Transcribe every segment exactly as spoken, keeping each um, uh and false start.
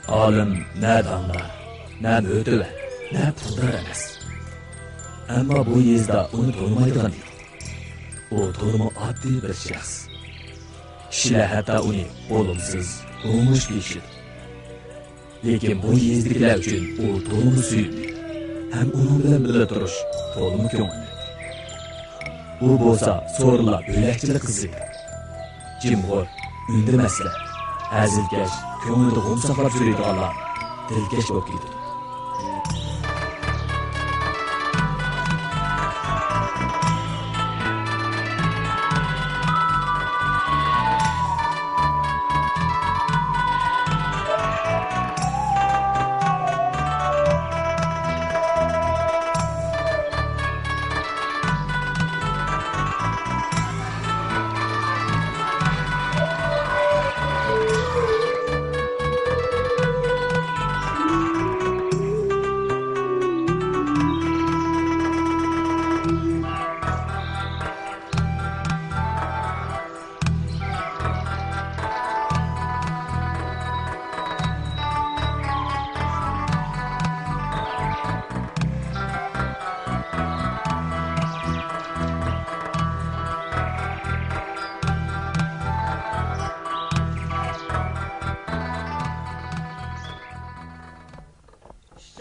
ئالىم نە داڭدار، نە مۆتىۋەر، نە پۇلدار ئەمەس. ئەمما بۇ يېزىدا ئۇنى تونۇمايدىغان يوق. ئۇ تولىمۇ ئاددىي بىر شەخس. كىشىلەر ھەتتا ئۇنى بولۇمسىز، گومۇش دېيىشىدۇ. لېكىن بۇ يېزىدىكىلەر ئۈچۈن ئۇ تولىمۇ سۆيۈملۈك ھەم ئۇنىڭ بىلەن بىللە تۇرۇش تولىمۇ كۆڭۈللۈك. ئۇ بولسا سورۇنلار بۆلەكچىلىك قىزى. جىمغۇر، ئۈندىمەسلەر، ھەزىلكەش، كۆڭلىدە غۇم ساقلاپ يۈرىدىغانلار دىلكەش بولۇپ كېتىدۇ.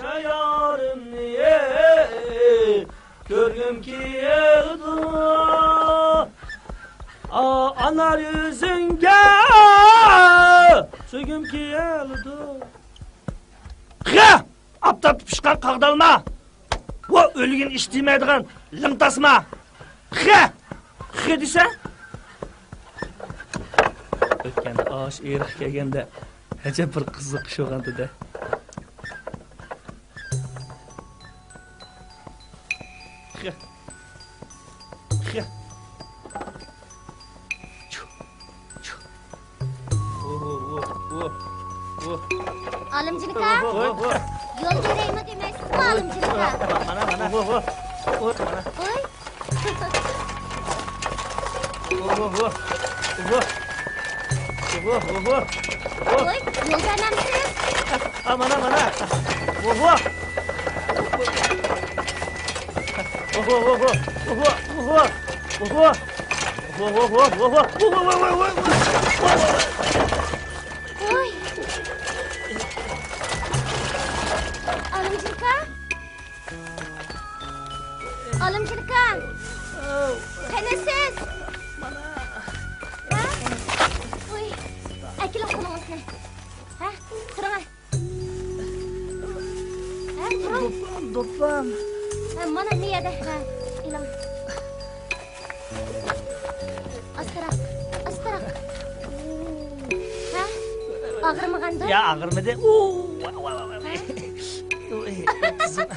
شايارىمنى كۆرگۈم كېلىدۇ، ئا-، ئانار يۈزۈڭگە سۆيگۈم كېلىدۇ. خە! ئاپتاپتا پىشقان قاغدالما! ۋو ئۆلگەن ئىش دېمەيدىغان لىڭ تاسما! خە! خە دېسە! ئۆتكەندە ئاشۇ ئېرىققا كەلگەندە ئەجەب بىر قىزىق ئىش بولغانتىدە. خە. خە. چۇ. چۇ. ئالىمجان ئاكا، يول بېرەيمۇ دېمەيسىزمۇ، ئالىمجان ئاكا؟ مانا، مانا. ۋوي. ۋوي، يول بەرمەمسىز؟ مانا، مانا. ۋوي. ئالىمجان ئاكا؟ ئالىمجان ئاكا! قېنى سىز؟ ھە؟ ۋوي. ئەكېلىڭ قولىڭىزنى. ھە؟ تۇرۇڭ. ھە، تۇرۇڭ. دوپپام، دوپپام. ھە، مانا مۇ يەردە. ھە، ئېلىڭ. ئاستىراق، ئاستىراق. ھە؟ ئاغرىمىغاندۇ؟ يا، ئاغرىمىدى. ئۇ، ۋا، ۋا، ۋا، ۋا. ھە؟ ئۇي، قىزىم.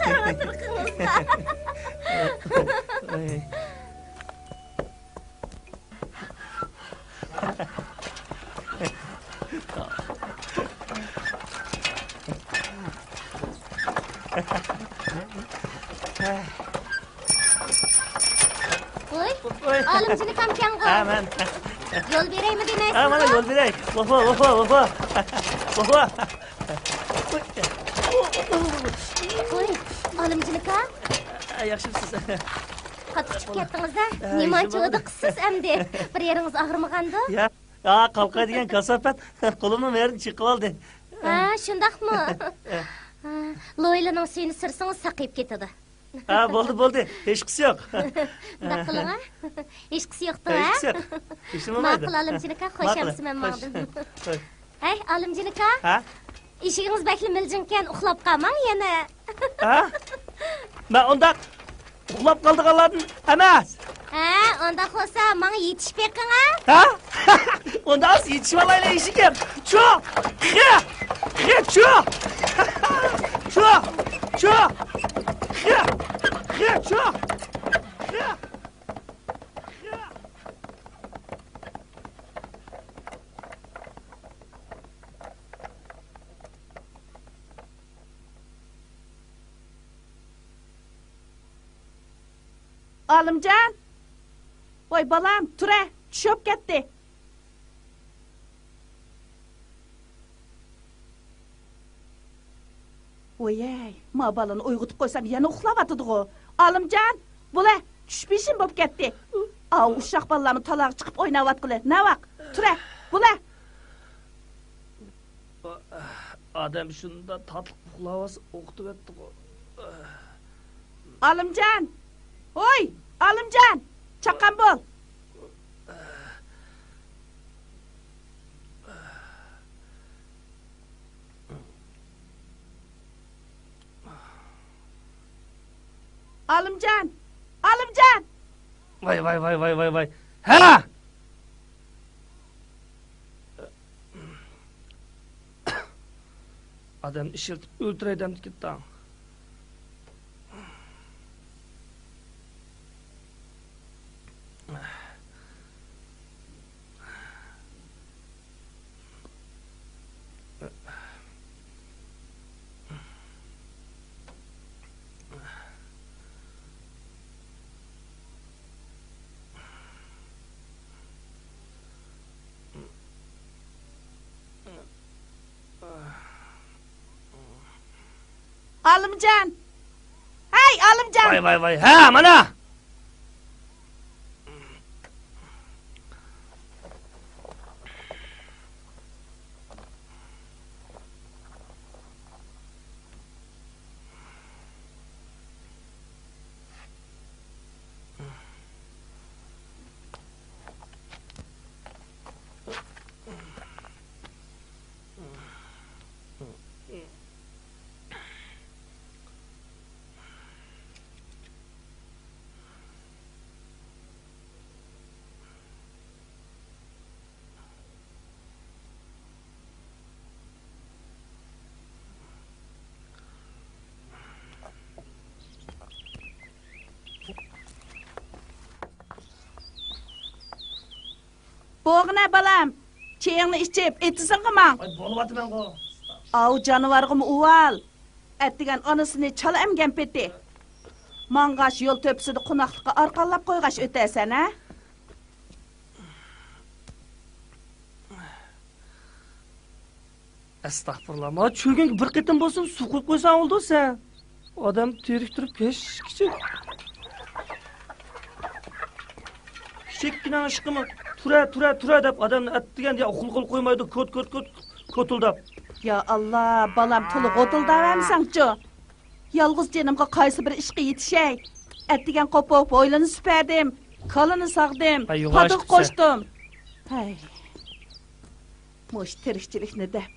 قاراۋاتىرىقىڭىزغا. ئۇي. ۋوي، ۋوي. ئالىمجان ئاكامكەنغۇ. ھە، مەن. يول بېرەيمۇ دېمەيسىزغۇ؟ ھە، مانا يول بېرەي. ۋوي، ۋوي، ۋوي، ۋوي. ۋوي. ۋوي، ئالىمجان ئاكا. ھە، ياخشىمۇسىز؟ قاتتىق ئۇچۇپ كەتتىڭىز-دە. ھە، نېمانچە ھېچنېمە. ھودۇقىسىز ئەمدى؟ بىر يېرىڭىز ئاغرىمىغاندۇ؟ يا، يا، قاۋقا دېگەن كاساپەت قولۇمنىڭ بىر يېرىدىن چىقىۋالدى. ھە، شۇنداقمۇ؟ ھە، لويلىنىڭ سۈيىنى سۈرسىڭىز ساقىيىپ كېتىدۇ. ھە، بولدى، بولدى. ھېچقىسى يوق. مۇنداق قىلىڭ، ھە؟ ھېچقىسى يوقتۇ، ھە؟ ھېچقىسى يوق. ھېچنېمە بولمايدۇ. ماقۇل، ئالىمجان ئاكا، خوش ئەمىسە مەن ماڭدىم. خوش. ھەي، ئالىمجان ئاكا. ھە؟ ئېشىكىڭىز بەكلا مىلجىڭكەن، ئۇخلاپ قالماڭ يەنە. ھە؟ مەن ئۇنداق ئۇخلاپ قالىدىغانلاردىن ئەمەس. ھە، ئۇنداق بولسا ماڭا يېتىشىپ بېقىڭ، ھە؟ ھە؟ ئۇنداق بولسا يېتىشىۋالايلى ئېشىكىم. چۇ! خى! خى، چۇ! چۇ! چۇ! خى! خى، چۇ! خى! خى! ئالىمجان! ۋاي بالام، تۇرە، چۈش بوپ كەتتى. ۋويەي، ما بالىنى ئويغىتىپ قويسام يەنە ئۇخلاۋاتىدىغۇ. ئالىمجان، بولە، چۈش پېشىم بوپ كەتتى. ئاۋۇ ئۇششاق بالىلارمۇ تالاغا چىقىپ ئويناۋاتقىلى. ناۋاق، تۇرە، بولە. ئادەم شۇنداق تاتلىق ئۇخلاۋالسا ئوقۇتۇۋەتتىغۇ. ئالىمجان! ھوي، ئالىمجان! چاققان بول! ئالىمجان! ئالىمجان! ۋاي، ۋاي، ۋاي، ۋاي، ۋاي، ۋاي. ھە! ئادەمنى ئىشلىتىپ ئۆلتۈرەي دەمدىكىن تاڭ. ئالىمجان! ھەي، ئالىمجان! ۋاي، ۋاي، ۋاي، ھە، مانا! بوغىنە بالام، چېيىڭنى ئىچىپ، ئېتىزىڭغا ماڭ. ۋاي، بولۇۋاتىمەنغۇ. ئاۋۇ جانىۋارغىمۇ ئۇۋال. ئەتىگەن ئانىسىنى چالا ئەمگەن پېتى. ماڭغاچ يول تۆپىسىدە قوناقلىققا ئارقانلاپ قويغاچ ئۆتەسەن، ھە؟ ئەستەغپۇرۇللا، ما چۆگۈنگە بىر قېتىم بولسۇن سۇ قۇيۇپ قويساڭ بولىدۇ سەن. ئادەم تىرىك تۇرۇپ كەچكىچە. كىچىككىنە ئىشقىمۇ تۇرە، تۇرە، تۇرە دەپ ئادەمنى ئەتىگەندە يا ئۇخلىغىلى قويمايدۇ، كوت، كوت، كوت، كوتۇلداپ. يا ئاللا، بالام تولا غوتۇلداۋەرمىسەڭچۇ. يالغۇز جېنىمغا قايسى بىر ئىشقا يېتىشەي؟ ئەتىگەن قوپۇپ ھويلىنى سۈپەردىم، كالىنى ساغدىم، ھەي، يوغان پاتىغا ئىشقىسە. قوشتۇم. ھەي. مۇشۇ تىرىكچىلىكنى دەپ،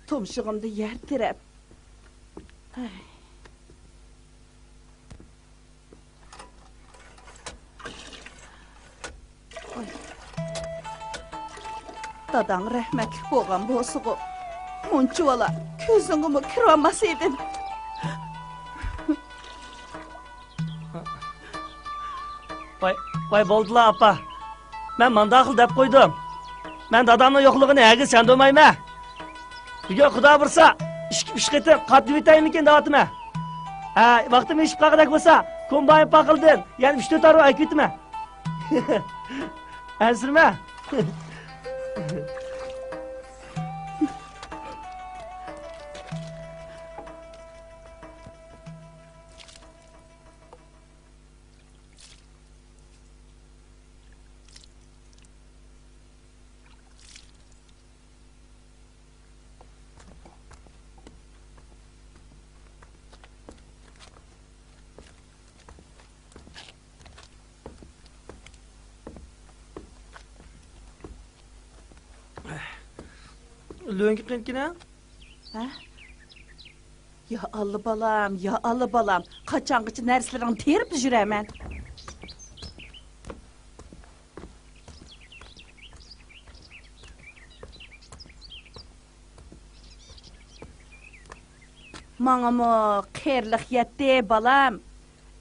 تۇمشۇغۇمدا يەر تىرەپ. ھەي. ۋاي. داداڭ رەھمەتلىك بولغان بولسىغۇ، مۇنچىۋالا كۆزۈڭگىمۇ كىرىۋالماس ئىدىم. ۋاي، ۋاي، بولدىلا، ئاپا. مەن مانداقلا دەپ قويدۇم. مەن دادامنىڭ يوقلۇقىنى ھەرگىز چاندۇرمايمەن. بۈگۈن خۇدا بۇيرۇسا، ئىككى، ئۈچ قېتىم قاتنىۋېتەيمىكىن دەۋاتىمەن. ھە، ۋاقتىم ئېشىپ قالغۇدەك بولسا، كومباين پاقىلىدىن يەنە ئۈچ تۆت ئارۋا ئەكېتىمەن. ئەنسىرىمە. لۆڭگە قېنىكىنە؟ ھە؟ يا ئاللا بالام، يا ئاللا بالام، قاچانغىچە نەرسىلىرىڭنى تېرىپلا يۈرەمەن؟ ماڭىمۇ قېرىلىق يەتتى، بالام.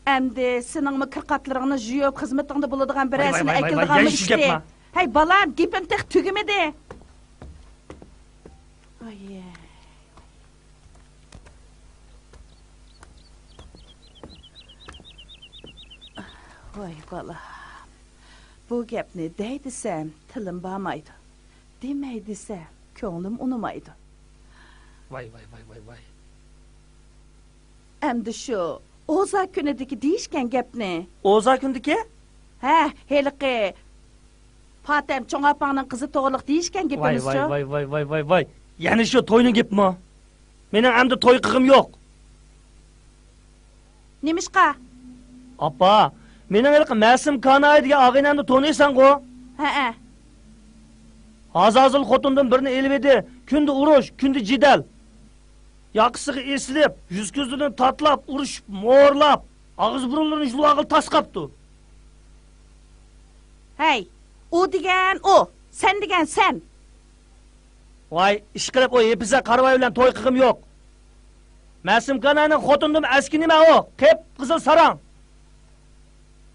ئەمدى سېنىڭمۇ كىر-قاتلىرىڭنى يۇيۇپ، خىزمىتىڭدە بولىدىغان بىرەرسىنى ئەكېلىدىغانمۇ ئىشتى. ھەي، بالام، گېپىم تېخى تۈگىمىدى. ۋاي. ۋاي بالام. بۇ گەپنى دەي دېسەم، تىلىم بارمايدۇ. دېمەي دېسەم، كۆڭلۈم ئۇنىمايدۇ. ۋاي، ۋاي، ۋاي، ۋاي، ۋاي. ئەمدى شۇ ئوزا كۈنىدىكى دېيىشكەن گەپنى. ئوزا كۈنىدىكى؟ ھە، ھېلىقى پاتەم چوڭ ئاپاڭنىڭ قىزى توغرىلىق دېيىشكەن ۋاي، گېپىمىزچۇ؟ ۋاي، ۋاي، ۋاي، ۋاي، ۋاي، ۋاي. يەنە شۇ توينىڭ گېپىمۇ؟ مېنىڭ ئەمدى توي قىلغۇم يوق. نېمىشقا؟ ئاپا، مېنىڭ ھېلىقى مەسۇم كاناي دېگەن ئاغىنەمنى تونۇيسەنغۇ؟ ھەئە. ھازازۇل خوتۇندىن بىرنى ئېلىۋىدى. كۈندە ئۇرۇش، كۈندە جېدەل. ياقىسىغا ئېسىلىپ، يۈز-كۆزلىرىنى تاتىلاپ، ئۇرۇشۇپ، مورلاپ، ئاغزى بۇرۇنلىرىنى يۇلۇۋالغىلى تاس قاپتۇ. ھەي، ئۇ دېگەن ئۇ، سەن دېگەن سەن. ۋاي، ئىشقىلىپ ئۇ ھېپىزە قارىۋاي بىلەن توي قىلغۇم يوق. مەسۇم كاناينىڭ خوتۇنىدىن ئەسكى نېمە ئۇ؟ قىپقىزىل ساراڭ.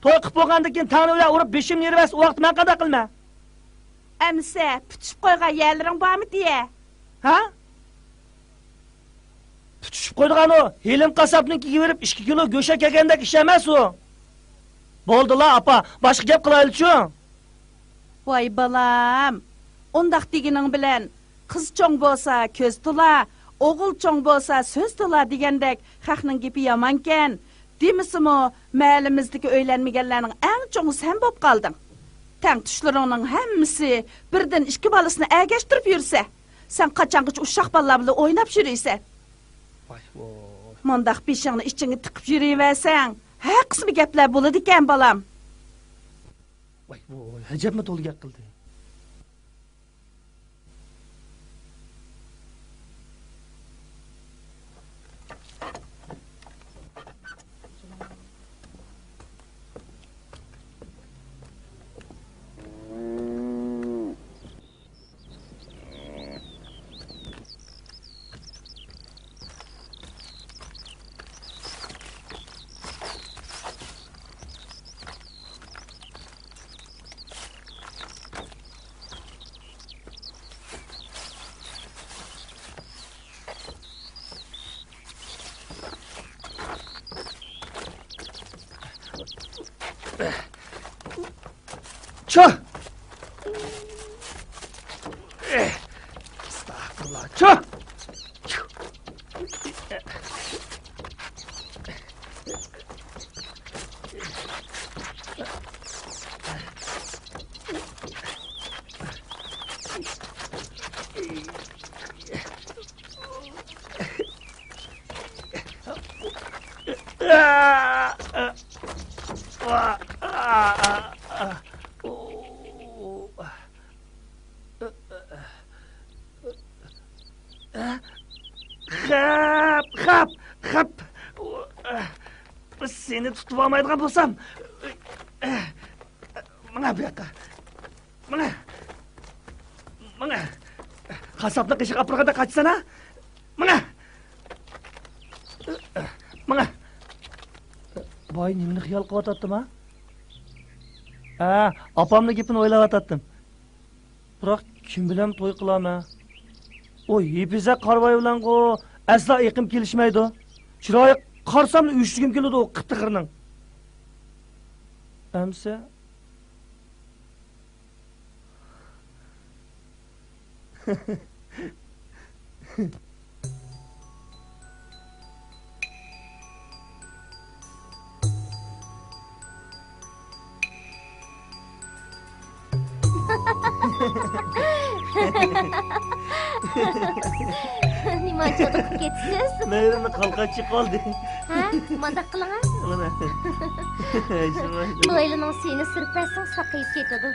توي قىلىپ بولغاندىن كېيىن تەڭرى بىلەن ئۇرۇپ بېشىمنى يېرىۋەتسە ئۇ ۋاقىتتا مەن قانداق قىلىمەن؟ ئەمىسە پۈتۈشۈپ قويغان يەرلىرىڭ بارمىدى؟ ھە؟ پۈتۈشۈپ قويىدىغان ئۇ ھېلىم قاسساپنىڭكىگە بېرىپ ئىككى كىلو گۆشەك يەگەندەك ئىش ئەمەس ئۇ. بولدىلا ئاپا، باشقا گەپ قىلايلىچۇ. ۋاي بالام، ئۇنداق دېگىنىڭ بىلەن قىز چوڭ بولسا كۆز تولا، ئوغۇل چوڭ بولسا سۆز تولا دېگەندەك خەقنىڭ گېپى يامانكەن. دېمىسىمۇ، مەھەللىمىزدىكى ئۆيلەنمىگەنلەرنىڭ ئەڭ چوڭى سەن بوپ قالدىڭ. تەڭتۇشلىرىڭنىڭ ھەممىسى بىردىن ئىككى بالىسىنى ئەگەشتۈرۈپ يۈرسە، سەن قاچانغىچە ئۇششاق بالىلار بىلەن ئويناپ يۈرىسەن؟ ۋاي ۋوي. مۇنداق بېشىڭنى ئىچىڭگە تىقىپ يۈرۈۋەرسەڭ، ھەر قىسما گەپلەر بولىدىكەن، بالام. ۋاي ۋوي، ئەجەبمۇ تولا گەپ قىلدى. چۇھ! ئەستەغپۇرۇللا، چۇھ! خەپ، خەپ، خەپ. سېنى تۇتۇۋالمايدىغان بولسام. ماڭە بۇ ياققا. ماڭە. ماڭە. قاسساپنى قېشىغا ئاپىرغاندا قاچىسانا. ماڭە. ماڭە. باي نېمىنى خىيال قىلىۋاتاتتىم ھە؟ ھە، ئاپامنىڭ گېپىنى ئويلاۋاتاتتىم. بىراق كىم بىلەن توي قىلامەن؟ ئۇ ھېپىزە قارىۋاي بىلەنغۇ ئەسلا ئېقىم كېلىشمەيدۇ. چىرايىغا قارىساملا ئۆچۈرگۈم كېلىدۇ ئۇ قىپتېخىرنىڭ. ئەمسە. نېمانچە ئۇدۇقۇپ كېتىسىز؟ مەيلىمنى قالقان چىقىۋالدى. ھە؟ مانداق قىلىڭە. مانا. شۇڭا. نويلىنىڭ سۈيىنى سۈرۈپ بەرسىڭىز ساقىيىپ كېتىدۇ.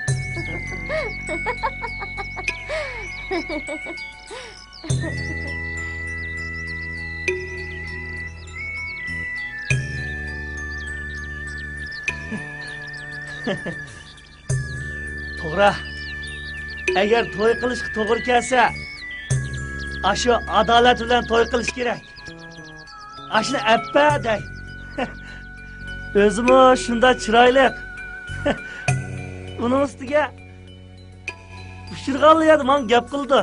توغرا. ئەگەر توي قىلىشقا توغرا كەلسە، ئاشۇ ئادالەت بىلەن توي قىلىش كېرەك. ئاشۇنى ئەپپە دەي. ئۆزىمۇ شۇنداق چىرايلىق. ئۇنىڭ ئۈستىگە ئۇچرىغانلا يەردە ماڭا گەپ قىلىدۇ.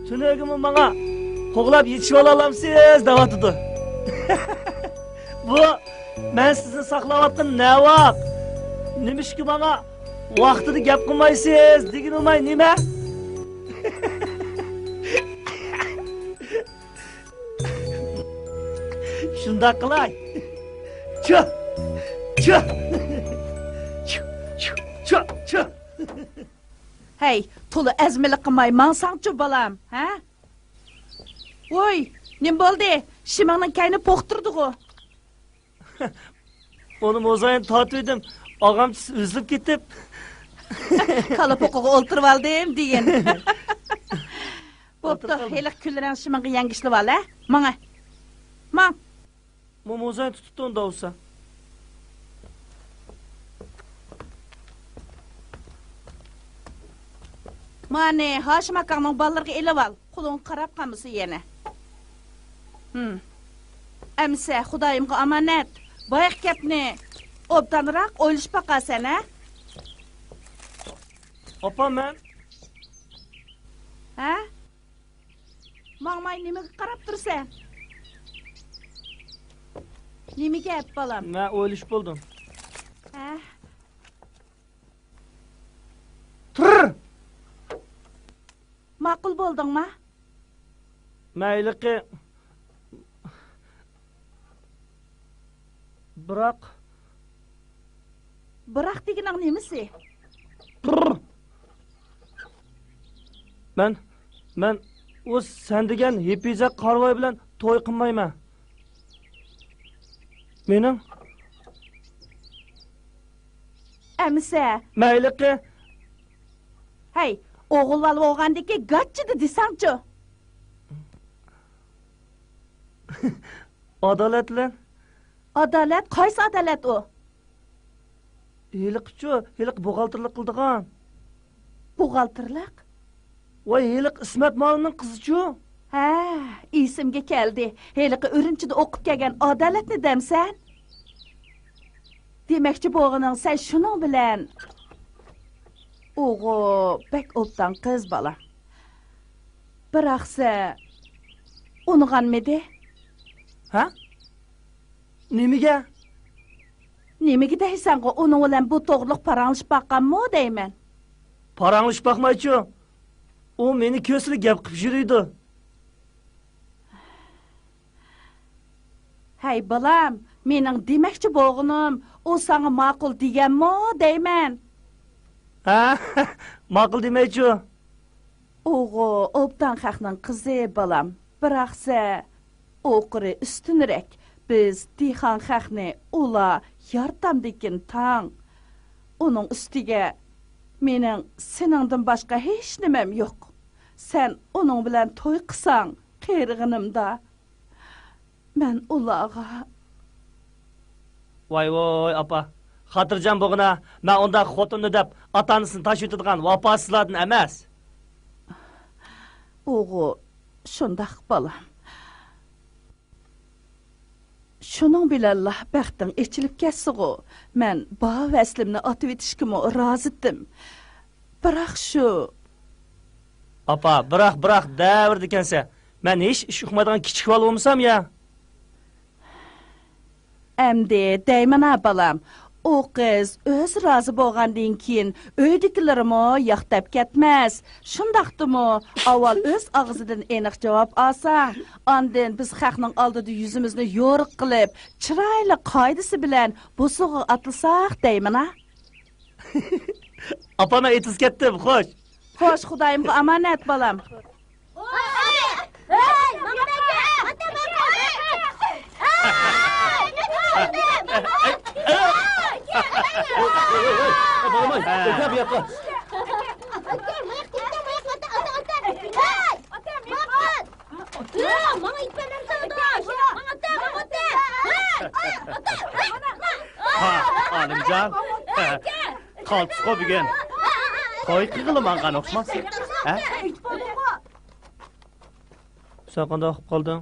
تۈنۈگۈنمۇ ماڭا قوغلاپ يېتىشىۋالالامسىز دەۋاتىدۇ. بۇ مەن سىزنى ساقلاۋاتقان نەۋاق. نېمىشقا ماڭا ۋاقتىدا گەپ قىلمايسىز دېگىنىماي نېمە؟ شۇنداق قىلاي. چۇ! چۇ! چۇ! چۇ! چۇ! چۇ! ھەي، تولا ئەزمىلىك قىلماي ماڭساڭچۇ، بالام، ھە؟ ۋوي، نېمە بولدى؟ شىمىڭنىڭ كەينى پوختۇردىغۇ. ئۇنى موزايىن تارتىۋىدىم، ئاغامچىسى ئۈزۈلۈپ كېتىپ. كالا پوقىغا ئولتۇرۇۋالدىم دېگىن. بوپتۇ، ئولتۇرۇپ قالدىم. ھېلىقى كۈنلىرىڭ شىمىڭغا يەڭگۈشلىۋال، ھە؟ ماڭە. ماڭ. مو-، موزاينى تۇتۇپ تۇرۇڭ دەۋسا. مانى، ھاشىم ئاكاڭنىڭ بالىلىرىغا ئېلىۋال. قولۇڭ قاراپ قالمىسۇن يەنە. ھىم. ئەمىسە، خۇدايىمغا ئامانەت. بايىقى گەپنى ئوبدانراق ئويلىشىپ باقارسەن، ھە؟ ئاپا، مەن. ھە؟ ماڭماي نېمىگە قاراپ تۇرىسەن؟ نېمە گەپ، بالام؟ مەن ئويلىشىپ بولدۇم. ھە؟ تۇر! ماقۇل بولدۇڭما؟ مەن ھېلىقى، بىراق. بىراق دېگىنىڭ نېمىسى؟ مەن، مەن ئۇ سەن دېگەن ھېپىزە قارىۋاي بىلەن توي قىلمايمەن. مېنىڭ. ئەمىسە. مەن ھېلىقى. ھەي، ئوغۇل بالا بولغاندىكى گاچچىدە دېسەڭچۇ. ئادالەت بىلەن. ئادالەت؟ قايسى ئادالەت ئۇ؟ ھېلىقىچۇ، ھېلىقى بوغالتىرلىق قىلىدىغان. بوغالتىرلىق؟ ۋاي، ھېلىقى ئىسمەت مالىمنىڭ قىزىچۇ. ھە، ئېسىمگە كەلدى. ھېلىقى ئۈرۈمچىدە ئوقۇپ كەلگەن ئادالەتنى دەمسەن؟ دېمەكچى بولغىنىڭ سەن شۇنىڭ بىلەن. ئۇغۇ بەك ئوبدان قىز، بالام. بىراقسە ئۇنىغانمىدى؟ ھە؟ نېمىگە؟ نېمىگە دەيسەنغۇ، ئۇنىڭ بىلەن بۇ توغرىلىق پاراڭلىشىپ باققانمۇ دەيمەن؟ پاراڭلىشىپ باقمايچۇ. ئۇ مېنى كۆرسىلا گەپ قىلىپ يۈرىدۇ. ھەي، بالام، مېنىڭ دېمەكچى بولغىنىم، ئۇ ساڭا ماقۇل دېگەنمۇ دەيمەن. ھە؟ ماقۇل دېمەيچۇ. ئۇغۇ ئوبدان خەقنىڭ قىزى، بالام. بىراقسە، ئۇ قېرى ئۈستۈنرەك. بىز دېھقان خەقنى ئۇلا يارىتامدىكىن تاڭ. ئۇنىڭ ئۈستىگە مېنىڭ سېنىڭدىن باشقا ھېچنېمەم يوق. سەن ئۇنىڭ بىلەن توي قىلساڭ، قېرىغىنىمدا. مەن ئۇلارغا. ۋاي ۋوي، ئاپا. خاتىرجەم بولغىنا، مەن ئۇنداق خوتۇننى دەپ ئاتا-ئانىسىنى تاشلىۋېتىدىغان ۋاپاسىزلاردىن ئەمەس. ئۇغۇ، شۇنداق، بالام. شۇنىڭ بىلەنلا بەختىڭ ئېچىلىپ كەتسىغۇ، مەن باھا-ۋەسلىمنى ئاتىۋېتىشكىمۇ رازىتىم. بىراق شۇ. ئاپا، بىراق، بىراق دەۋېرىدىكەنسەن. مەن ھېچ ئىش ئۇقمايدىغان كىچىك بالا بولمىسام يا. ئەمدى دەيمەن-ھە، بالام. ئۇ قىز ئۆزى رازى بولغاندىن كېيىن، ئۆيدىكىلىرىمۇ ياق دەپ كەتمەس. شۇنداقتىمۇ، ئاۋۋال ئۆز ئاغزىدىن ئېنىق جاۋاب ئالساڭ، ئاندىن بىز خەقنىڭ ئالدىدا يۈزىمىزنى يورۇق قىلىپ، چىرايلىق قائىدىسى بىلەن بوسۇغىغا ئاتلىساق دەيمەن-ھە. ئاپا، مەن ئېتىز كەتتىم، خوش. خوش، خۇدايىمغا ئامانەت، بالام. بالام، ئەكەل بۇ ياققا. ھە، ئالىمجان. تالتىسقۇ بۈگۈن. توي قىلغىلى ماڭغان ئوخشىمامسىز، ھە؟ سەن قانداق ئۇقۇپ قالدىڭ؟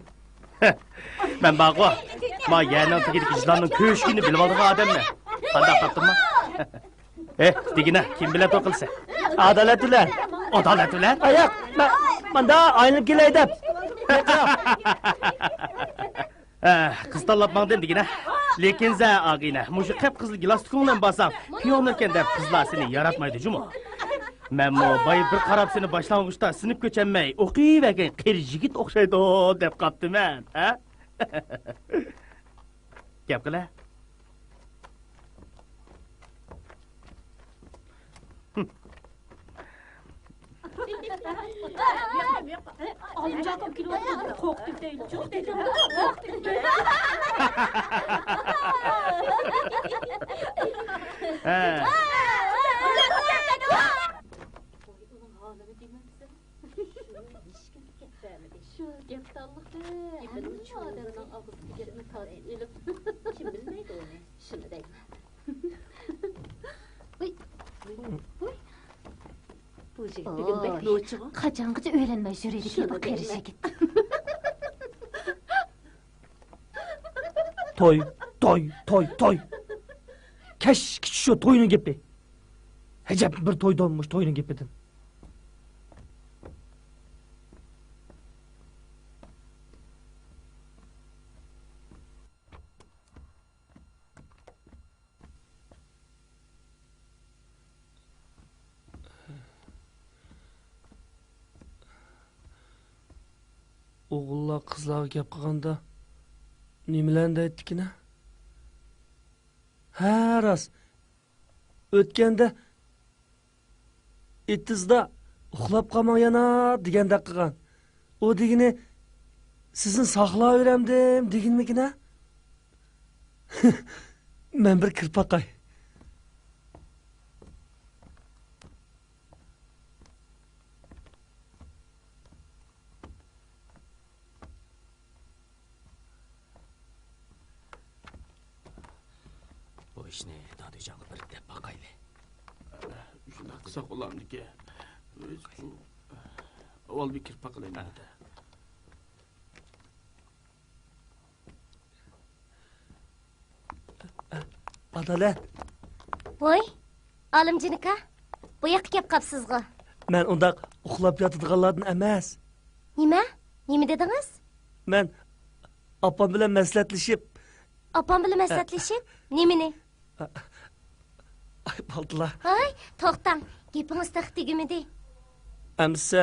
مەن بارغۇ، ما يەرنىڭ تېگىدىكى يىلاننىڭ كۆشۈكىنى بىلىۋالىدىغان ئادەممەن. قانداق تاپتىمما؟ ئېھ، دېگىنە، كىم بىلەن توي قىلىسەن؟ ئادالەت بىلەن. ئادالەت بىلەن؟ ئاياق، مەن ماندا ئايلىنىپ كېلەي دەپ. ھە، قىز تاللاپ ماڭدىم دېگىنە. لېكىن سەن، ئاغىنە، مۇشۇ قىپقىزىل گىلاستۇكۇڭ بىلەن بارساڭ، پىيونېركەن دەپ قىزلار سېنى ياراتمايدۇ جۇمۇ. مەنمۇ بايا بىر قاراپ سېنى باشلانغۇچتا سىنىپ كۆچەلمەي ئوقۇۋەرگەن قېرى يىگىت ئوخشايدۇ دەپ قاپتىمەن، ھە؟ گەپ قىلە. ئالىمجان ئاكام كېلىۋاتىدۇ، قورقۇتۇپ دەيلى. ھە. شۇ گەپتانلىقتا ھەممە ئادەمنىڭ ئاغزىدىكى گەپنى تارتىپ ئېلىپ، كىم بىلمەيدۇ ئۇنى؟ شۇنى دەيمەن. ۋۇي. ۋۇي. بۇ يىگىت بۈگۈن بەك نوچىغۇ. قاچانغىچە ئۆيلەنمەي يۈرىدىكى بۇ قېرى يىگىت؟ توي، توي، توي، توي. كەچكىچە شۇ توينىڭ گېپى. ئەجەب بىر توي دولمۇش توينىڭ گېپىدىن. ئوغۇللار قىزلارغا گەپ قىلغاندا نېمىلەرنى دەيتتىكىن؟ ھە، راست. ئۆتكەندە ئېتىزدا «ئۇخلاپ قالماڭ يەنە» دېگەندەك قىلغان. ئۇ دېگىنى «سىزنى ساقلاۋېرەمدىم» دېگىنىمىكىن ھە؟ مەن بىر كىرىپ باقاي. بۇ ئىشنى دادۈيجانغا بىر دەپ باقايلى. شۇنداق قىلساق بولامدىكىن؟ ئاۋۋال بىر كىرىپ باقىلى، نېمىدە. ئادالەت. ۋوي، ئالىمجان ئاكا، بۇ ياققا كەپ قاپسىزغۇ؟ مەن ئۇنداق ئۇخلاپ ياتىدىغانلاردىن ئەمەس. نېمە؟ نېمە دېدىڭىز؟ مەن ئاپام بىلەن مەسلىھەتلىشىپ. ئاپام بىلەن مەسلىھەتلىشىپ؟ نېمىنى؟ ئاي، بالدىلا. ھاي، توختاڭ، گېپىڭىز تېخى تۈگىمىدى. ئەمىسە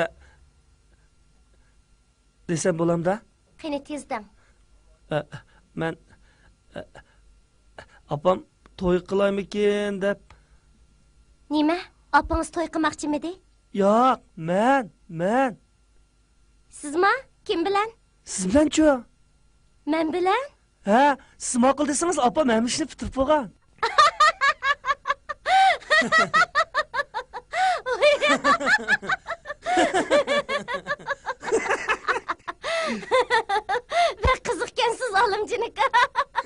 دېسەم بولامدا؟ قېنى، تېز دەڭ. ئە، مەن، ئە، ئاپام توي قىلايمىكىن دەپ. نېمە؟ ئاپىڭىز توي قىلماقچىمىدى؟ ياق، مەن، مەن. سىزما؟ كىم بىلەن؟ سىز بىلەنچۇ؟ مەن بىلەن؟ ھە، سىز ماقۇل دېسىڭىز، ئاپام ھەممە ئىشنى پۈتتۈرۈپ بولغان. بەك قىزىقكەنسىز، ئالىمجان ئاكا.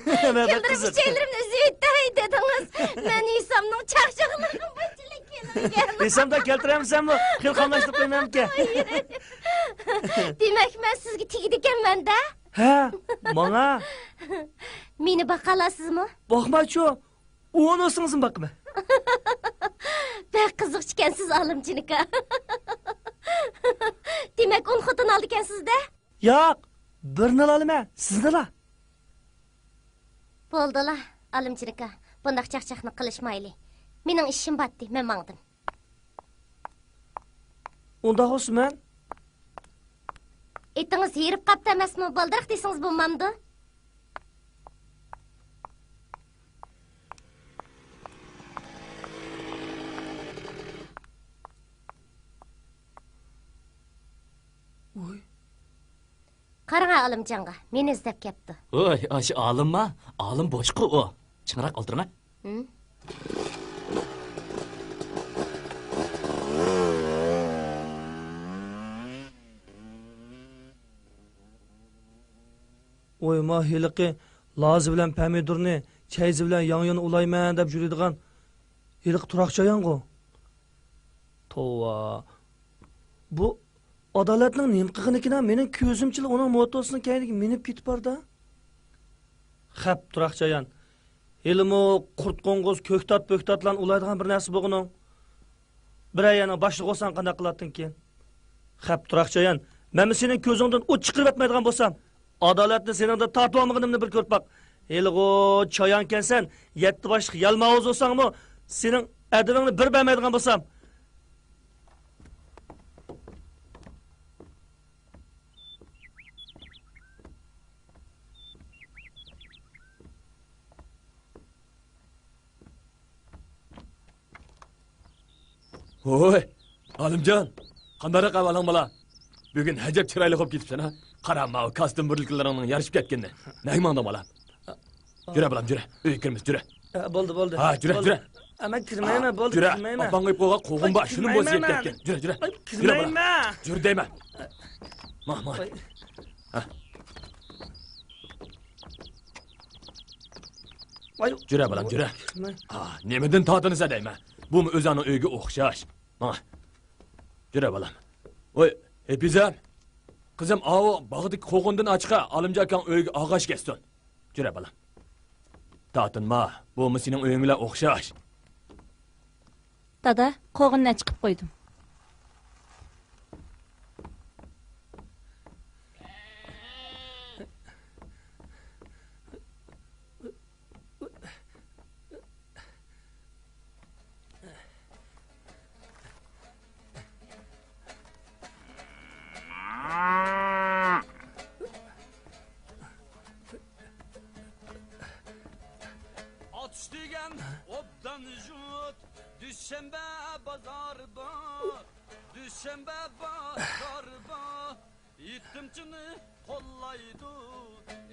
كۈلدۈرۈپ ئۈچەيلىرىمنى ئۈزۈۋېتەي دېدىڭىز. مەن ھېسامنىڭ چاقچاقلىرىغا بۇنچىلىك كۈلمىگەن. ھېسامدا كەلتۈرەمسەنمۇ؟ خېلى قاملاشتۇرۇپ قويمامكەن. دېمەك، مەن سىزگە تېگىدىكەنمەن-دە؟ ھە، ماڭا. مېنى باقالامسىزمۇ؟ باقمايچۇ. ئون ئالسىڭىزمۇ باقىمەن. بەك قىزىقچىكەنسىز، ئالىمجان ئاكا. دېمەك، ئون خوتۇن ئالىدىكەنسىز-دە؟ ياق، بىرنىلا ئالىمەن، سىزنىلا. بولدىلا، ئالىمجان ئاكا، بۇنداق چاقچاقنى قىلىشمايلى. مېنىڭ ئىشىم باتتى، مەن ماڭدىم. ئۇنداق بولسا مەن. ئېتىڭىز ھېرىپ قاپتۇ ئەمەسمۇ؟ بالدۇراق دېسىڭىز بولمامدۇ؟ ۋوي. قاراڭا ئالىمجانغا، مېنى ئىزدەپ كەپتۇ. ۋوي، ئاشۇ ئالىمما؟ ئالىم بوشقۇ ئۇ. چىڭراق ئولتۇرۇڭا. ھىم؟ ۋوي، ما ھېلىقى لازا بىلەن پەمىدۇرنى، چەيزى بىلەن ياڭيۇنى ئۇلايمەن دەپ يۈرىدىغان ھېلىقى تۇراقچى ئاياڭغۇ؟ توۋا. بۇ ئادالەتنىڭ نېمە قىلغىنىكىنا؟ مېنىڭ كۆزۈمچىلا ئۇنىڭ موتوسىنىڭ كەينىگە مىنىپ كېتىپ باردا. خەپ، تۇراقچى ئايان. ھېلىمۇ قۇرت-قوڭغۇز، كۆكتات-پۆكتاتلارنى ئۇلايدىغان بىر نەرسە بولغىنىڭ. بىرەر يەرنىڭ باشلىقى بولساڭ قانداق قىلاتتىڭكىن؟ خەپ، تۇراقچى ئايان. مەنمۇ سېنىڭ كۆزۈڭدىن ئوت چىقىرىۋەتمەيدىغان بولسام، ئادالەتنى سېنىڭدىن تارتىۋالمىغىنىمنى بىر كۆرۈپ باق. ھېلىغۇ چايانكەنسەن، يەتتە باشلىق يالماۋۇز بولساڭمۇ، سېنىڭ ئەدىپىڭنى بىر بەرمەيدىغان بولسام. ھوي، ئالىمجان، قانداقراق ئەھۋالىڭ بالا؟ بۈگۈن ئەجەب چىرايلىق بولۇپ كېتىپسەن ھە. قارا، ماۋۇ كاستيۇم بىرلىكلىرىڭنىڭ يارىشىپ كەتكىنىنى. نەگە ماڭدىڭ بالا؟ جۈرە بالام، جۈرە. ئۆيگە كىرىمىز، جۈرە. ئە، بولدى، بولدى. ھا، جۈرە، بولدى. جۈرە. ئە، مەن كىرمەيمەن، بولدى، جۈرە. كىرمەيمەن. ئاپاڭغا ئېيتىپ قويغان قوغۇن بار، شۇنىمۇ بولسا يەپ كەتكىن. جۈرە، جۈرە. جۈرە، بالام. كىرمەيمەن. جۈرە دەيمەن. ماڭ، ماڭ. ھە. جۈرە، بالام، جۈرە. ئا، نېمىدىن تارتىنىسەن دەيمەن. بۇمۇ ئۆزۈڭنىڭ ئۆيىگە ئوخشاش. ماڭا. جۈرە، بالام. ۋوي، ھېپىزەم. قىزىم، ئاۋۇ باغدىكى قوغۇندىن ئاچقا، ئالىمجان ئاكاڭ ئۆيىگە ئاغاش كەتسۇن. جۈرە، بالام. تارتىنما، بۇمۇ سېنىڭ ئۆيۈڭ بىلەن ئوخشاش. دادا، قوغۇننى ئەچىقىپ قويدۇم. ئاتۇش دېگەن ئوبدان يۇرت، دۈشەنبە بازار بار، دۈشەنبە بازار بار. يېتىمچىنى قوللايدۇ،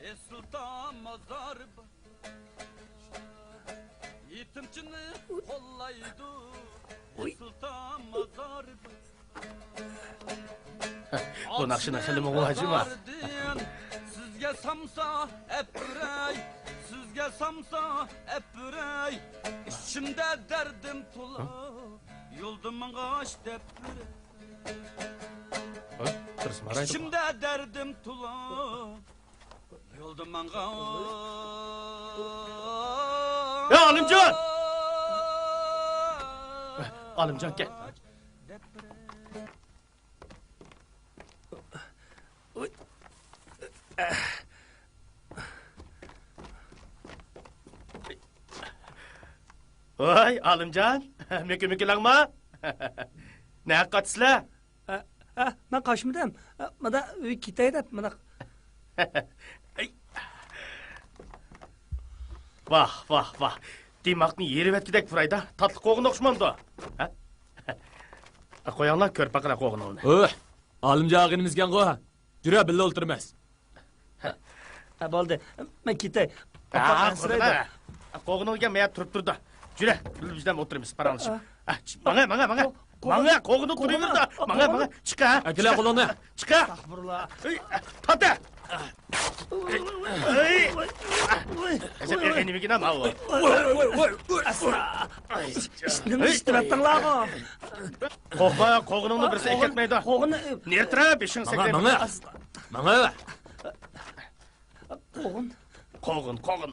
ئېسىل تام مازار بار. يېتىمچىنى قوللايدۇ، ئۇي. ئېسىل تام مازار بار. بۇ ناخشىنىڭ خېلى مۇڭى بار جۇما. سىزگە سامسا ئەپ بېرەي، سىزگە سامسا ئەپ بېرەي. ئىچىمدە دەردىم تولا، يولدا ماڭغاچ دەپ بېرەي. ھە؟ تۇرسا مارايدۇ. ئىچىمدە دەردىم تولا. يولدا ماڭغان. يا ئالىمجان! ئالىمجان كەل. ۋاي، ئالىمجان، مۆكۈ-مۆكۈلەڭما؟ نەگە قاچىسىلەر؟ ھە، ھە، مەن قاچمىدىم. ھە، مانا ئۆيگە كېتەي دەپ، مانا. ۋاھ، ۋاھ، ۋاھ. دىماغنى يېرىۋەتكۈدەك پۇرايدا. تاتلىق قوغۇن ئوخشىمامدۇ؟ ھە؟ قويۇڭلار، كۆرۈپ باقىلا قوغۇنۇڭنى. ھوي، ئالىمجان ئاغىنىمىزكەنغۇ. جۈرە، بىللە ئولتۇرىمىز. ھە، بولدى. مەن كېتەي. ھە، ئاپام ئەنسىرەيدۇ. قوغۇنۇڭ دېگەن مەيەر تۇرۇپ تۇرىدۇ. جۈرە، بىز بىلەن ئولتۇرىمىز، پاراڭلىشىپ. ھە، ماڭە، ماڭە، ماڭە. ماڭە، قوغۇننى تۇرۇۋېرىدۇ. ماڭە، ماڭە. چىقە. ئەكېلە قولۇڭنى. چىقە. ئەستەغپۇرۇللا. ئەي، تارتە. ئەي. ئەجەب ئېغىر نېمىكىن ماۋۇ. ۋوي، ۋوي، ۋوي، ۋوي. ئەستا. نېمە ئىش قىلىۋەتتىڭلارغۇ؟ قورقما، قوغۇنۇڭنى بىرسى ئەكەتمەيدۇ. قوغۇن. نېرى تۇرۇپ بېشىڭ سەكرەيدۇ. ماڭا، ماڭا. قوغۇن. قوغۇن، قوغۇن.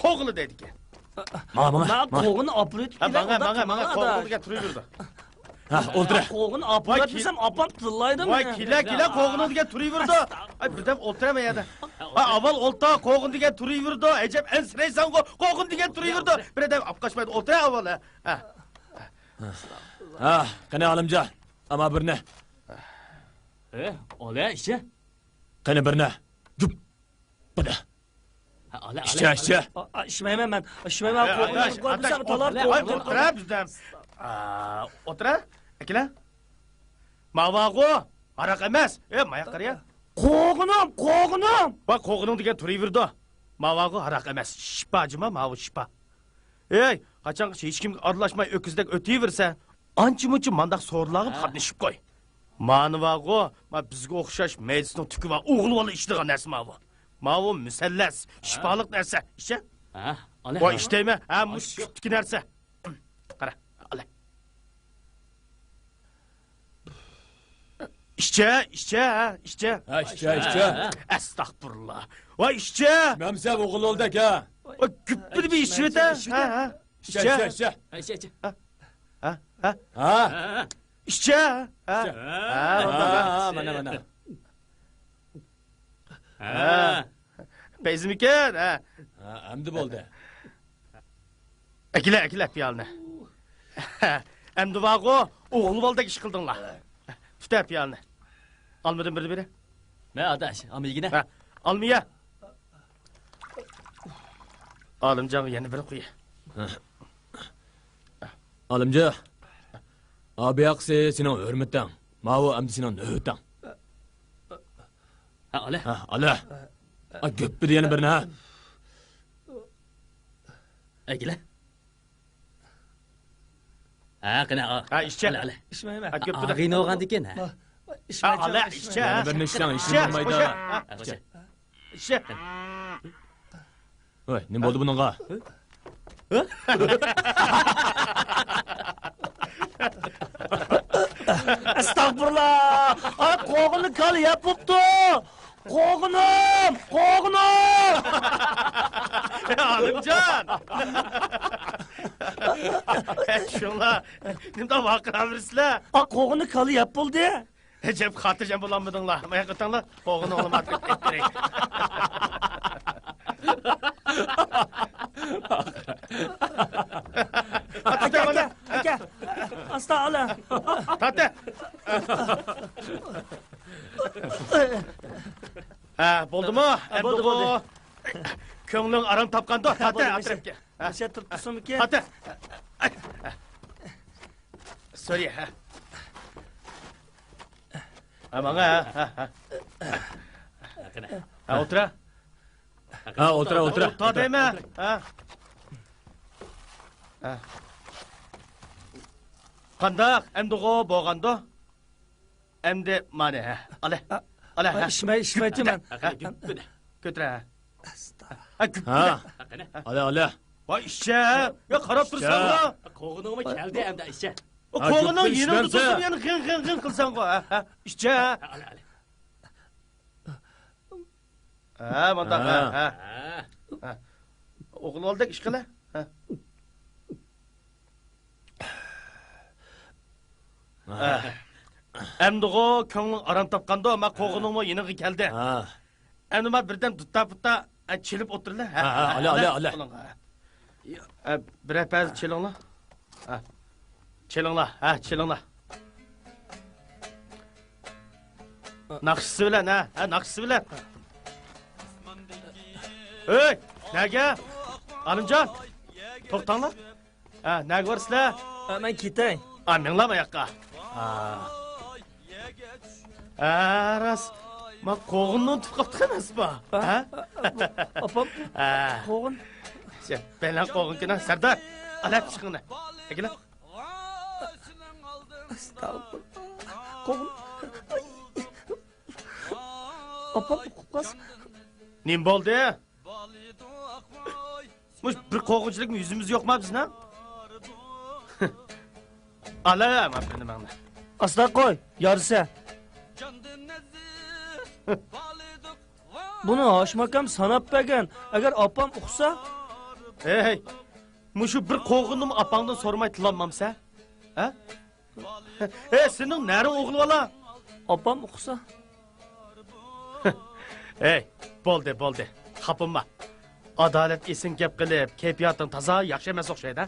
قوغۇنى دەيدىكەن. ماڭا، ماڭا، ماڭا. قوغۇن ئاپىرىۋېتىپ كېلەي، ماڭا، ماڭا، ماڭا، قوغۇن دېگەن تۇرۇۋېرىدۇ. ھە، ئولتۇر. قوغۇن ئاپىرىۋەتمىسەم، ئاپام تىللايدۇ مېنى. ۋاي، كېلە، كېلە، قوغۇن دېگەن تۇرۇۋېرىدۇ. ئاي، بىردەم ئولتۇرە مەن يەردە. ھە، ئاۋۋال ئولتۇر، قوغۇن دېگەن تۇرۇۋېرىدۇ. ئەجەب ئەنسىرەيسەنغۇ، قوغۇن دېگەن تۇرۇۋېرىدۇ. بىردەم ئاپقاچمايدۇ، ئولتۇر ئاۋۋال، ھە. ھە، قېنى، ئالىمجان، ئاما بىرنى. ھە، ئالە، ئىچە. قېنى بىرنى. گۈپ. بىرنى. ھە، ئالە، ئىچە، ئالە. ئىچە. ئا، ئا، ئىچمەيمەن مەن. ئىچمەيمەن، ئە، قوغۇن، ئاداش، قوغۇن، ئاداش، قوغۇن، ئولتۇرە، قوغۇن. ئولتۇرە بىردەم. ئا، ئولتۇرە. ئەكېلە. ماۋاغۇ ھاراق ئەمەس. ئە، ماياق قارىيا. قوغۇنۇم، قوغۇنۇم. ۋاي، قوغۇنۇڭ دېگەن تۇرۇۋېرىدۇ. ماۋاغۇ ھاراق ئەمەس. شىپا جۇما، ماۋۇ شىپا. ئەي، قاچانغىچە ھېچكىمگە ئارىلاشماي ئۆكۈزدەك ئۆتۈۋېرىسەن، ئانچە-مۇنچە مانداق سورۇنلارغا ھە. قاتنىشىپ قوي. مانىۋاغۇ، ما بىزگە ئوخشاش مەيدىسىنىڭ تۈكى بار ئوغۇل بالا ئىچىدىغان نەرسە ماۋۇ. ماۋۇ مۇسەللەس، ھە. شىپالىق نەرسە. ئىچە. ھە، ئالا، ۋاي، ھە. ئىچتەيمەن. ھە، مۇشۇ ئاشۇ. كۆپتىكى نەرسە. قارا، ئالا. ئىچە، ئىچە، ھە، ئىچە. ھە، ئىچە، ئىچە. ئەستەغپۇرۇللا. ۋاي، ئىچە. مەمسە ئوغۇل ئولدەك، ھە. ۋاي، گۈپپىدە بىر ئىچىۋېتە. ھە، ھە. ئىچە، ئىچە، ئىچە. ھە، ئىچە، ئىچە. ھە، ھە. ھە. ئىچە. ھە. ئىچە. ھە، ھە، ھە، مانا، مانا. ھە. پەيزىمىكىن، ھە؟ ھە، ئەمدى بولدى. ئەكېلە، ئەكېلە پىيالىنى. ئەمدى بارغۇ، ئوغۇل بالىدەك ئىش قىلدىڭلار. تۇتە پىيالىنى. ئالمىدىن بىرنى بېرە. مە ئاداش، ئالما يېگىنە. ھە، ئالما يە. ئالىمجانغا يەنە بىر قۇيە. ئالىمجان، ئا بۇياققىسى سېنىڭ ھۆرمىتىڭ، ماۋۇ ئەمدى سېنىڭ نۆۋىتىڭ. ھە، ئالە. ھە، ئالە. ئا، گۆپپىدە يەنە بىرنى، ھە؟ ئەكېلە. ھە، قېنى، ئا. ھە، ئىچچە. ئالە، ئالە. ئىچمەيمەن. ھە، گۆپپىدە. ئاغىنە بولغاندىكىن، ھە. ھە، ئالە، ئىچچە. يەنە بىرنى ئىچسەڭ، ئىچكىلى بولمايدۇ. ھە، خوشە. ئىچە. ۋاي، نېمە بولدى بۇنىڭغا؟ ئەستەغپۇرۇللا! ئاي، قوغۇننى كالا يەپ بوپتۇ! قوغۇنۇم! قوغۇنۇم! ئالىمجان! شۇڭلار نېمىدەپ ۋارقىراۋېرىسىلەر؟ ئا، قوغۇننى كالا يەپ بولدى! ئەجەب خاتىرجەم بولالمىدىڭلار. ماياق ئۆتەڭلار. قوغۇننى ئالىمەن ئەتىپ كەتتىرەي. ئاكا، ئاكا، ئاكا. ئاستا ئالا. تارتە. ھە، بولدىمۇ؟ ھە، بولدى، ئەمدىغۇ. بولدى. كۆڭلۈڭ ئارام تاپقاندۇ؟ ھە، تارتە، بولدى، ئەترەپكە. ھە. مىشە تۇرۇپ تۇرسۇنمىكىن؟ تارتە. سورى، ھە. ھە، ماڭا، ھە، ھە، ھە. ھە، ئولتۇرە. ھە، ئولتۇرە، ئولتۇرە. ئولتۇر دەيمەن. ھە. ھە. قانداق؟ ئەمدىغۇ بولغاندۇ؟ ئەمدى مانى، ھە. ئالە. ئالە، ھە. ئىچمەي، ئىچمەيتتىم مەن. ھە. كۆتۈرە، ھە. ھە، گۈپپىدە. ھە. ئالە، ئالە. ۋاي، ئىچە. يا، قاراپ تۇرساڭغۇ. قوغۇنۇڭمۇ كەلدى ئەمدى، ئىچە. ئۇ ھە، قوغۇننىڭ يېنىڭدا تۇرسام، يەنە غىڭ، غىڭ، غىڭ قىلساڭغۇ. ھە، ھە. ئىچە. ئالە، ئالە. ھە، مانداق، ھە، ھە. ھە. ھە. ئوغۇل بالىدەك ئىش قىلە. ھە. ھە. ئەمدىغۇ كۆڭلۈڭ ئارام تاپقاندۇ؟ ما قوغۇنۇڭمۇ يېنىڭغا كەلدى. ھە. ئەمدى ما بىردەم دۇتتا-پۇتتا، ئە، چېلىپ ئولتۇرلا. ھە، ھە، ھە، ئالە، ئالە، ئالە. ھە، بىرەر پەز چېلىڭلار. ھە. چېلىڭلار، ھە، چېلىڭلار. ناخشىسى بىلەن، ھە، ھە، ناخشىسى بىلەن. ھەي، نەگە؟ ئالىمجان، توختاڭلار. ھە، نەگە بارىسىلەر؟ ھە، مەن كېتەي. ئا، مېڭلار ماياققا. ھە. ھە، راست. ما قوغۇننى ئۇنتۇپ قاپتىق ئەمەسمۇ؟ ھە؟ ھە؟ ئاپام، ھە. قوغۇن. شە، بەلەن قوغۇن كېنە، سەردار. ئەلەپ چىقىڭنى. ئەكېلە. ئەستەغپۇرۇللا. قوغۇن. ئاپام ئۇقۇپ قالسا. نېمە بولدى؟ مۇشۇ بىر قوغۇنچىلىكمۇ يۈزىمىز يوقما بىزنىڭ؟ ئالا، ماپىنى ماڭا. ئاستا قوي، يارىسە. بۇنى ھاشىم ئاكام ساناپ بەرگەن. ئەگەر ئاپام ئۇقسا. ھەي، مۇشۇ بىر قوغۇننىمۇ ئاپاڭدىن سورىماي تىلالمامسەن؟ ھە؟ ھەي، سېنىڭ نەرە ئوغلى بالا؟ ئاپام ئۇقسا. ھەي، بولدى، بولدى. خاپىما. ئادالەت ئېسىڭ گەپ قىلىپ، كەيپىياتىڭ تازا ياخشى ئەمەس ئوخشايدۇ.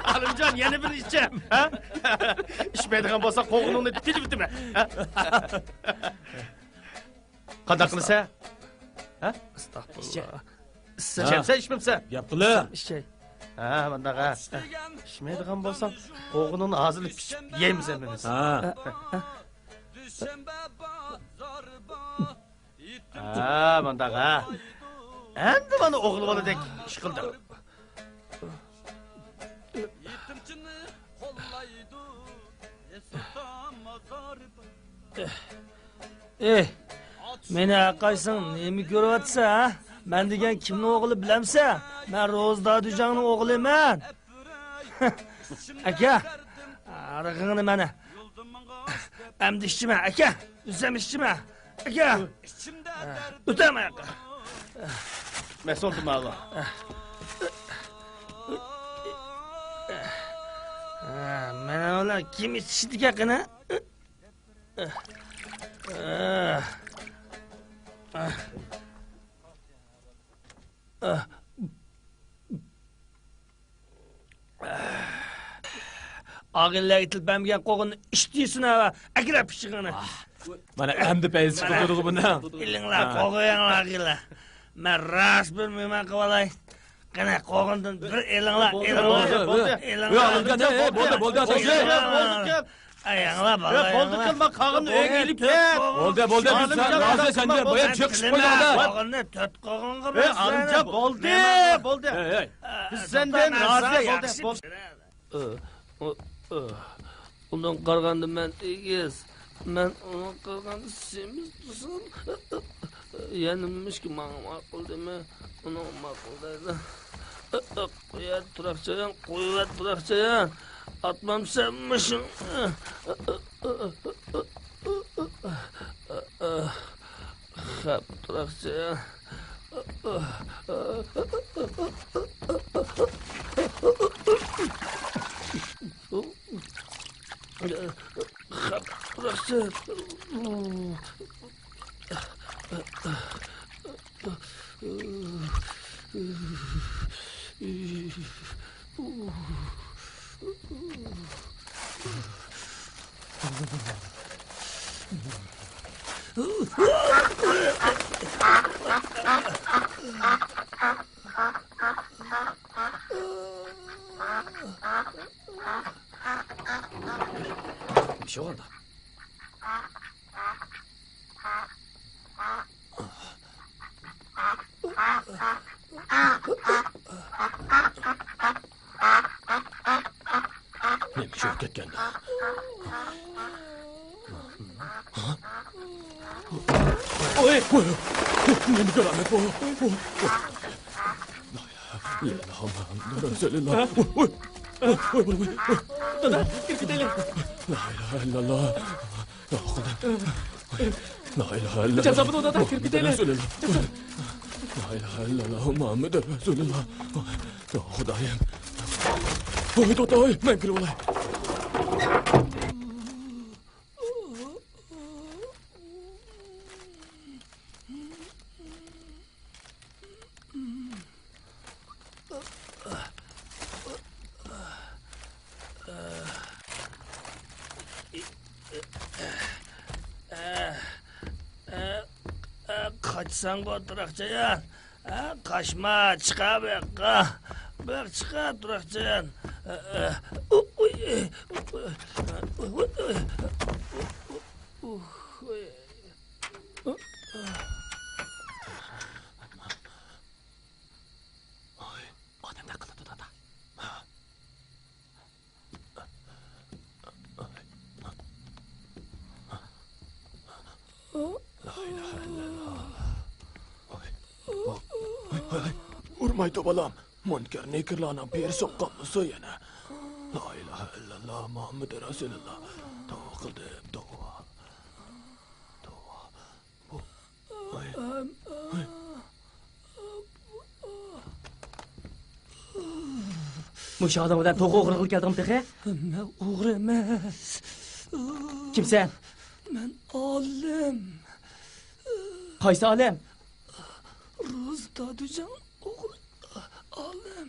ئالىمجان، يەنە بىر ئىچەم، ھە؟ ئىچمەيدىغان بولساڭ، قوغۇنۇڭنى تېلىۋېتىمەن، ھە؟ قانداق قىلىسەن؟ ھە؟ ئەستەغپۇرۇللا. ئىچەمسەن، ئىچمەمسەن؟ گەپ قىلە. ئىچەي. ھە، مانداق، ھە. ئىچمەيدىغان بولساڭ، قوغۇنۇڭنى ھازىرلا پىچىپ يەيمىز ھەممىمىز. ھە. ھە، مانداق، ھە. ئەمدى مانا ئوغۇل بالىدەك ئىش قىلدىڭ. ئېي، مېنى ھەرقايسىڭ نېمە كۆرۈۋاتىسەن، ھە؟ مەن دېگەن كىمنىڭ ئوغلى بىلەمسەن؟ مەن روزى دادۈجاڭنىڭ ئوغلىمەن. ئاكا، ھارىقىڭنى مانا. ئەمدى ئىچىمەن، ئاكا. ئۆزۈم ئىچىمەن، ئاكا. ئۆتەمەن، ئاكا. مەسئۇل دېمەڭلار. مانا ئۇلار كىم ئىچىشىدىكەن قېنى؟ ئاغىنىلەرگە تىلىپ بەرمىگەن قوغۇننى ئىشتىسىنا ئەكىرە پىششىقىنى. مانا ئەمدى پەيزى چىقىپ تۇرىدۇ بۇنىڭ. ئېلىڭلار، قوغۇن ئېلىڭلار، ئاغىنىلەر. مەن راست بىر مېھمان قىلىۋالاي. قېنى، قوغۇندىن بىر ئېلىڭلار، ئېلىڭلار. بولدى. ئېلىڭلار. ياق، ئەلبەتتە، ئە، بولدى، بولدى، ئەلبەتتە. بولدى. ئەي، ئاڭلا، بالا، بولدى، ئاڭلا. قىلما، قاغىننى ئۆيگە ئېلىپ كەت. بولدى، بولدى، بىز سەن رازى، سەندىن بايا چېقىشىپ قويدۇق. قاغىننى تۆت قوغۇنغا ئەي، بۆلسەڭ، ئالىمجان، بولدى، بولدى. ئەي، ئەي. بىز سەندىن رازى، بولدى، بولدى. ئۇنىڭغا قارىغاندا مەن ئېگىز، مەن ئۇنىڭغا قارىغاندا سېمىز تۇرسام، يەنە مۇشۇ ماڭا ماقۇل دېمە، ئۇنىڭغا ماقۇل دەيدۇ. قويۇۋەت، تۇراقچىيان، قويۇۋەت، تۇراقچىيان. ئاتمامسەن مۇشۇ. خەپ، تۇراقچىيان. خەپ، تۇراقچىيان. نېمە شۇ كەتكەندە؟ ۋوي! نېمە كارامەت بۇ؟ لا ئىلاھە ئىللاللا مۇھەممەدۇر رەسۇلۇللا. ۋوي، ۋوي، ۋوي. دادا، كىرىپ كېتەيلى. لا ئىلاھە ئىللاللا. يا خۇدا. لا ئىلاھە ئىللاللا. جازا بۇنى، دادا، كىرىپ كېتەيلى. رەسۇلۇللا. لا ئىلاھە ئىللاللا مۇھەممەدۇر رەسۇلۇللا. يا خۇدايىم. ۋوي، توختا، ۋوي، مەن كىرىۋالاي. قاچساڭغۇ، تۇراقچىيان. ھە، قاچما، چىقار بۇ ياققا. بۇ ياققا چىقار، تۇراقچىيان. ھە، ھە. ئۇ-، ئۇي. ئۇي. ئادەملەر قىلىدۇ، دادا. لا ئىلاھە ئىللاللا. ۋاي، ۋاي، ۋاي، ۋاي. ئۇرمايدۇ بالام. مۇنكەر نېكىرلارنىڭ بىرى سوققانمىسۇ يەنە؟ لا ئىلاھە ئىللاللا مۇھەممەدۇر رەسۇلۇللا. توۋا قىلدىم، توۋا. توۋا. بۇ، ۋاي، ۋاي. مۇشۇ ئادەم بىلەن توخۇ ئوغرىلىققا كەلدىڭمۇ تېخى؟ مەن ئوغرى ئەمەس. كىمسەن؟ مەن ئالىم. قايسى ئالىم؟ روزى دادۈجاڭ ئوغلى ئالىم.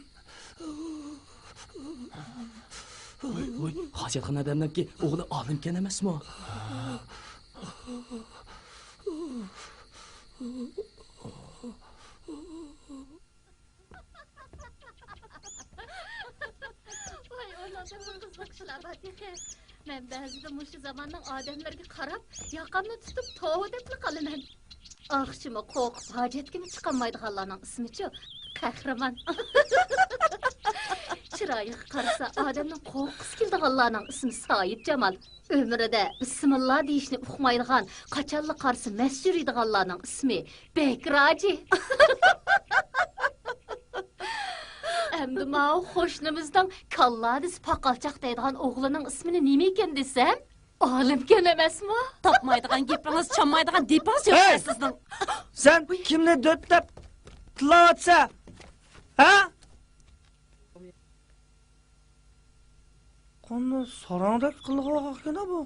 ۋوي، ۋوي، ھاجەتخانا ئادەمنىڭكى ئوغلى ئالىمكەن ئەمەسمۇ؟ ۋاي، ئۇنىڭدىنمۇ قىزىق ئىشلار بار تېخى. مەن بەزىدە مۇشۇ زاماننىڭ ئادەملىرىگە قاراپ، ياقامنى تۇتۇپ، توۋا دەپلا قالىمەن. ئاخشىمى قورقۇپ، ھاجەتكىمۇ چىقالمايدىغانلارنىڭ ئىسمىچۇ؟ قەھرىمان. چىرايىغا قارىسا، ئادەمنىڭ قورققۇسى كېلىدىغانلارنىڭ ئىسمى ساھىبجامال. ئۆمرىدە بىسمىللا دېيىشنى ئۇقمايدىغان، قاچانلا قارىسا مەست يۈرىدىغانلارنىڭ ئىسمى بەك راجى. ئەمدى ماۋۇ قوشنىمىزنىڭ كاللا دېسە پاقالچاق دەيدىغان ئوغلىنىڭ ئىسمىنى نېمىكىن دېسەم، ئالىمكەن ئەمەسمۇ؟ تاپمايدىغان گېپىڭىز، چانمايدىغان دېپىڭىز يوق ھەي! سىزنىڭ. سەن كىمنى دۆت دەپ تىللاۋاتىسەن؟ ھە؟ قانداق ساراڭدەك قىلغاقكەن بۇ.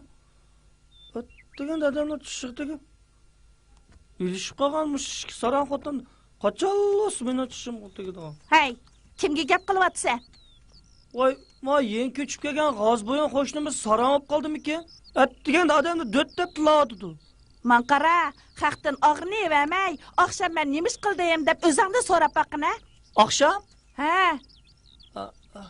ئەتىگەن دادامنىڭ چىشىغا تېگىپ، ئېلىشىپ قالغان مۇشۇ ئىككى ساراڭ خوتۇن قاچانلا مېنىڭ چىشىمغا تېگىدىغان. ھەي، كىمگە گەپ قىلىۋاتىسەن؟ ۋاي، ما يېڭى كۆچۈپ كەلگەن غازبويۇن قوشنىمىز ساراڭ بولۇپ قالدىمىكىن؟ ئەتىگەن دادامنى دۆت دەپ تىللاۋاتىدۇ. ماڭا قارا، خەقتىن ئاغرىنىۋەرمەي، ئاخشام مەن نېمە ئىش قىلدىم دەپ ئۆزۈڭدىن سوراپ باققىنە. ئاخشام؟ ھە. ئا، ئا.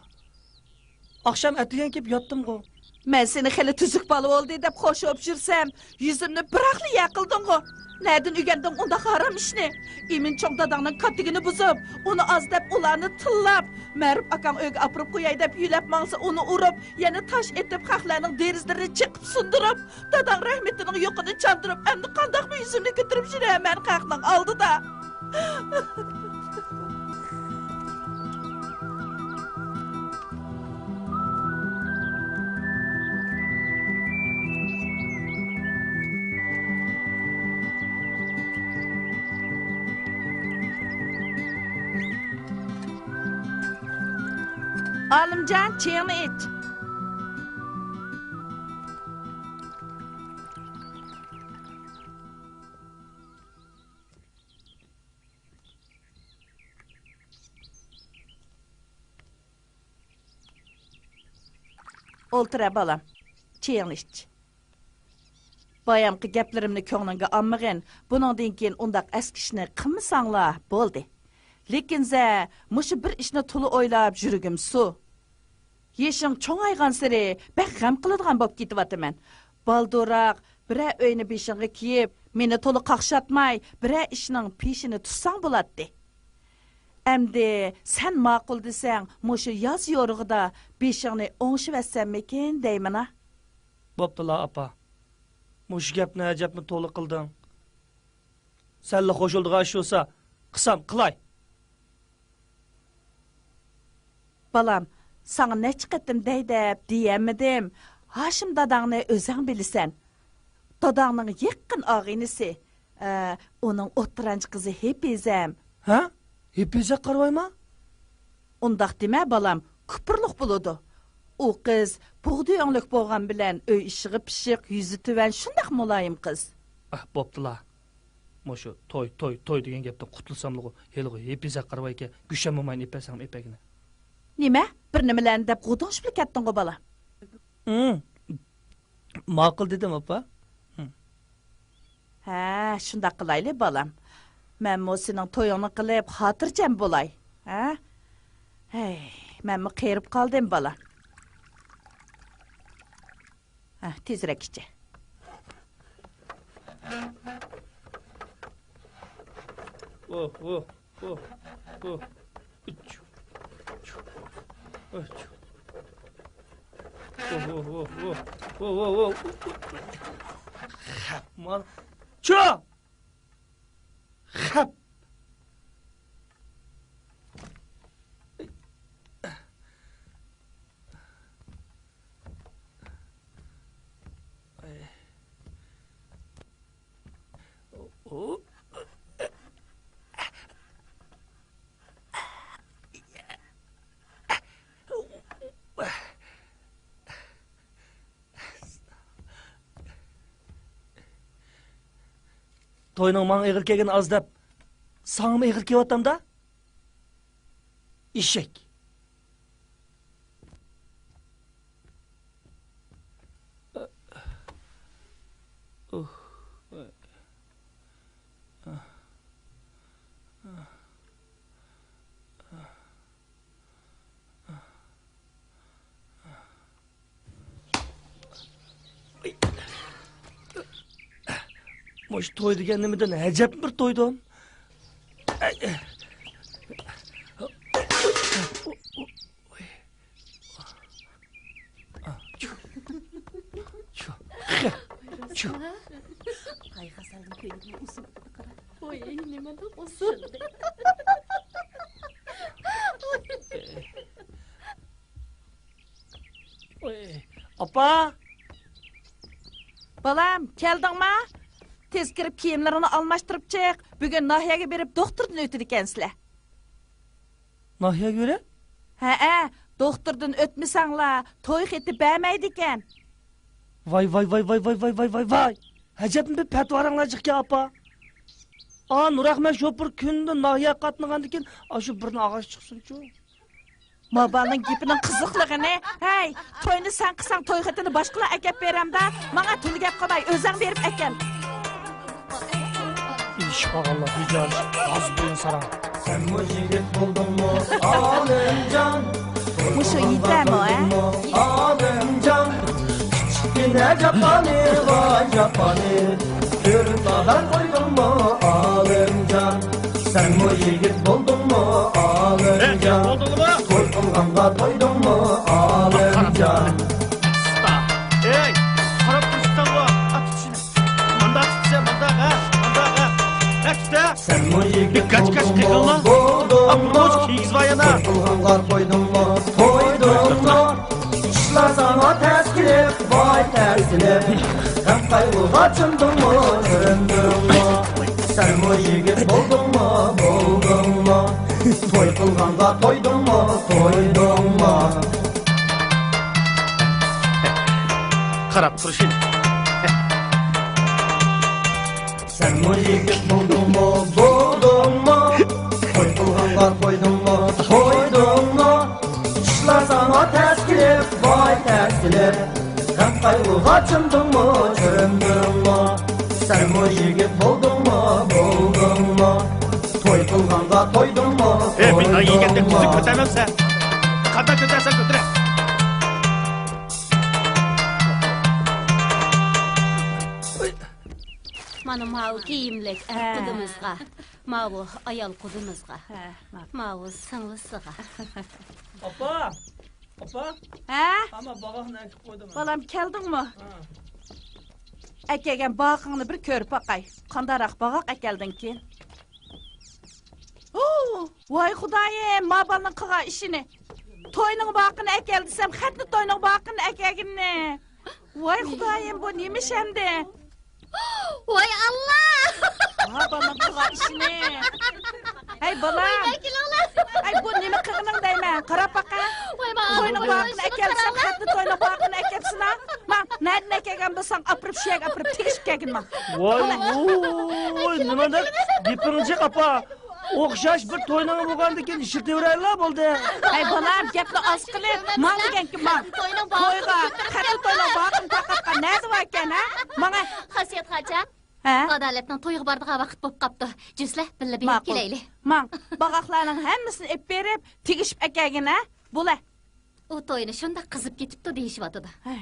ئاخشام ئەتىگەن كېلىپ ياتتىمغۇ. مەن سېنى خېلى تۈزۈك بالا بولدى دەپ خوش بولۇپ يۈرسەم، يۈزۈمنى بىراقلا يەر قىلدىڭغۇ. نەدىن ئۆگەندىڭ ئۇنداق ھارام ئىشنى؟ ئىمىن چوڭ داداڭنىڭ كاتتىكىنى بۇزۇپ، ئۇنى ئاز دەپ ئۇلارنى تىللاپ، مەرۇپ ئاكاڭ ئۆيگە ئاپىرىپ قوياي دەپ يۆلەپ ماڭسا، ئۇنى ئۇرۇپ، يەنە تاش ئېتىپ، خەقلەرنىڭ دېرىزىلىرىنى چېقىپ سۇندۇرۇپ، داداڭ رەھمىتىنىڭ يوقىنى چاندۇرۇپ، ئەمدى قانداقمۇ يۈزۈمنى كۆتۈرۈپ يۈرەمەن خەقنىڭ ئالدىدا؟ ئالىمجان، چېيىڭنى ئىچ. ئولتۇرە، بالام. چېيىڭنى ئىچ. بايامقى گەپلىرىمنى كۆڭلۈڭگە ئالمىغىن. بۇنىڭدىن كېيىن ئۇنداق ئەسكى ئىشنى قىلمىساڭلا بولدى. لېكىن زە، مۇشۇ بىر ئىشنى تولا ئويلاپ يۈرىكىم سۇ. يېشىڭ چوڭايغانسېرى بەك غەم قىلىدىغان بولۇپ كېتىۋاتىمەن. بالدۇرراق بىرەر ئۆينى بېشىڭغا كىيىپ، مېنى تولا قاقشاتماي، بىرەر ئىشنىڭ پېشىنى تۇتساڭ بولاتتى. ئەمدى سەن ماقۇل دېسەڭ، مۇشۇ ياز يورۇقىدا بېشىڭنى ئوڭشىۋەتسەممىكىن دەيمەن-ە. بوپتۇلا، ئاپا. مۇشۇ گەپنى ئەجەبمۇ تولا قىلدىڭ. سەنلا قوشۇلىدىغان ئىش بولسا، قىلسام قىلاي. بالام، ساڭا نەچچە قېتىم دەي دەپ دېيەلمىدىم. ھاشىم داداڭنى ئۆزۈڭ بىلىسەن. داداڭنىڭ يېقىن ئاغىنىسى. ئە، ئۇنىڭ ئوتتۇرانچە قىزى ھېپىزەم. ھە؟ ھېپىزە قارىۋايما؟ ئۇنداق دېمە، بالام، كۇپۇرلۇق بولىدۇ. ئۇ قىز بۇغدىيى ئۆڭلۈك بولغان بىلەن ئۆي ئىشىغا پىششىق، يۈزى تۆۋەن، شۇنداق مۇلايىم قىز. ئاھ، بوپتۇلا. مۇشۇ توي، توي، توي دېگەن گەپتىن قۇتۇلساملىغۇ، ھېلىغۇ ھېپىزە قارىۋايكەن، گۈشەن موماينى ئېپەرسەڭمۇ ئېپەرگىنە. نېمە؟ بىر نېمىلەرنى دەپ غۇدۇڭشىپلا كەتتىڭغۇ، بالا؟ ھىم. ماقۇل دېدىم، ئاپا. ھىم. ھە، شۇنداق قىلايلى، بالام. مەنمۇ سېنىڭ تويۇڭنى قىلىپ، خاتىرجەم بولاي. ھە؟ ھەي، مەنمۇ قېرىپ قالدىم، بالام. ھە، تېزرەك ئىچە. ۋوھ، ۋوھ، ۋوھ، ۋوھ. ئۈچ. ئۈچ. ۋوھ، ۋوھ، ۋوھ، ۋوھ. ۋوھ، ۋوھ، ۋوھ. خەپ مال. چو! خەپ! توينىڭ ماڭا ئېغىر كەلگىنى ئاز دەپ، ساڭىمۇ ئېغىر كېلىۋاتامدا؟ ئېشەك. مۇشۇ توي دېگەن نېمىدىن ئەجەب بىر تويدۇم. قايغا سالدىم كۆيۈكنىڭ ئۇسسۇللۇقىنى قارا. ۋوي، نېمانداق ئۇسسۇل. ئاپا! بالام، كەلدىڭما؟ تېز كىرىپ كىيىملىرىڭنى ئالماشتۇرۇپ چىق. بۈگۈن ناھىيەگە بېرىپ دوختۇردىن ئۆتىدىكەنسىلەر. ناھىيەگە بېرىپ؟ ھەئە، دوختۇردىن ئۆتمىسەڭلار توي خېتى بەرمەيدىكەن. ۋاي، ۋاي، ۋاي، ۋاي. ئەجەبمۇ بىر پەتىۋارىڭلار جىقكەن، ئاپا. ئا، نۇرئەخمەت شوپۇر كۈندە ناھىيەگە قاتنىغاندىكىن، ئاشۇ بىرنى ئاغاچ چىقسۇنچۇ. ما بالىنىڭ گېپىنىڭ قىزىقلىقىنى. ھەي، توينى سەن قىلساڭ، توي خېتىنى باشقىلار ئەكەپ بېرەمدا. ماڭا تۈنۈگەپ قالماي، ئۆزەڭ بېرىپ ئەكەل. ئىشىپ قالغانلار بىجارىشىپ، ھازىر بۇيان ساراڭ. سەنمۇ يىگىت بولدۇڭمۇ، ئالىمجان؟ مۇشۇ يېتەرمۇ، ھە؟ ئالىمجان، كىچىككىنە جاپانى، ۋاي جاپانى. كۆرۈپ نادان قويدۇڭمۇ، ئالىمجان؟ سەنمۇ يىگىت بولدۇڭمۇ، ئالىمجان؟ بولدۇڭمۇ؟ توي قىلغانغا تويدۇڭمۇ، ئالىمجان؟ ئەي، قاراپ تۇرساڭغۇ، ئات ئىچىنى. مانداق تۇتسا، مانداق، ھە؟ مانداق، ھە؟ ھە، تۇت، ھە؟ سەنمۇ يىگىت بولدۇڭمۇ، بولدۇڭمۇ؟ توي قىلغانغا تويدۇڭمۇ، تويدۇڭمۇ؟ ئىشلار ساڭا تەس كېلىپ، ۋاي تەس كېلىپ، غەم قايغۇغا چۆمدۈڭمۇ، چۆمدۈڭمۇ؟ سەنمۇ يىگىت بولدۇڭمۇ، بولدۇڭمۇ؟ توي قىلغانغا تويدۇڭمۇ، تويدۇڭمۇ؟ قاراپ تۇرۇشىنى. سەنمۇ يىگىت بولدۇڭمۇ، بولدۇڭمۇ؟ توي قىلغانغا تويدۇڭمۇ، تويدۇڭمۇ؟ ئىشلار ساڭا تەس كېلىپ، ۋاي تەس كېلىپ، غەم قايغۇغا چۆمدۈڭمۇ، چۆمدۈڭمۇ؟ سەنمۇ يىگىت بولدۇڭمۇ، بولدۇڭمۇ؟ توي قىلغانغا تويدۇڭمۇ، ئەي، بىنا يېگەندەك تويدۇڭمۇ؟ تۈزۈك كۆتەرمەمسەن. قانداق كۆتەرسەڭ كۆتۈرە. مانا ماۋۇ كىيىملىك ھە. قۇدىمىزغا، ماۋۇ ئايال قۇدىمىزغا، ھە، ماۋۇ. ماۋۇ سىڭلىسىغا. ئاپا! ئاپا! ھە؟ ئاما باغاقنى ئەكىپ قويدۇم. بالام، كەلدىڭمۇ؟ ھە. ئەكەلگەن باغىقىڭنى بىر كۆرۈپ باقاي. قانداقراق باغاق ئەكەلدىڭكىن؟ ھۇ! ۋاي خۇدايىم، ما بالىنىڭ قىلغان ئىشىنى. توينىڭ باغىقىنى ئەكەل دېسەم، خەتنە توينىڭ باغىقىنى ئەكەلگىنىنى. ۋاي خۇدايىم، بۇ نېمە ئىش ئەمدى؟ ۋاي ئاللا! ھا، بالىنىڭ قىلغان ئىشىنى. ھەي، بالام. ۋاي، كېلىڭلار. ھەي، بۇ نېمە قىلغىنىڭ دەيمەن. قاراپ باقە. ۋاي، ما توينىڭ باغىقىنى ئەكەل دېسەم، خەتنە توينىڭ باغىقىنى ئەكەپسىنا. ما، نەدىن ئەكەلگەن بولساڭ، ئاپىرىپ، شۇ يەرگە ئاپىرىپ، تېگىشىپ كەلگىن، ما. ۋاي، ۋوي، نېمانداق گېپىڭ جىق، ئاپا. ئوخشاش بىر توينىڭ بولغاندىكىن ئىشلىتىۋېرەيلا بولدى. ھەي، بالام، گەپنى ئاز قىلىپ، ماڭ دېگەنكىن ماڭ. تويغا، خەتنە توينىڭ باغىقىنى تارقاتقان نەدە باركەن، ھە؟ ماڭە. خاسىيەت خاجا. ھە؟ ئادالەتنىڭ تويغا بارىدىغان ۋاقىت بوپ قاپتۇ. جۈسلە، بىللە بېرىپ كېلەيلى. ماڭ. باغاقلارنىڭ ھەممىسىنى ئېلىپ بېرىپ، تېگىشىپ ئەكەلگىن، ھە؟ بولە. ئۇ توينى شۇنداق قىزىپ كېتىپتۇ دېيىشىۋاتىدۇ. ھەي.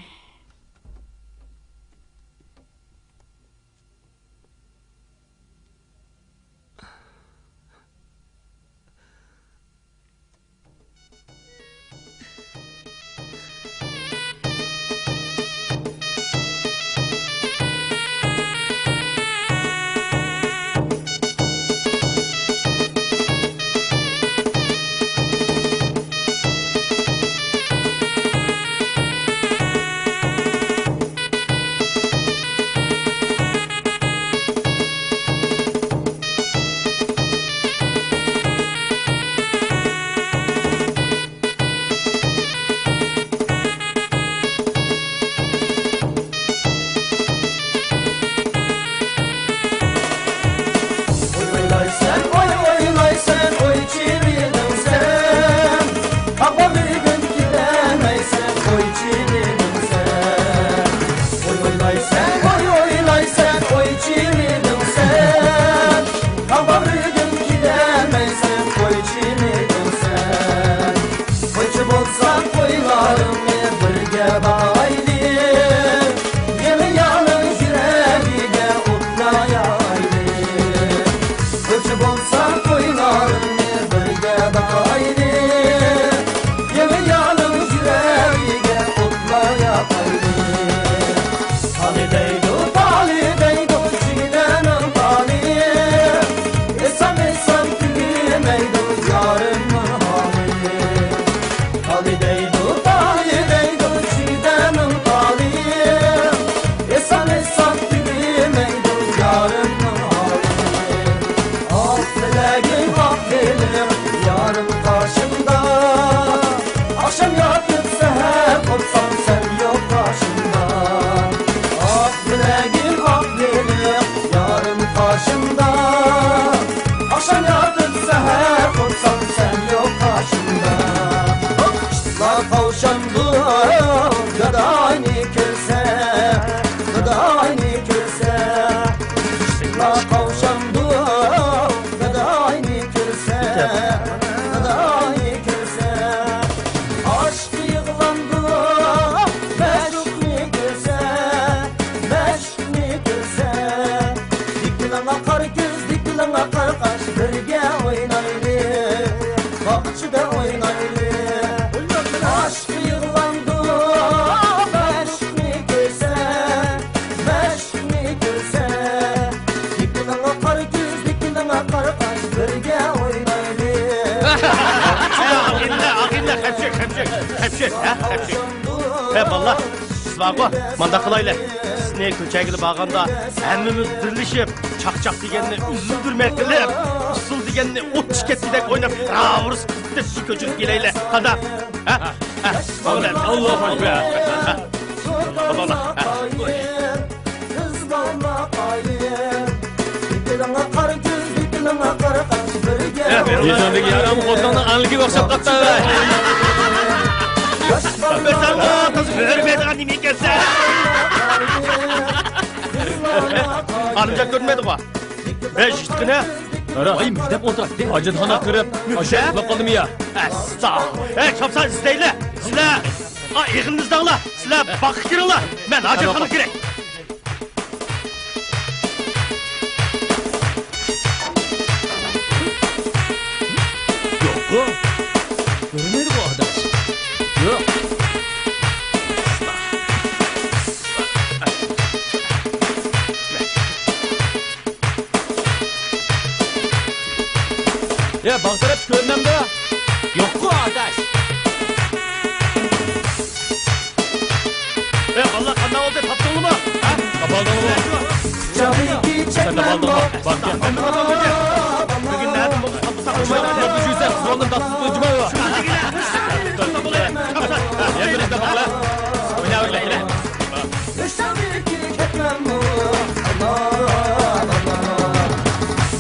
قارقاش بىرگە ئوينايلى، باغچىدا ئوينايلى. ئاشىق يىغلايدۇ، مەشۇقنى كۆرسە، مەشۇقنى كۆرسە. يېقىنىڭغا قارا كۆز، يېقىنىڭغا قارقاش بىرگە ئوينايلى. ئاغىنىلەر، ئاغىنىلەر، خەپچۈك، خەپچۈك، خەپچۈك، ھە، خەپچۈك. ھە، بالىلار، سىز بارغۇ، مانداق قىلايلى. سىزنى كۆچەگىلا بارغاندا ھەممىمىز بىرلىشىپ، چاقچاق دېگەننى ئۈزۈلدۈرمەي قىلىپ، ئۇسسۇل دېگەننى ئوت چىقىتىدەك ئويناپ، راۋۇرۇس قىلىپ كۆچۈرۈپ كېلەيلى. قانداق؟ ھە؟ ھە؟ ماڭىلى. ئاللاھۇ ئەكبەر. يېتىڭدىكى يارام خوتۇننىڭ ئانىلىكىگە ئوخشاپ قاپتۇ. بىزنىڭ قىز كۆرمەيدىغان نېمە ئىكەنسەن؟ ئانىمجان كۆرۈنمەيدىغۇ؟ ھەي، يىگىتقىنە. ۋاي، مۈكدەپ ئولتۇر. ھاجەتخانا كىرىپ، ئاشۇ ئۇخلاپ قالدىم يا. ئەستا. ھەي، چاپسان ئىزدەيلى. سىلەر، ئا، ئېغىنىڭىزنى ئاڭلا. سىلەر باغقا كىرىڭلار. مەن ھاجەتخانىغا كىرەي. يوققۇ. كۆرۈنمەيدىغۇ ئاداش. يوق. يا، باغ تەرەپ كۆرۈنەمدۇ؟ يوققۇ ئاداش. ئە، بالىلار، قانداق بولدى؟ تاپتىڭلىمۇ؟ ھە؟ تاپالدىڭلىمۇ؟ سەن تاپالدىڭمۇ؟ باركەن. بۈگۈن نەدىن بولدى؟ تاپمىساق بولمايدۇ. ياپلىشىۋەرسەڭ، زورنى تارتىپ قويجىما. يەنە بىر ئىزدەپ باقلا. ئويناۋەرلە.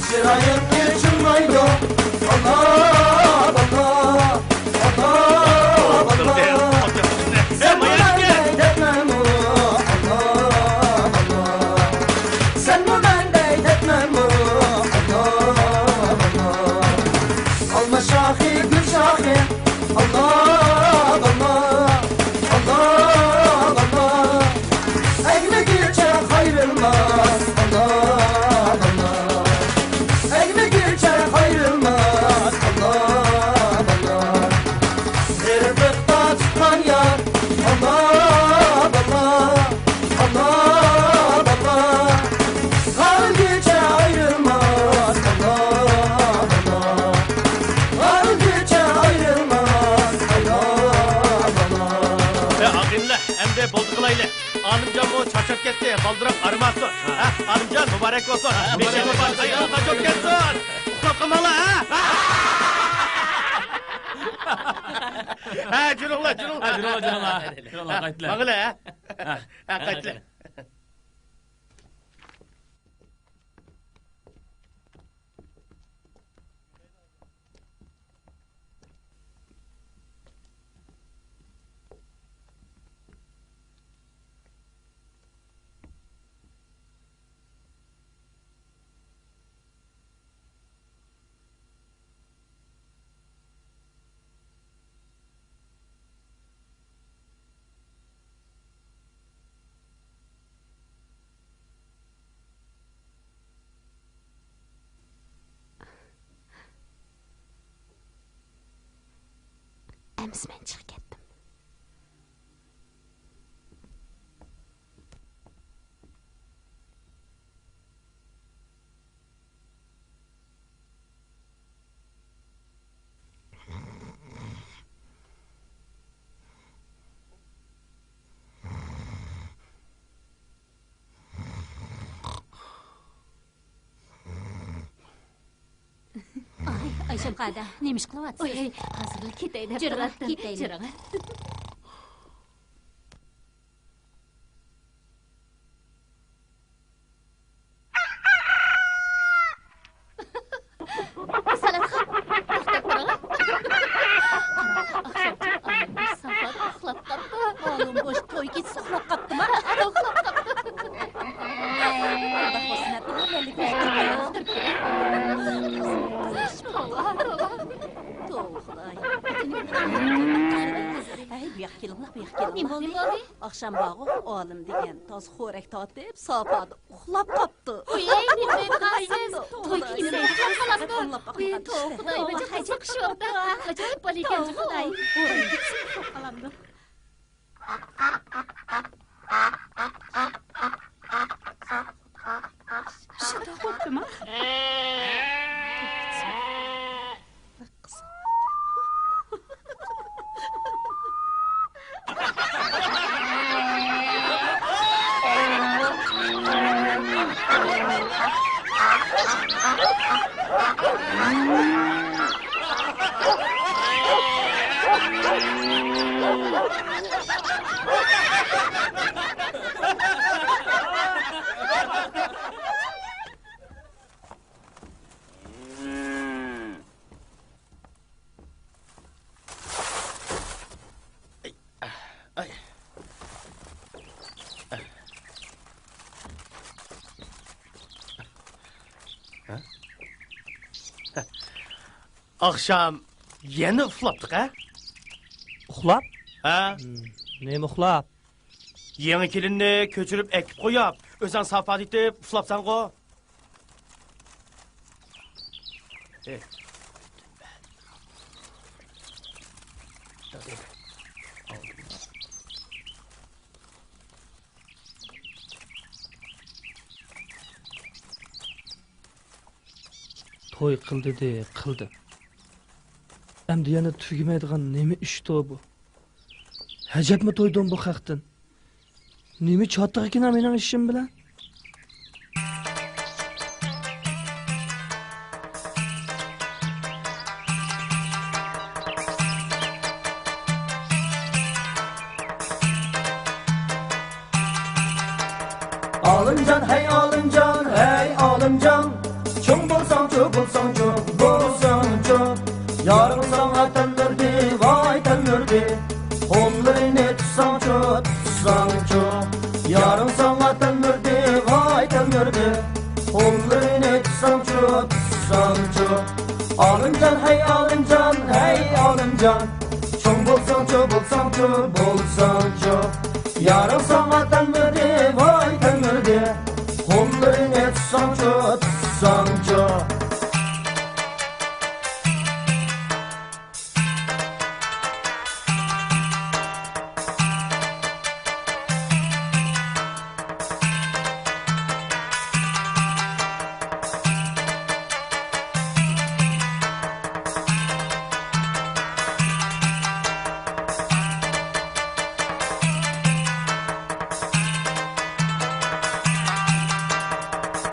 چىرايىڭ ئېچىلمايدۇ. ئانا، ئانا. ئانا، ئانا. سەن ماڭا دەيدىمەنمۇ؟ ئانا، ئانا. سەنمۇ مەن دەيدىمەنمۇ؟ ئانا، ئانا. ئالما شاخى، گۈل شاخى. ئانا، ئانا. ئانا، ئانا. ئەگمىگىچە قايرىلماس. ئانا، ئانا. ئەگمىگىچە قايرىلماس، ئانا، ئانا. غېرىبلىقتا تۇتقان يار، ئانا، ئانا، ئانا، ئانا. قالغىچە ئايرىلماس، ئانا، ئانا. قالغىچە ئايرىلماس، ئانا، ئانا. ئاغىنىلەر، ئەمدى بولدى قىلايلى. ئالىمجانمۇ چارچاپ كەتتى، بالدۇراپ ئارام ئالسۇن. ھە، ئالىمجان، مۇبارەك بولسۇن. ھە، بېشىڭغا باش ئاياغ تاج بولۇپ كەتسۇن. ئۇخلاپ قالماڭلار، ھە؟ ھە، جۈرۈڭلار، جۈرۈڭلار. ھە، جۈرۈڭلار، جۈرۈڭلار. جۈرۈڭلار، قايتىلە. ماڭىلى، ھە؟ ھە. ھە، قايتىلە. ئەمىسە مەن چىقىپ كەتتىم. ئاي، ئايشەم قادە، نېمە ئىش قىلىۋاتىسىز؟ ئوي، ھازىرلا كېتەي دەپ جۈرۈڭ، تۇراتتىم. كېتەيلى. جۈرۈڭ. سالاتخان، توختاپ تۇرۇڭ. قاراڭ، ئاخشامچە ئالىم بوش ساپات ئۇخلاپ قاپتۇ. ئالىم بوش توي كېچىسى ئۇخلاپ قاپتىما؟ ئۇخلاپ قاپتۇ. ئۇنداق بولسا، مەن بىلەن مەلىكە ئۆزگىرىپ كېلىڭ. توۋا، توۋا. توۋا، خۇدايىم. بۇياققا كېلىڭلار، بۇياققا كېلىڭلار. نېمە بولدى، نېمە بولدى؟ ئاخشام بارغۇ، ئالىم دېگەن تازا خورەك تارتىپ، ساپادا ئۇخلاپ قاپتۇ. ئۇي، نېمە دەيدىغانسىز؟ توي كۈنى ئۇخلاپ قاپتۇ. ئۇخلاپ قاپتۇ. ئۇي، توۋا، توۋا، توۋا، ئاجايىپ بالا ئىكەن، توۋا. خۇداي. شۇنداق بوپتۇما؟ ئاخشام يەنە ئۇخلاپتىق ھە؟ ئۇخلاپ؟ ھە. نېمە ئۇخلاپ؟ يېڭى كېلىننى كۆچۈرۈپ ئەكىپ قويۇپ، ئۆزۈڭ ساپادا يېتىپ ئۇخلاپسەنغۇ؟ توي قىل دېدى، قىلدىم. ئەمدى يەنە تۈگىمەيدىغان نېمە ئىشتۇ بۇ؟ ئەجەبمۇ تويدۇم بۇ خەقتىن. نېمە چاتىقكىنا مېنىڭ ئىشىم بىلەن؟ ئالىمجان، ھەي ئالىمجان، ھەي ئالىمجان، چوڭ بولساڭچۇ، بولساڭچۇ، بولساڭچۇ، يارىڭ ساڭا تەلمۈردى، ۋاي تەلمۈردى، قوللىرىنى تۇتساڭچۇ، تۇتساڭچۇ، يارىڭ ساڭا تەلمۈردى، ۋاي تەلمۈردى، قوللىرىنى تۇتساڭچۇ، تۇتساڭچۇ، ئالىمجان، ھەي ئالىمجان، ھەي ئالىمجان، چوڭ بولساڭچۇ، بولساڭچۇ، بولساڭچۇ، يارىڭ ساڭا تەلمۈردى، ۋاي تەلمۈردى، قوللىرىنى تۇتساڭچۇ، تۇتساڭچۇ.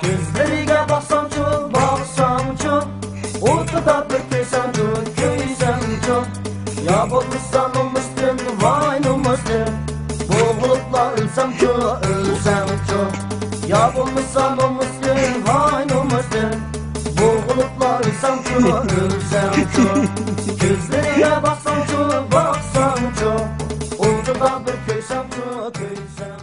كۆزلىرىگە باقساڭچۇ، باقساڭچۇ، ئوتىدا بىر كۆيسەڭچۇ، كۆيسەڭچۇ، يا بولمىسا نومۇستىن، ۋاي نومۇستىن، بوغۇلۇپلا ئۆلسەڭچۇ، ئۆلسەڭچۇ، يا بولمىسا نومۇستىن، ۋاي نومۇستىن، بوغۇلۇپلا ئۆلسەڭچۇ، ئۆلسەڭچۇ، كۆزلىرىگە باقساڭچۇ، باقساڭچۇ، ئوتىدا بىر كۆيسەڭچۇ، كۆيسەڭچۇ.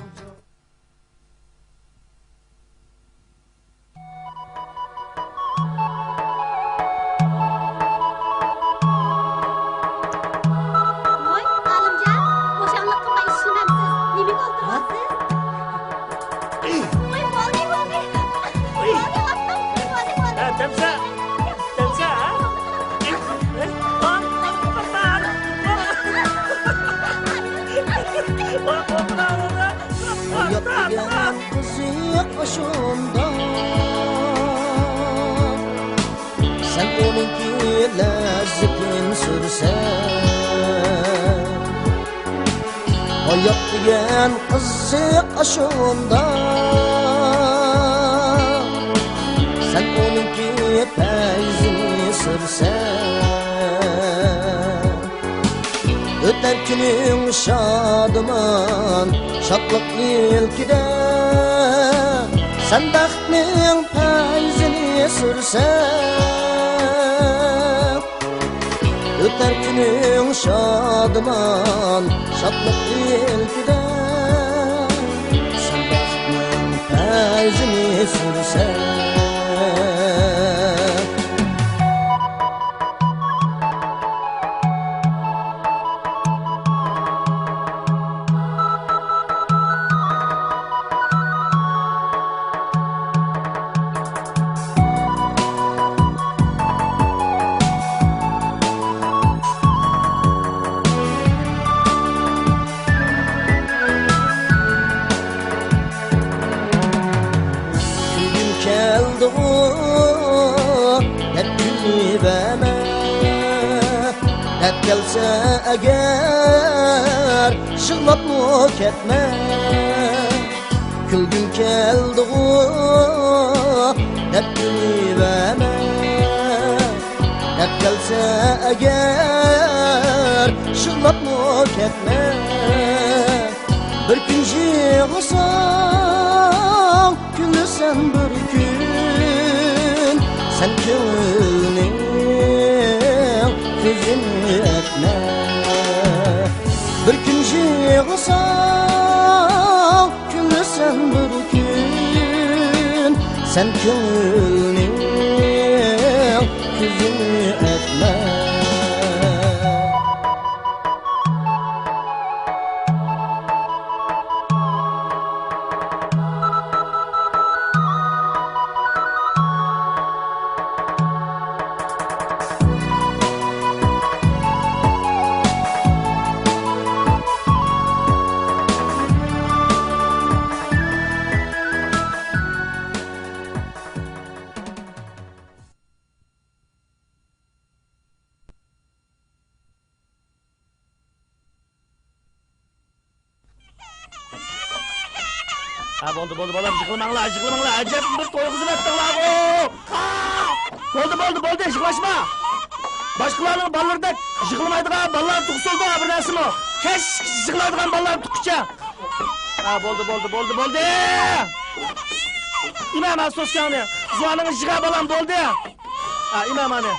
ۋاي، ئالىمجان، خۇشاللىق قىلماي ئىشلىمەمسىز؟ نېمىگە ئولتۇرغانسىز؟ ۋاي، بولدى، بولدى. بولدى، ئاپتۇم. بولدى، بولدى. ھە، دەمسە. دەمسە، ھە؟ ھايات دېگەن قىزىق ئاشۇنداق، سەن ئۇنىڭكى لەززىتىنى سۈرسەن. ھايات دېگەن قىزىق ئاشۇنداق، سەن ئۇنىڭكى پەيزىنى سۈرسەن. ئۆتەر كۈنۈڭ شادىمان، شادلىق ئىلكىدە، سەن بەختنىڭ پەيزىنى سۈرسەن. ئۆتەر كۈنۈڭ شادىمان، شادلىق ئىلكىدە، سەن بەختنىڭ پەيزىنى سۈرسەن. كەلسە ئەگەر، يىغلاپمۇ كەتمە. كۈلگۈم كەلدىغۇ دەپ كۈلۈۋەرمە. دەپ كەلسە ئەگەر، يىغلاپمۇ كەتمە. بىر كۈن يىغلىساڭ، كۈلىسەن بىر كۈن، سەن كۆڭۈلنىڭ كۆزىنى ئەتمە. بىر كۈن يىغلىساڭ، كۈلىسەن بىر كۈن، سەن كۆڭۈلنىڭ كۆزىنى ئەتمە. ھە، بولدى، بولدى، بالام، يىغلىماڭلار، يىغلىماڭلار، ئەجەب بىر توي قىزىنى ئەتتىڭلارغۇ! بولدى، بولدى، بولدى، يىغلاشما! باشقىلارنىڭ بالىلىرىدەك يىغلىمايدىغان بالىلار تۇغسىلىدۇ، بىر نەرسىمۇ. كەچ يىغلايدىغان بالىلار تۇغقىچە. ھە، بولدى، بولدى، بولدى، بولدى! ئىمام، ھە، سوسكاڭنى، زۇۋانىڭنى يىغا، بالام، بولدى! ھە، ئىمام، ئانى.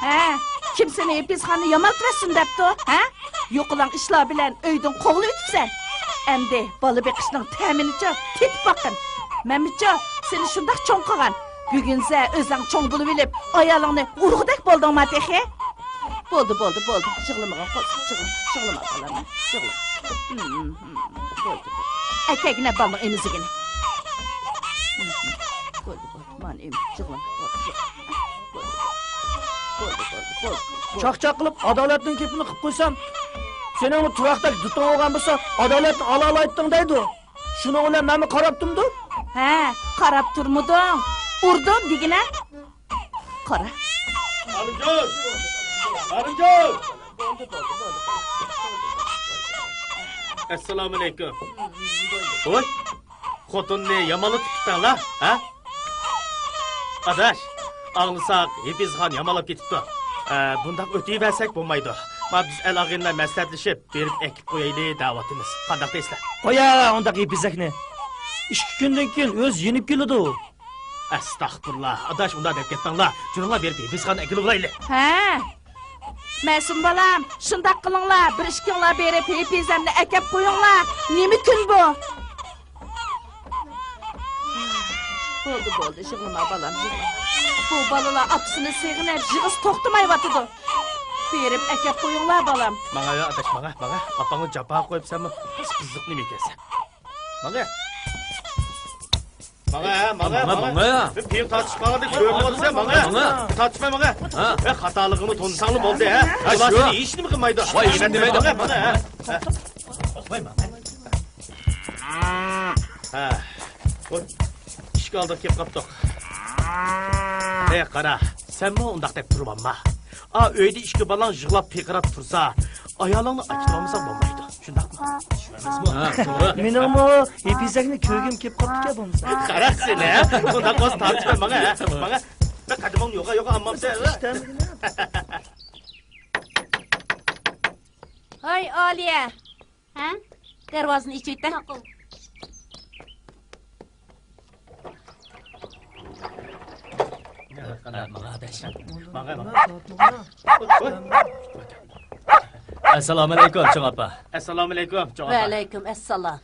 ھە، كىم سېنى ھېپىزخاننى يامالتىۋەتسۇن دەپتۇ، ھە؟ يوقىلاڭ ئىشلار بىلەن ئۆيدىن قوغلىۋېتىپسەن. ئەمدى بالا بېقىشنىڭ تەمىنىچۇ تېتىپ باققىن. مەنمۇچۇ سېنى شۇنداق چوڭ قىلغان. بۈگۈنسە ئۆزۈڭ چوڭ بولۇۋېلىپ، ئايالىڭنى ئۇرغۇدەك بولدۇڭما تېخى؟ بولدى، بولدى، بولدى. يىغلىمىغىن، قوزا، يىغلىما، يىغلىما، بالام، يىغلىما. بولدى، بولدى. ئەكەگىنە بالىنىڭ ئېمىزىگىنى. بولدى، بولدى. مانا ئېمىز، يىغلىما. بولدى، بولدى. بولدى، بولدى، بولدى، بولدى. چاقچاق قىلىپ، ئادالەتنىڭ گېپىنى قىلىپ قويسام، سېنىڭمۇ تۇراقتەك دۇتۇڭ بولغان بولسا، ئادالەتنى ئالالايتتىڭ دەيدۇ. شۇنىڭ بىلەن مەنمۇ قاراپ تۇرمىدىم. ھە، قاراپ تۇرمىدىڭ. ئۇردۇم دېگىنە. قارا. ئالىمجان! ئالىمجان! ئەسسالامۇئەلەيكۇم. ۋوي، خوتۇننى يامانلا تۇتۇپتىڭلار، ھە؟ ئاداش، ئاڭلىساق، ھېپىزخان يامانلاپ كېتىپتۇ. ئە، بۇنداق ئۆتۈۋەرسەك بولمايدۇ. ما بىز ئەل-ئاغىنىلەر مەسلىھەتلىشىپ، بېرىپ ئەكىپ قويايلى دەۋاتىمىز. قانداق دەيسىلەر؟ قويە ئۇنداق ھېپىزەكنى. ئىككى كۈندىن كېيىن ئۆزى يېنىپ كېلىدۇ. ئەستەغپۇرۇللا، ئاداش، ئۇنداق دەپ كەتمەڭلار. جۈرۈڭلار، بېرىپ ھېپىزخاننى ئەكېلىۋالايلى. ھە؟ مەسۇم بالام، شۇنداق قىلىڭلار، بىر ئىككىڭلار بېرىپ ھېپىزەمنى ئەكەپ قويۇڭلار. نېمە كۈن بۇ؟ بولدى، بولدى، يىغلىما بالام، يىغلىما. بۇ بالىلار ئاپىسىنى سېغىنىپ يىغىسى توختىمايۋاتىدۇ. بېرىپ ئەكەپ قويۇڭلار بالام. ماڭە يا ئاداش، ماڭە، ماڭە. ئاپاڭنى جاپاغا قويۇپسەنمۇ؟ قىزىق نېمە ئىكەنسەن؟ ماڭە. ماڭە، ھە، ماڭە، ماڭە، ماڭە. ماڭە. بىر پىيىن تارتىشىپ قالغاندەك كۆرۈنۈۋاتىسەن، ماڭە. ماڭە. تارتىشماي، ماڭە. ھە. ھە، خاتالىقىڭنى تونۇساڭلا بولدى، ھە. ھە، ئۇلار شۇ. سېنى ھېچنېمە قىلمايدۇ. ۋاي، ھېچنېمە دېمەيدۇ. ماڭە، ماڭە، ھە. ھە. ھە. ۋاي، ئىشىك ئالدىغا كېلىپ قاپتۇق. ھەي، قارا، سەنمۇ ئۇنداق دەپ تۇرۇۋالما. ئا، ئۆيدە ئىككى بالاڭ يىغلاپ پىرقىراپ تۇرسا، ئايالىڭنى ئاكىتىۋالمىساڭ بولمايدۇ. شۇنداقمۇ؟ ھە، توغرا. مېنىڭمۇ ھېپىزەكنى كۆرگۈم كېلىپ قاپتىكەن بولمىسا. قارا سېنى، ھە؟ ئۇنداق بولسا تارتىشما، ماڭە، ھە؟ ماڭە. بىر قەدىمىڭنى يوقا، يوقا ئالمامسەن، ھە؟ ھاي، ئالىيە! ھە؟ دەرۋازىنى ئېچىۋېتە. ماقۇل. ئەسسالامۇئەلەيكۇم، چوڭ ئاپا. ئەسسالامۇئەلەيكۇم، چوڭ ئاپا. ۋەئەلەيكۇم ئەسسالام.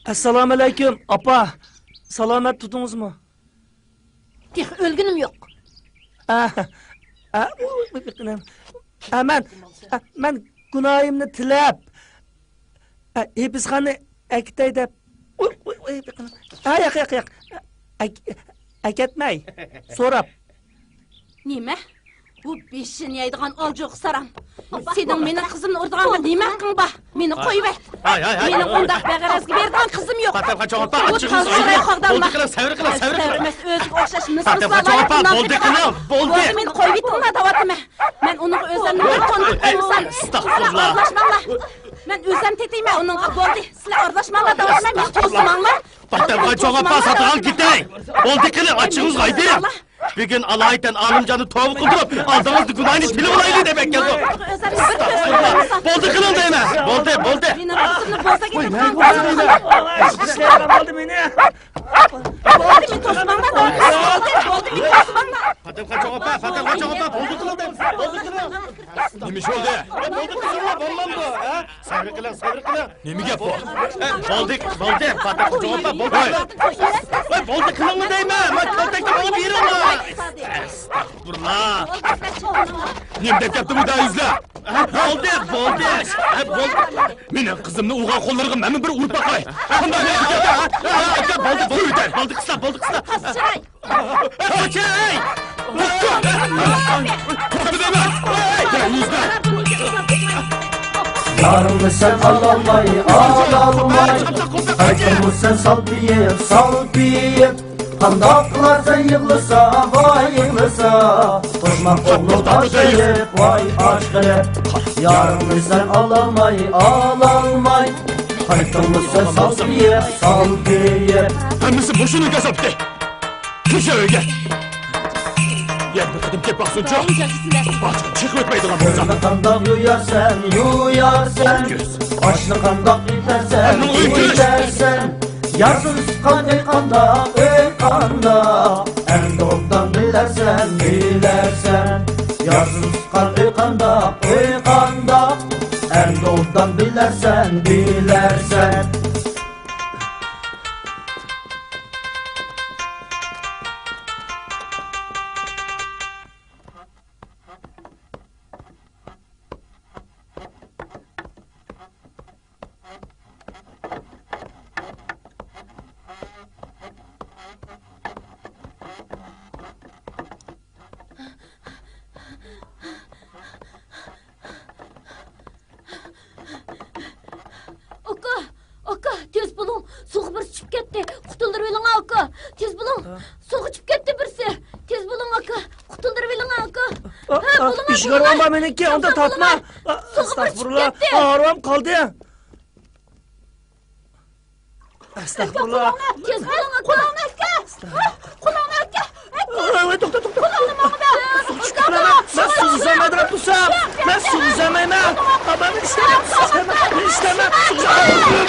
ئەسسالامۇئەلەيكۇم، ئاپا. سالامەت تۇردىڭىزمۇ؟ تېخى ئۆلگىنىم يوق. ئا، ئا، ئۇ، ئۇ، ئۇ، ئا، مەن، ئا، مەن گۇناھىمنى تىلەپ، ئا، ھېپىزخانىنى ئەكېتەي دەپ. ئۇ، ئۇ، ئۇ، ئا، ياق، ياق، ياق، ياق. ئەك-، ئەكەتمەي. سوراپ. نېمە؟ بۇ بېشىنى يەيدىغان ئالجوقا ساراڭ. سېنىڭ مېنىڭ قىزىمنى ئۇرىدىغانغا نېمە ھەققىڭ بار؟ مېنى قويۇۋەت. ھاي، ھاي، ھاي. مېنىڭ ئۇنداق بەغەرەزگە بېرىدىغان قىزىم يوق. پاتەمخان چوڭ ئاپا، بۇ ئاچچىقىڭىز تال ساراي ئايدى. قاغداملا. بولدى قىلىڭ، سەۋر قىلىڭ، سەۋر قىلىڭ. سەۋر ئەمەس، ئۆزىگە ئوخشاش مىسكىن پاتەمخان چوڭ ئاپا، بولدى قىلىڭ، بولدى. بولدى، مېنى قويۇۋېتىڭلار دەۋاتىمەن. مەن ئۇنىڭغا ئۆزۈمنى بىر تونۇپ قويمىسام، سىلەر ئەستەغپۇرۇللا. ئارىلاشماڭلار. مەن ئۆزۈم تېتىيمەن ئۇنىڭغا، بولدى. سىلەر ئارىلاشماڭلار دەۋاتىمەن، مېنى توسماڭلار. پاتەمخان چوڭ ئاپا، ساتىۋال كېتەي. بولدى قىلىڭ، ئاچچىقىڭىز ئايدى. بۈگۈن ئالايىتەن ئالىمجاننى توۋا قىلدۇرۇپ، ئالدىڭىزدا گۇناھنى تىلىۋالايلى دەپ ئەكەلدۇق. ئەستەغپۇرۇللا. بولدى قىلىڭ دەيمەن. بولدى، بولدى. مېنىڭ قىزىمنى بولسا كېتىپ قالدى. ئىشلەيدىغان بولدى مېنى. بولدى، مېنى توسماڭلار. بولدى، بولدى، مېنى توسماڭلار. پاتەمخان چوڭ ئاپا، پاتەمخان چوڭ ئاپا، بولدى قىلىڭ دەيمەن. بولدى قىلىڭ. نېمە ئىش بولدى؟ بولدى قىلىڭلار، بولمامدۇ، ھە؟ سەۋر قىلىڭ، سەۋر قىلىڭ. نېمە گەپ بۇ؟ ئە، بولدى، بولدى، پاتەمخان چوڭ ئاپا، بولدى. ھەي. ۋاي، بولدى قىلىڭ دەيمەن، مانا كالتەكنى ماڭا بېرىڭلار. ئەستەغپۇرۇللا. نېمە دەپ كەپتۇ بۇ دەيۈزلەر؟ ھە، بولدى، بولدى. ھە، بولدى. مېنىڭ قىزىمنى ئۇرغان قوللىرىغا مەنمۇ بىر ئۇرۇپ باقاي. قانداق دەپ كەپتۇ، ھە؟ ھە، ھە، بولدى، بولدى، بولدى قىزلار، بولدى قىزلار. يارىڭنى سەن ئالالماي، ئالالماي، قايتىمۇ سەن سالپىيىپ، سالپىيىپ. قانداق قىلارسەن يىغلىسا، ۋاي يىغلىسا، توشماق ئوغلۇ ئاچ قېلىپ، ۋاي ئاچ قېلىپ. يارىڭنى سەن ئالالماي، ئالالماي، قايتىمۇ سەن سالپىيىپ، سالپىيىپ. ھەممىسى مۇشۇنىڭ كاساپىتى. كىرسە ئۆيگە. يەنە بىر قېتىم كېلىپ باقسۇنچۇ. باغچىغا چىقىپ ئۆتمەيدىغان بولسام. كۆزنى قانداق يۇيارسەن، يۇيارسەن. ئاشنى قانداق ئېتەرسەن، ئېتەرسەن. يارسىز تۇغقان ئۆي قانداق، ئۆي قانداق. ئەمدى ئوبدان بىلەرسەن، بىلەرسەن. يارسىز تۇغقان ئۆي قانداق، ئۆي قانداق. ئەمدى ئوبدان بىلەرسەن، بىلەرسەن. ئاكا، ئاكا، تېز بولۇڭ، سۇغا بىرسى چۈشۈپ كەتتى، قۇتۇلدۇرۇۋېلىڭ ئاكا، تېز بولۇڭ، سۇغا چۈشۈپ كەتتى بىرسى، تېز بولۇڭ ئاكا، قۇتۇلدۇرۇۋېلىڭ ئاكا. ھە، بولۇڭ، ئىشىك بولۇڭ. ئارمان مېنىڭكى، ئۇندا تارتما. سۇغا بىرسى چۈشۈپ كەتتى. ئارمان قالدى. ئەستەغپۇرۇللا. تېز بولۇڭ، ئاكا. قولۇڭنى ئەتكە. قولۇڭنى ئەتكە. ئەتكە. ۋاي، ۋاي، توختا، توختا. قولۇڭنى ماڭا بەر. سۇغا چۈشۈپ كېتىمەن. مەن سۇغا ئۈزەلمەيدىغان تۇرسام. مەن سۇغا ئۈزەلمەيمەن. مەن ئىشلەيمەن. ئىشلەيمەن. سۇغا ئۈزەلمەيمەن.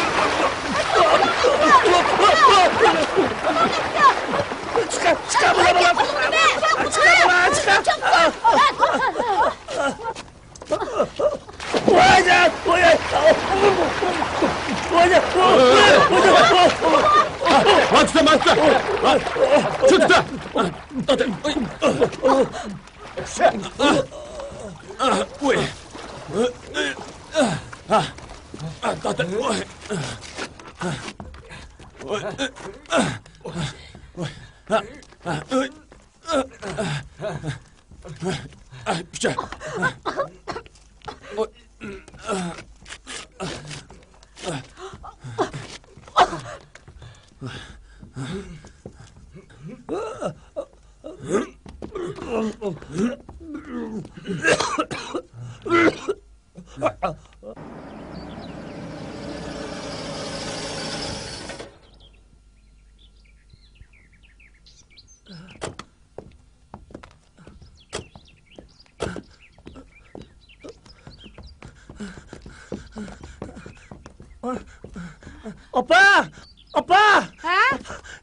چىقار، چىقار، بۇلار، بۇلار. چىقار، بۇلار، چىقار. ۋاي، تۇتام، تۇتام. شۇ تۇتام. ئاپا! ئاپا! ھە؟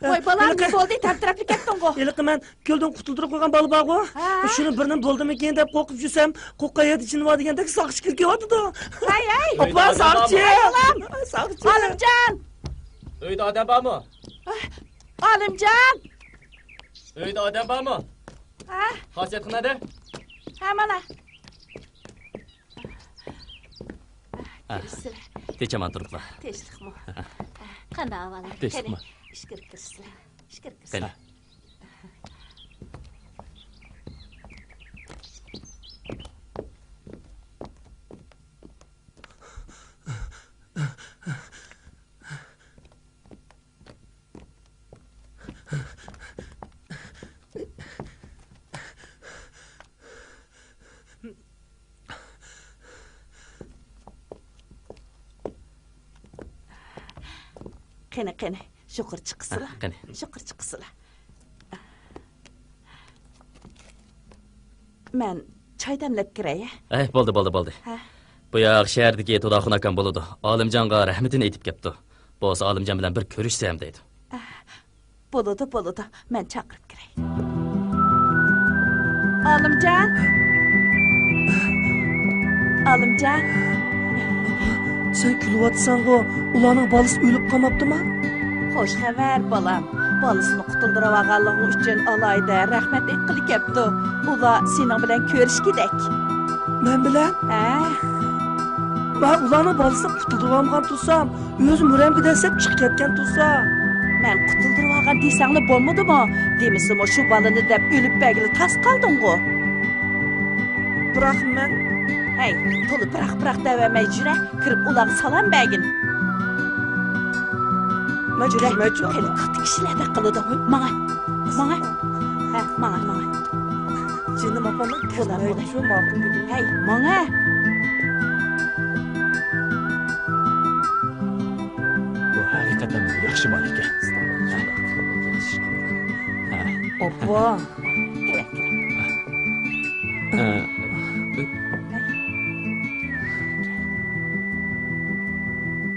ۋاي بالام، ھېلىقى، نېمە بولدى؟ تەمتىرەپلا كەتتىڭغۇ؟ ھېلىقى مەن كۆلدىن قۇتۇلدۇرۇپ قويغان بالا بارغۇ؟ ھە. شۇنى بىرنېمە بولدىمىكىن دەپ قورقۇپ يۈرسەم، قوققان يەردە جىن بار دېگەندەك ساقچى كىرىپ كېلىۋاتىدۇ. ھەي، ھەي! ئاپا، ساقچى! ۋاي بالام! ساقچى! ئالىمجان! ئۆيدە ئادەم بارمۇ؟ ئالىمجان! ئۆيدە ئادەم بارمۇ؟ ھە؟ خاسىيەت قىنادە؟ ھە، مانا. ھە. كىرسىلە. تېچەمان تۇرۇپلا. تېچلىقمۇ؟ قانداق ئەھۋالىڭ؟ تېچلىقمۇ؟ قېنى، ئىچكىرى كىرسىلە. ئىچكىرى كىرسىلە. قېنى. قېنى، قېنى، يۇقىرى چىققىسىلا. ھە، قېنى. يۇقىرى چىققىسىلا. مەن چاي دەملەپ كىرەي، ھە؟ ئەي، بولدى، بولدى، بولدى. ھە؟ بۇ ياق شەھەردىكى تۇداخۇن ئاكام بولىدۇ. ئالىمجانغا رەھمىتىنى ئېيتىپ كەپتۇ. بولسا ئالىمجان بىلەن بىر كۆرۈشسەم دەيدۇ. بولىدۇ، بولىدۇ. مەن چاقىرىپ كىرەي. ئالىمجان! ئالىمجان! سەن كۈلۈۋاتىسەنغۇ؟ ئۇلارنىڭ بالىسى ئۆلۈپ قالماپتىما؟ خوش خەۋەر، بالام. بالىسىنى قۇتۇلدۇرۇۋالغانلىقىڭ ئۈچۈن ئالاھىدە رەھمەت ئېيتقىلى كەپتۇ. ئۇلار سېنىڭ بىلەن كۆرۈشكۈدەك. مەن بىلەن؟ ھە. مەن ئۇلارنىڭ بالىسىنى قۇتۇلدۇرۇۋالمىغان تۇرسام، ئۆزى مۈرەمگە دەسسەپ چىقىپ كەتكەن تۇرسا. مەن قۇتۇلدۇرۇۋالغان دېسەڭلا بولمىدىمۇ؟ دېمىسىمۇ شۇ بالىنى دەپ ئۆلۈپ بەرگىلى تاس قالدىڭغۇ؟ بىراق مەن. ھەي، تولا بىراق، بىراق دەۋەرمەي يۈرە، كىرىپ ئۇلارغا سالام بەرگىن. مەن يۈرە، كىرمەيچۇ. قېنى، كاتتا كىشىلەردەك قىلىدۇ. ماڭا، ماڭا. ھە، ماڭا، ماڭا. جېنىم ئاپام، مەن بولار، بولار. كىرمەيچۇ، ماقۇل دېدىم. ھەي، ماڭا. بۇ ھەقىقەتەن ياخشى بالا ئىكەن. ھە. ئاپا.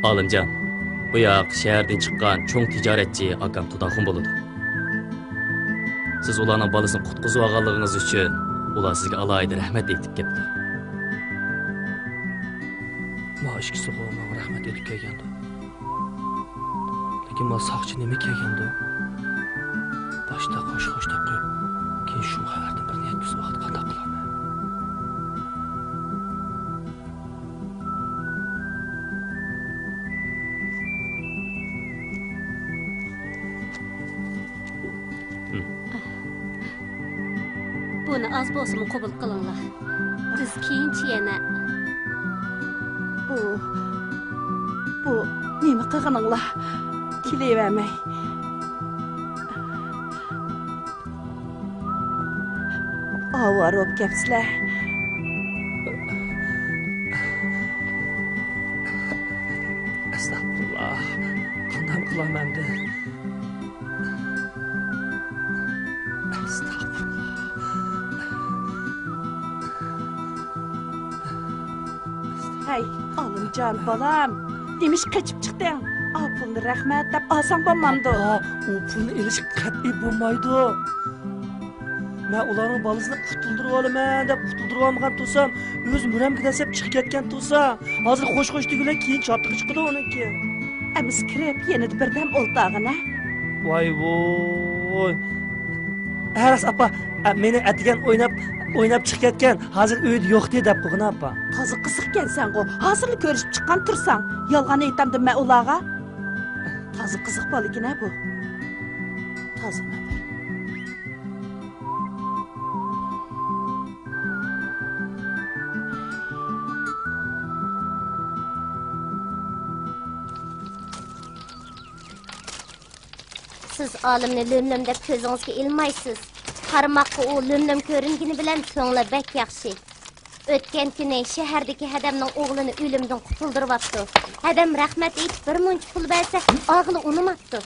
ئالىمجان، بۇ ياق شەھەردىن چىققان چوڭ تىجارەتچى ئاكام تۇداخۇن بولىدۇ. سىز ئۇلارنىڭ بالىسىنى قۇتقۇزۇۋالغانلىقىڭىز ئۈچۈن ئۇلار سىزگە ئالاھىدە رەھمەت ئېيتىپ كەپتۇ. ما ئىككىسىغۇ ماڭا رەھمەت ئېيتىپ كەلگەندۇ. لېكىن ما ساقچى نېمە كەلگەندۇ؟ باشتا خوش خوش دەپ قويۇپ، كېيىن شۇ خەۋەردىن بىرنى يەتكۈزۈپ ۋاقىت قانداق قىلارمەن؟ بۇنى ئاز بولسىمۇ قوبۇل قىلىڭلار. بىز كېيىنچە يەنە. بۇ، بۇ نېمە قىلغىنىڭلار؟ كېلىۋەرمەي. ئاۋارە بولۇپ كەپسىلەر. ئەستەغپۇرۇللا. قانداق قىلامەن ئەمدى؟ ئەستەغپۇرۇللا. ھەي، ئالىمجان بالام، نېمىش قېچىپ چىقتىڭ؟ ئا پۇلنى رەھمەت دەپ ئالساڭ بولمامدۇ؟ ئاپا، ئۇ پۇلنى ئېلىش قەتئىي بولمايدۇ. مەن ئۇلارنىڭ بالىسىنى قۇتۇلدۇرۇۋالىمەن دەپ قۇتۇلدۇرۇۋالمىغان تۇرسام، ئۆزى مۈرەمگە دەسسەپ چىقىپ كەتكەن تۇرسا، ھازىر خوش خوش دېگۈلەك كېيىن چاتىقى چىقىدۇ ئۇنىڭكى. ئەمىسە كىرىپ يېنىدا بىردەم ئولتۇرغىنە. ۋاي ۋوي. ھە راست ئاپا، ئە، مېنى ئەتىگەن ئويناپ، ئويناپ چىقىپ كەتكەن، ھازىر ئۆيدە يوقتى دەپ قويغىنا ئاپا. تازا قىزىقكەنسەنغۇ، ھازىرلا كۆرۈشۈپ چىققان تۇرساڭ. يالغان ئېيتامدىمەن ئۇلارغا؟ تازا قىزىق بالىكىنە بۇ. تازا نەپەر. سىز ئالىمنى لۆم-لۆم دەپ كۆزىڭىزگە ئىلمايسىز. قارىماققا ئۇ لۆم-لۆم كۆرۈنگىنى بىلەن كۆڭلى بەك ياخشى. ئۆتكەن كۈنى شەھەردىكى ھەدەمنىڭ ئوغلىنى ئۆلۈمدىن قۇتۇلدۇرۇۋاپتۇ. ھەدەم رەھمەت ئېيتىپ بىر مۇنچە پۇل بەرسە، ئاغىلى ئۇنىماپتۇ.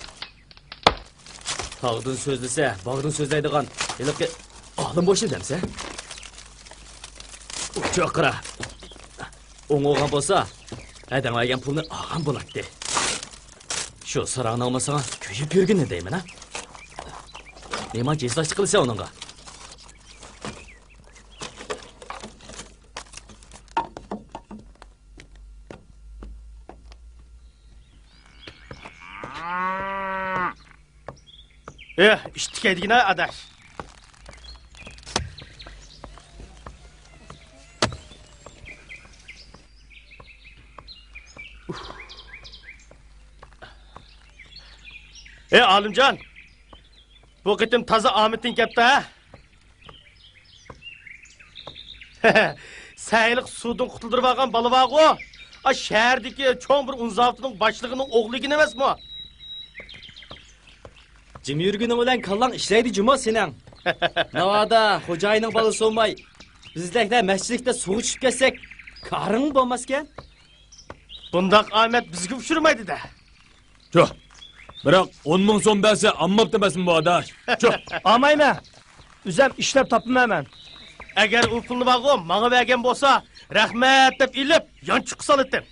تاغدىن سۆزلىسە، باغدىن سۆزلەيدىغان ھېلىقى ئالىم بوشى دەمسە؟ ئۇچۇق قارا. ئوڭ بولغان بولسا، ھەدەڭ بەرگەن پۇلنى ئالغان بولاتتى. شۇ ساراڭنىڭمۇ ساڭا كۆيۈپ يۈرگىنى دەيمەن ھە. نېمانچە ھېسداشلىق قىلىسەن ئۇنىڭغا؟ ئېھ، ئىشتىكەيدىگىنە ئاداش. ئېي، ئالىمجان، بۇ قېتىم تازا ئامىتىڭ كەپتۇ، ھە؟ سەن ھېلىقى سۇدىن قۇتۇلدۇرۇۋالغان بالا بارغۇ؟ ئا، شەھەردىكى چوڭ بىر ئۇن زاۋۇتىنىڭ باشلىقىنىڭ ئوغلىكىن ئەمەسمۇ؟ جىم يۈرگىنىڭ بىلەن كاللاڭ ئىشلەيدۇ جۇمۇ سېنىڭ. ناۋادا خوجايىننىڭ بالىسى بولماي، بىزدەكلەر مەسچىتلىكتە سۇغا چۈشۈپ كەتسەك، كارىڭمۇ بولماسكەن؟ بۇنداق ئامەت بىزگە ئۇچرىمايدۇ-دە. چۇھ، بىراق ئون مىڭ سوم بەرسە ئالماپتۇ ئەمەسمۇ بۇ ئاداش؟ چۇھ. ئالمايمەن. ئۆزۈم ئىشلەپ تاپىمەن مەن. ئەگەر ئۇ پۇلنى بارغۇ ماڭا بەرگەن بولسا، رەھمەت دەپ ئېلىپ، يانچۇققا سالاتتىم.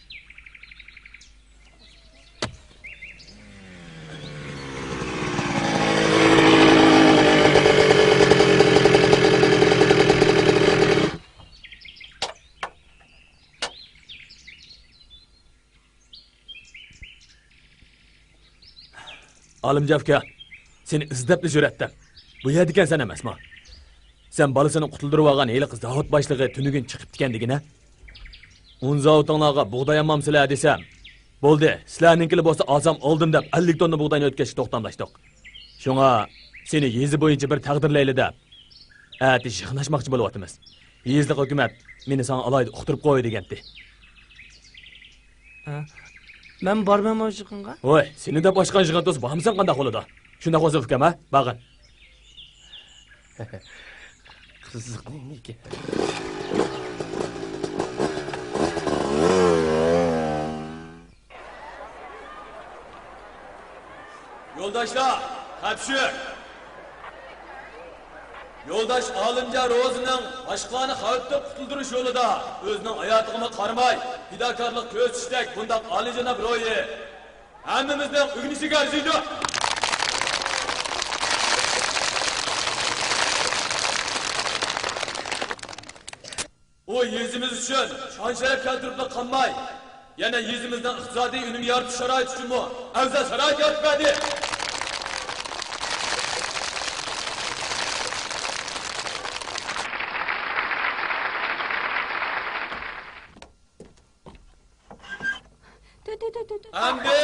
ئالىمجان ئاكا، سېنى ئىزدەپلا يۈرەتتىم. بۇ يەردىكەنسەن ئەمەسمۇ؟ سەن بالىسىنى قۇتۇلدۇرۇۋالغان ھېلىقى زاۋۇت باشلىقى تۈنۈگۈن چىقىپتىكەن دېگىنە؟ ئۇن زاۋۇتۇڭلارغا بۇغداي ئالمامسىلەر دېسەم، بولدى، سىلەرنىڭكىلا بولسا ئالسام ئالدىم دەپ ئەللىك توننا بۇغداينى ئۆتكەشكە توختاملاشتۇق. شۇڭا سېنى يېزا بويىچە بىر تەقدىرلەيلى دەپ، ئەتە يىغىن ئاچماقچى بولۇۋاتىمىز. يېزىلىق ھۆكۈمەت مېنى ساڭا ئالاھىدە ئۇقتۇرۇپ قوي دېگەنتى. ھە؟ مەن بارمەنمۇ يىغىنغا؟ ۋاي، سېنى دەپ ئاچقان يىغىن تۇرسا بارمىساڭ قانداق بولىدۇ؟ شۇنداق بولسا ئۇكام، ھە؟ بارغىن. قىزىق نېمىكەن؟ يولداشلار، تەپشۈر! يولداش ئالىمجان روزىنىڭ باشقىلارنى خەۋپتىن قۇتۇلدۇرۇش يولىدا ئۆزىنىڭ ھاياتىغىمۇ قارىماي، پىداكارلىق كۆرسىتىشتەك بۇنداق ئالىيجاناب روھى ھەممىمىزنىڭ ئۆگىنىشىگە ئەرزىيدۇ. ئۇ يېزىمىز ئۈچۈن شان-شەرەپ كەلتۈرۈپلا قالماي، يەنە يېزىمىزنىڭ ئىقتىسادىي ئۈنۈم يارىتىش شارائىتى ئۈچۈنمۇ ئەۋزەل شارائىت يارىتىپ بەردى. ئەمدى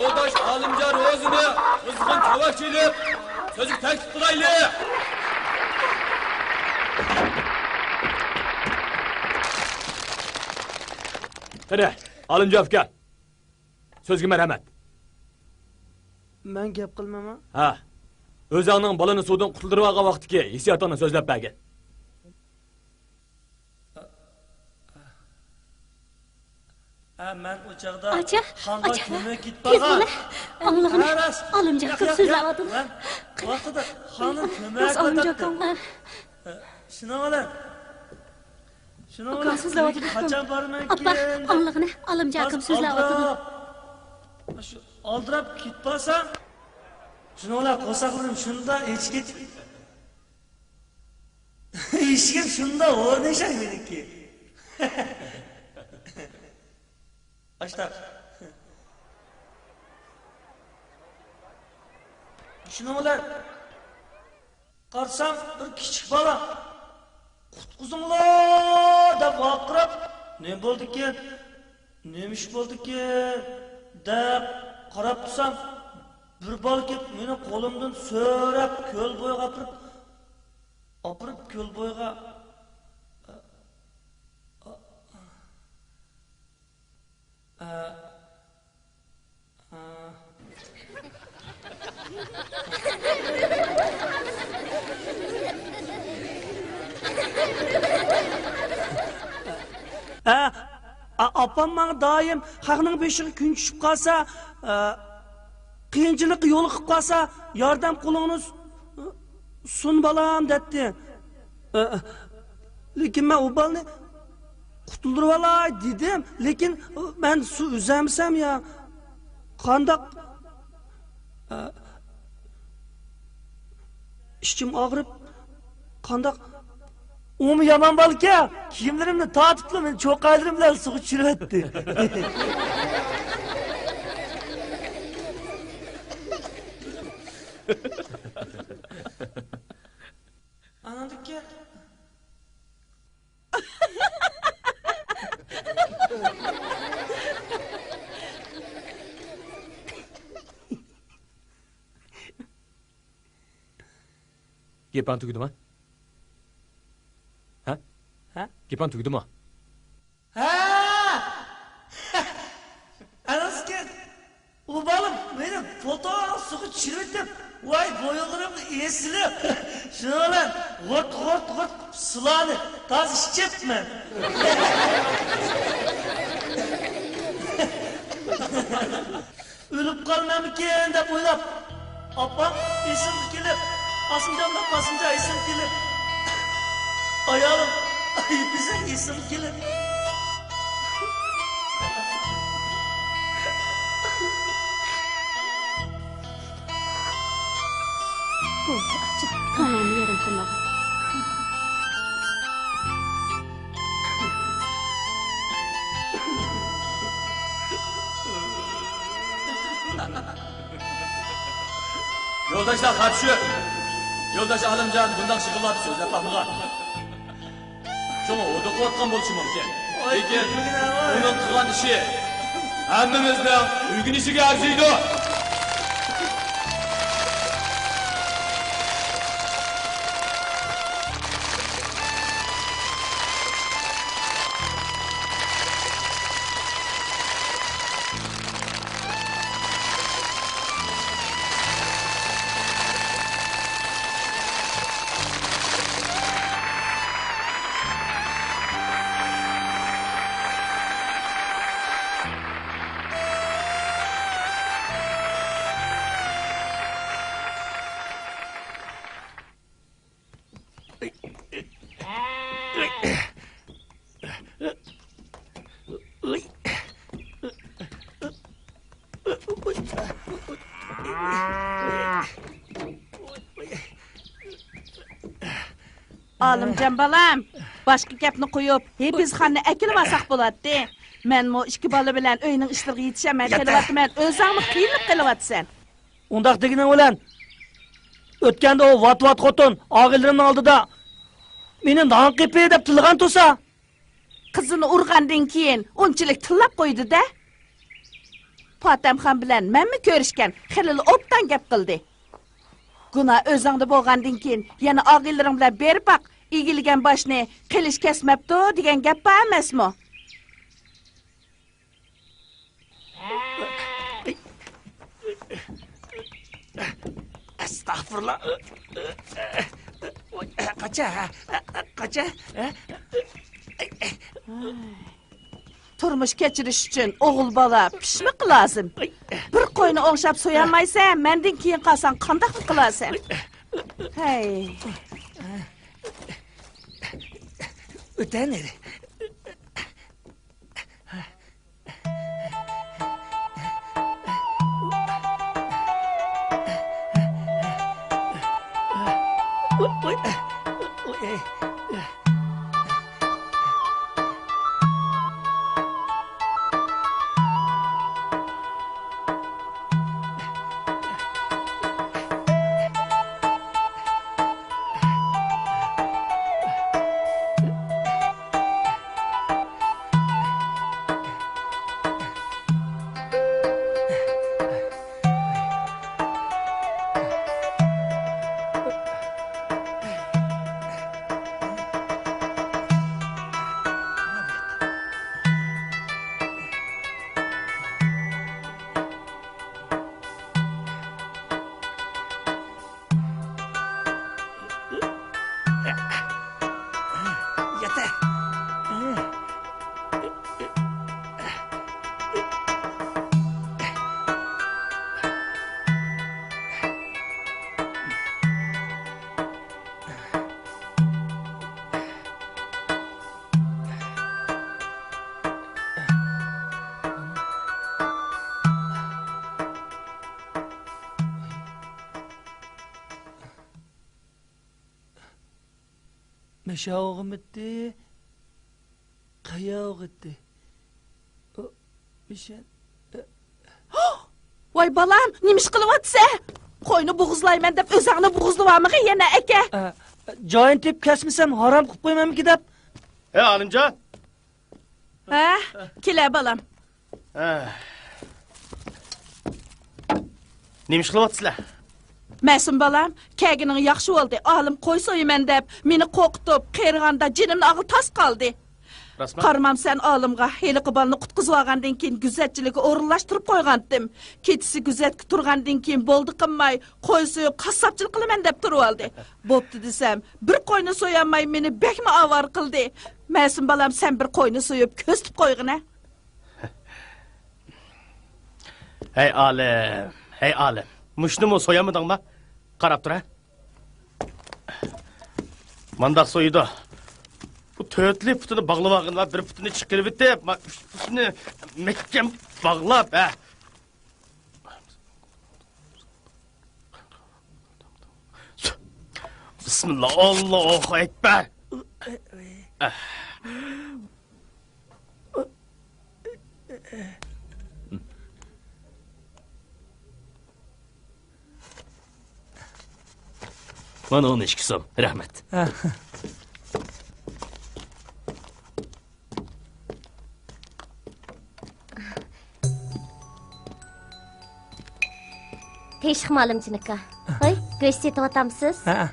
يولداش ئالىمجان روزىنى قىزغىن چاۋاك چېلىپ، سۆزگە تەكلىپ قىلايلى. قېنى، ئالىمجان ئاكا، سۆزگە مەرھەمەت. مەن گەپ قىلمايمەن. ھە، ئۆزۈڭنىڭ بالىنى سۇدىن قۇتۇلدۇرۇۋالغان ۋاقتىكى ھېسسىياتىڭنى سۆزلەپ بەرگىن. ھە، مەن ئۇ چاغدا ئاچا، خانغا ئاچا، كۆمەك كېتىپ تېز قالغان. بول، ئاڭلىغىنا. ھە، راست. ئالىمجان ئاكام سۆزلەۋاتىدۇ. مەن ۋاقتىدا خاننى كۆمەك ئالىمجان ئاتاتتىم. ئاكام. شۇنىڭ بىلەن، شۇنىڭ ئاكام بىلەن سۆزلەۋاتىدۇ. قاچان بارىمەنكىن ئاپا، دەپ ئاڭلىغىنا. ئالىمجان ئاكام سۆزلەۋاتىدۇ. ئالدىراپ، شۇ ئالدىراپ كېتىپ قالسام، شۇنىڭ بىلەن قورساقلىرىم شۇنداق ئېچىپ كېتىپ، ئىشىكىم شۇنداق ئورنىشاي مېنىڭكى. ئاشتاق. شۇنىڭ بىلەن قارىسام، بىر كىچىك بالا، «قۇتقۇزۇڭلار!» دەپ ۋارقىراپ، «نېمە بولدىكىن؟ نېمە ئىش بولدىكىن؟» دەپ قاراپ تۇرسام، بىر بالا كېلىپ، مېنى قولۇمدىن سۆرەپ، كۆل بويىغا ئاپىرىپ، ئاپىرىپ كۆل بويىغا، ئە، ئە، ئە، ئە. ئە، ئا-، ئاپام ماڭا دائىم، «خەقنىڭ بېشىغا كۈن چۈشۈپ قالسا، ئە، قىيىنچىلىققا يولۇقۇپ قالسا، ياردەم قولۇڭنى س-، سۇن، بالام» دەيتتى. ئە، لېكىن مەن ئۇ بالىنى قۇتۇلدۇرۇۋالاي دېدىم، لېكىن مەن سۇ ئۈزەلمىسەم يا قانداق؟ ئە، ئىچىم ئاغرىپ، قانداق؟ ئۇمۇ يامان بالىكەن، كىيىملىرىمنى تارتىپلا مېنى چوقايلىرىم بىلەن سۇغا چۈشۈرۈۋەتتى. ئاناندىكى گېپىڭ تۈگىدىما؟ ھە؟ ھە؟ گېپىڭ تۈگىدىما؟ ھە! ئەنەسكەن، ئۇ بالىم مېنى پوتانسىغا چىرىۋېتىپ، ۋاي، بويۇنلىرىمنى ئېسىلىپ، شۇنىڭ بىلەن غۇرت، غۇرت، غۇرت سۇلارنى تازا ئىچىپمەن. ئۆلۈپ قالىمەنمىكىن دەپ ئويلاپ، ئاپام ئېسىمگە كېلىپ، ئاسمىجاندا قاسىمجان ئېسىمگە كېلىپ، ئايالىم ئايپىزەك ئېسىمگە كېلىپ. بولدى، ئاچچىق، كۆڭلۈڭنى يېرىم قىلمىغىن. يولداشلار خاپا چۈشۈپ، يولداش ئالىمجان بۇنداق شىغىللاپ سۆزلەپ باقمىغان. شۇڭا ھودۇقۇۋاتقان بولۇشى مۇمكىن. لېكىن ئۇنىڭ قىلغان ئىشى ھەممىمىزنىڭ ئۆگىنىشىگە ئەرزىيدۇ. ئالىمجان بالام، باشقا گەپنى قويۇپ، ھېپىزخاننى ئەكېلىۋالساق بولاتتى. مەنمۇ ئىككى بالا بىلەن ئۆينىڭ ئىشلىرىغا يېتىشەلمەي قېلىۋاتىمەن، ئۆزۈڭمۇ قىينىلىپ قېلىۋاتىسەن. ئۇنداق دېگىنىڭ بىلەن، ئۆتكەندە ئۇ ۋات-ۋات خوتۇن ئاغىنىلىرىمنىڭ ئالدىدا مېنى نان قېپى دەپ تىللىغان تۇرسا. قىزىنى ئۇرغاندىن كېيىن ئۇنچىلىك تىللاپ قويدى-دە. پاتەمخان بىلەن مەنمۇ كۆرۈشكەن، خېلىلا ئوبدان گەپ قىلدى. گۇناھ ئۆزۈڭدە بولغاندىن كېيىن يەنە ئاغىنىلىرىڭ بىلەن بېرىپ باق، ئىگىلىگەن باشنى قىلىچ كەسمەپتۇ دېگەن گەپ بار ئەمەسمۇ؟ ئەستەغپۇرۇللا. قاچا، قاچا. تۇرمۇش كەچۈرۈش ئۈچۈن ئوغۇل بالا پىشمىقى لازىم. بىر قوينى ئوڭشاپ سويالمايسەن، مەندىن كېيىن قالساڭ قانداقمۇ قىلارسەن؟ ھەي. ئۆتەنەر. مەشەۋغىمىتى، قاياۋغىتى. ئۇ، مىشەن، ئە، ۋاي بالام، نېمە ئىش قىلىۋاتىسەن؟ قوينى بوغۇزلايمەن دەپ ئۆزەڭنى بوغۇزلىۋالمىغىن يەنە، ئەكە. ئە، جايىنى تېپىپ كەسمىسەم ھارام قىلىپ قويمامدىكى دەپ. ھە، ئالىمجان. ھە، كېلە بالام. ھە. نېمە ئىش قىلىۋاتىسىلەر؟ مەسۇم بالام، كەلگىنىڭ ياخشى بولدى. ئالىم قوي سويىمەن دەپ، مېنى قورقۇتۇپ، قېرىغاندا جېنىمنى ئالغىلى تاس قالدى. راستمۇ؟ قارىمامسەن ئالىمغا، ھېلىقى بالىنى قۇتقۇزۇۋالغاندىن كېيىن، گۈزەتچىلىككە ئورۇنلاشتۇرۇپ قويغانتىم. كېچىسى گۈزەتكە تۇرغاندىن كېيىن، بولدى قىلماي، قوي سويۇپ، قاسساپچىلىق قىلىمەن دەپ تۇرۇۋالدى. بوپتۇ دېسەم، بىر قوينى سويالماي، مېنى بەكمۇ ئاۋارە قىلدى. مەسۇم بالام، سەن بىر قوينى سويۇپ، كۆزىتىپ قويغىنە. ھەي ئالىم، ھەي ئالىم، مۇشۇنىمۇ سويالمىدىڭما؟ قاراپ تۇر ھە. مانداق سويىدۇ. بۇ تۆتلى پۇتىنى باغلىۋالغىنىلا، بىر پۇتىنى چىقىرىۋېتىپ، ما-، ئۈچ پۇتىنى مەھكەم باغلاپ، ھە. بىسمىللا، ئاللاھۇ ئەكبەر. مانا ئون ئىككى سوم، رەھمەت. ھە. تىنچلىقمۇ ئالىمجان ئاكا؟ ھوي، گۆش سېتىۋاتامسىز؟ ھە.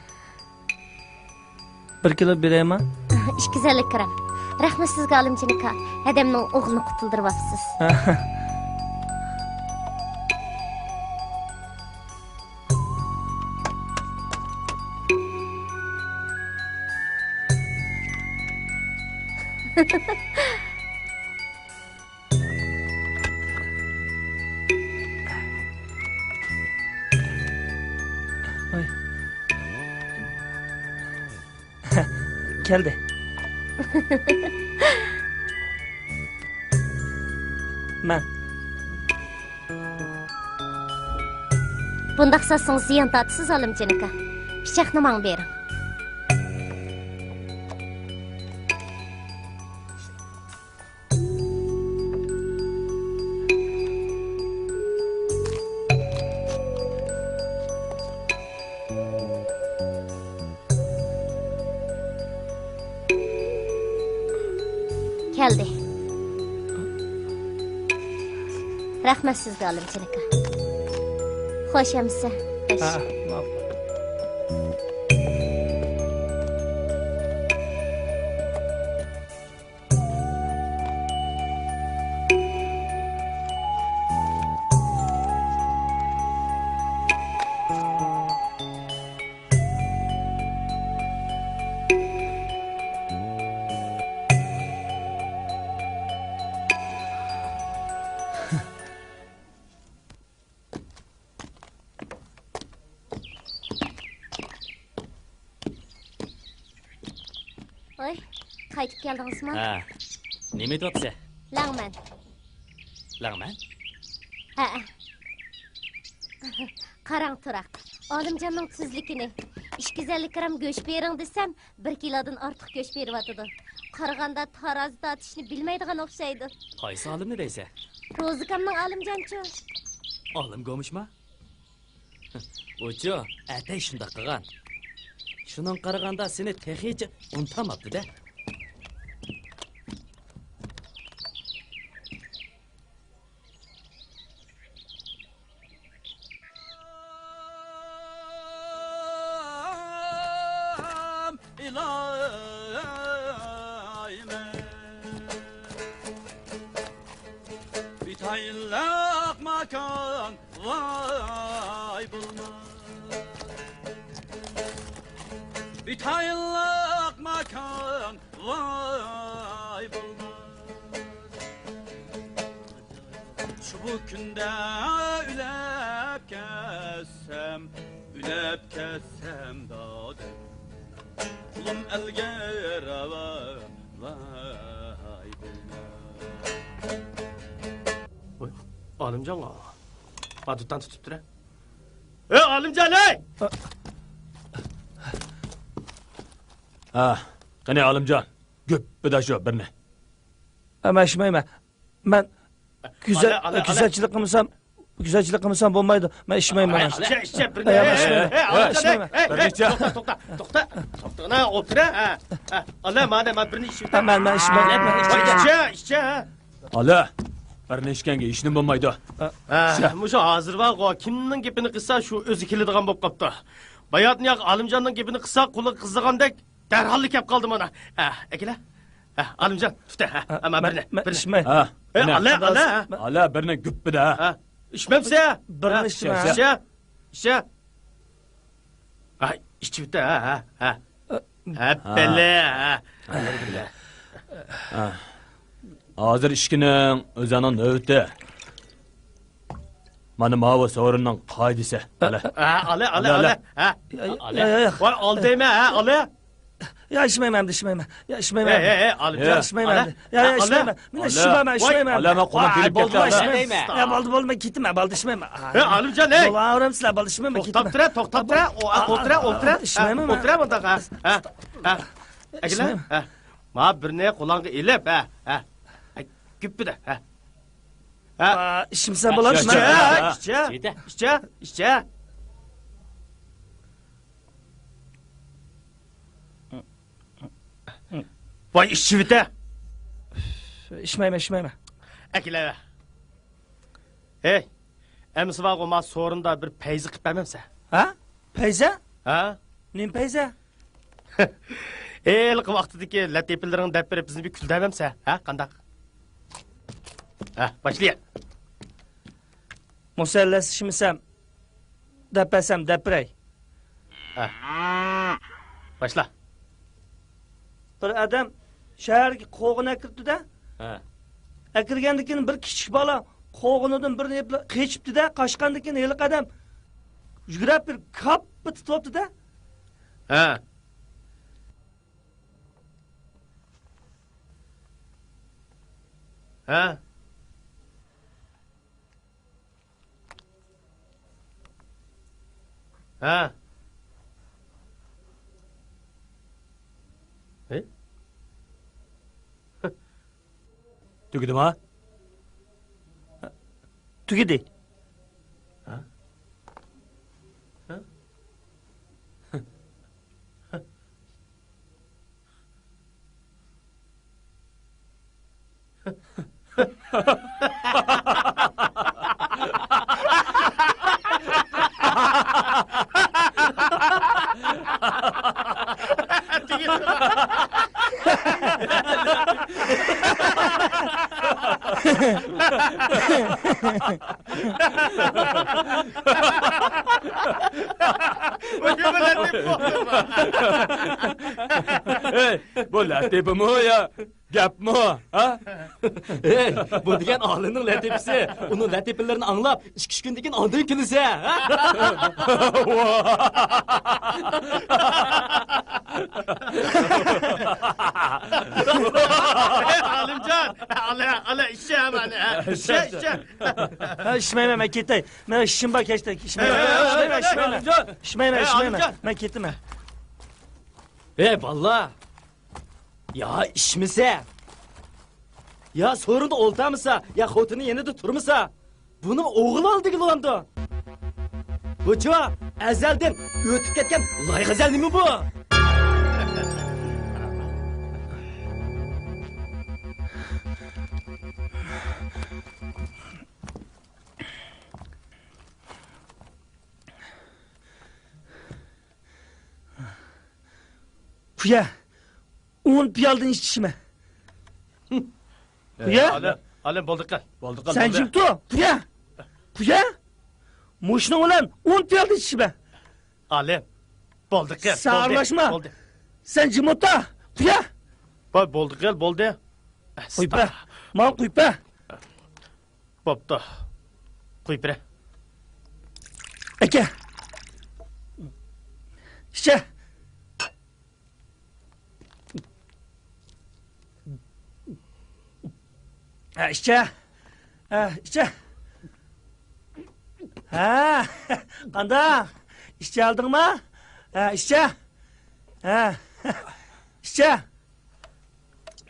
بىر كىلو بېرەيما؟ ئىككى يۈز ئەللىك گرام. رەھمەت سىزگە ئالىمجان ئاكا، ھەدەمنىڭ ئوغلىنى قۇتۇلدۇرۇۋاپسىز. ھە. ۋاي. كەلدى. مەن. بۇنداق ساتسىڭىز زىيان تارتىسىز، ئالىمجان ئاكا. پىچاقنى ماڭا بېرىڭ. كەلدى. رەھمەت سىزگە، ئالىمجان ئاكا. خوش ئەمىسە. خوش. ھە، ماقۇل. ۋاي، قايتىپ كەلدىڭىزمۇ؟ ھە. نېمە ئېتىۋاتىسەن؟ لەڭمەن. لەڭمەن؟ ھەئە. قاراڭ تۇراق، ئالىمجاننىڭ تۈزلۈكىنى. ئىككى يۈز ئەللىك گرام گۆش بېرىڭ دېسەم، بىر كىلودىن ئارتۇق گۆش بېرىۋاتىدۇ. قارىغاندا تارازا تارتىشنى بىلمەيدىغان ئوخشايدۇ. قايسى ئالىمنى دەيسەن؟ روزىكامنىڭ ئالىمجانچۇ. ئالىم گومۇشما؟ ئۇچۇ، ئەتەي شۇنداق قىلغان. شۇنىڭغا قارىغاندا سېنى تېخىچە ئۇنتالماپتۇ-دە. ئىلاھىم، بىتايىنلىق ماكان ۋاي بولماس. بىتايىنلىق ماكان ۋاي بولماس. شۇ كۈندە ئۆلۈپ كەتسەم، ئۆلۈپ كەتسەم دادىم، قۇلۇم ئەلگە راۋا ۋاي بولماس. ۋاي، ئالىمجانغا. ھا، دۇتان تۇتۇپتۇ. ئەي، ئالىمجان، ئەي! ھا، قېنى، ئالىمجان، گۈپپىدە شۇ بىرنى. ھە، مەن ئىچمەيمەن. مەن گۈزەل، ئالە، ئالە، ئالە. گۈزەلچىلىك قىلمىسام، گۈزەلچىلىك قىلمىسام بولمايدۇ. مەن ئىچمەيمەن، مەن. ئىچە، ئىچە، بىرنى. ھە، مەن ئىچمەيمەن. ئەي، ئەي، ئەي، ئالىمجان، ئىچمەيمەن. ئەي، ئەي، بىرنى ئىچە. توختا، توختا، توختا، توختا. ئانا، ئولتۇر، ھە، ھە. ئانا، مانا، مانا، بىرنى ئىچىپ. ھە، مەن، مەن ئىچمەيمەن. مەن ئىچمەيمەن. ئىچە، ئىچە، ھە. ئالا، بىرنى ئىچكەنگە ھېچنېمە بولمايدۇ. ھە، مۇشۇ ھازىر بارغۇ، كىمنىڭ گېپىنى قىلسا، شۇ ئۆزى كېلىدىغان بولۇپ قاپتۇ. باياتىن ياق ئالىمجاننىڭ گېپىنى قىلسا، قۇلىقى قىزىغاندەك دەرھاللا كەپ قالدى مانا. ھە، ئەكېلە. ھە، ئالىمجان، تۇتە، ھە، ھە، ئەمما مەن، بىرنى، مەن بىرنى. ئىچمەي. ھە، ھە، ئالە، ئالە. ئالە، بىرنى گۈپپىدە، ھە. ھە، ئىچمەمسە؟ بىرنى ھە، ئىچمە. ئىچە، ئىچە. ھە، ئىچىۋېتە، ھە، ھە، ھە. ھە، ھە. بەلە، ھە. ھە. ھازىر ئىچكىنىڭ ئۆزۈڭنىڭ نۆۋىتى. مانا ماۋۇ سورۇننىڭ قائىدىسى. ئالە. ھە، ئالە، ئالە، ئالە، ئالە. ئالە. ھە. يا، يا، ئالە. يا، يا. ۋاي، ئالدايمەن، ھە، ئالە. يا، ئىچمەيمەن ئەمدى، ئىچمەيمەن. يا، ئىچمەيمەن ئەمدى. ھە، ھە، ئالىمجان. يا، ئىچمەيمەن ئەمدى. يا، يا، ئالە. ئىچمەيمەن. مېنى ئالە. ئىچمەيمەن، ۋاي، ئىچمەيمەن. ئالە، مەن قولۇم ۋاي، تېگىپ بولدى، كەتتى، ئالە. ئىچمەيمەن. يا، بولدى، بولدى، مەن كېتىمەن، بولدى، ئىچمەيمەن. ھە، ئالىمجان، ھەي. بولۇۋېرىمسىلەر، بولدى، ئىچمەيمەن، كېتىمەن. توختاپ تۇرە، توختاپ تۇرە. ئولتۇرە، ئولتۇرە. ئىچمەيمەن مەن. ئولتۇرە مۇنداق، ھە، ھە، ھە. ئەكېلە، ئىچمەيمەن. ھە. ما بىرنى قولۇڭغا ئېلىپ، ھە، ھە. ھە، گۈپپىدە، ھە. ھە. ئىچمىسەم بولامدۇ؟ ئىچە، ئىچە، ئىچە، ئىچە. ۋاي، ئىچىۋېتە. ئىچمەيمەن، ئىچمەيمەن. ئەكېلە. ھەي، ئەمىسە بارغۇ، ما سورۇندا بىر پەيزە قىلىپ بەرمەمسە؟ ھە؟ پەيزە؟ ھە؟ نېمە پەيزە؟ ھېلىقى ۋاقتىدىكى لەتىپىلىرىڭنى دەپ بېرىپ، بىزنى بىر كۈلدۈرمەمسە؟ ھە، قانداق؟ ھە، باشلىيە. مۇسەللەسلىشمىسەم، دەپ بەرسەم، دەپ بېرەي. ھە. باشلا. بىر ئادەم شەھەرگە قوغۇن ئەكىرىپتۇ-دە. ھە. ئەكىرگەندىن كېيىن بىر كىچىك بالا قوغۇنىدىن بىرنى ئېلىپ قېچىپتۇ-دە. قاچقاندىن كېيىن ھېلىقى ئادەم يۈگۈرۈپ بېرىپ كاپپا تۇتۇۋاپتۇ-دە. ھە. ھە. ھە. ھە؟ تۈگىدىما؟ تۈگىدى. ھە؟ ھە؟ ھەي، بۇ لەتىپىمۇ يا گەپمۇ، ھە؟ ھەي، بۇ دېگەن ئالىمنىڭ لەتىپىسى. ئۇنىڭ لەتىپىلىرىنى ئاڭلاپ، ئىككى-ئۈچ كۈندىن كېيىن ئاندىن كۈلىسە، ھە؟ ئالىمجان، ئالا، ئالا، ئىچە مانا، ھە؟ ئىچە، ئىچە. ھە، ئىچمەيمەن، مەن كېتەي. مەن ئىشىم بار، كەچتە ئىشمەيمەن. ئىچمەيمەن، ئىچمەيمەن. ئىچمەيمەن، ئىچمەيمەن. مەن كېتىمەن. ھەي، بالىلار! يا ئىچمىسە، يا سورۇندا ئولتۇرمىسا، يا خوتۇنى يېنىدا تۇرمىسا، بۇنىڭ ئوغۇل ئالدىغا بولامدۇ؟ بۇچۇ ئەزەلدىن ئۆتۈپ كەتكەن لايغەزەل نېمە بۇ؟ قۇيە، ئون پىيالىدىن ئىچىشىمەن. قۇيە. ئالىم، ئالىم، بولدى قىل. بولدى قىل، سەن بولدى. جىم تۇر، قۇيە. قۇيە. مۇشۇنىڭ بىلەن ئون پىيالىدىن ئىچىشىمەن. ئالىم، بولدى قىل، سەن بولدى، ئارىلاشما. بولدى. سەن جىم ئولتۇر، قۇيە. بولدى قىل، بولدى. قويۇپ بەر. ماڭا قويۇپ بەر. بوپتۇ. قويۇپ بېرە. ئەكە. ئىچە. ھە، ئىچە. ھە، ئىچە. ھە، قانداق؟ ئىچەلدىڭما؟ ھە، ئىچە. ھە. ئىچە.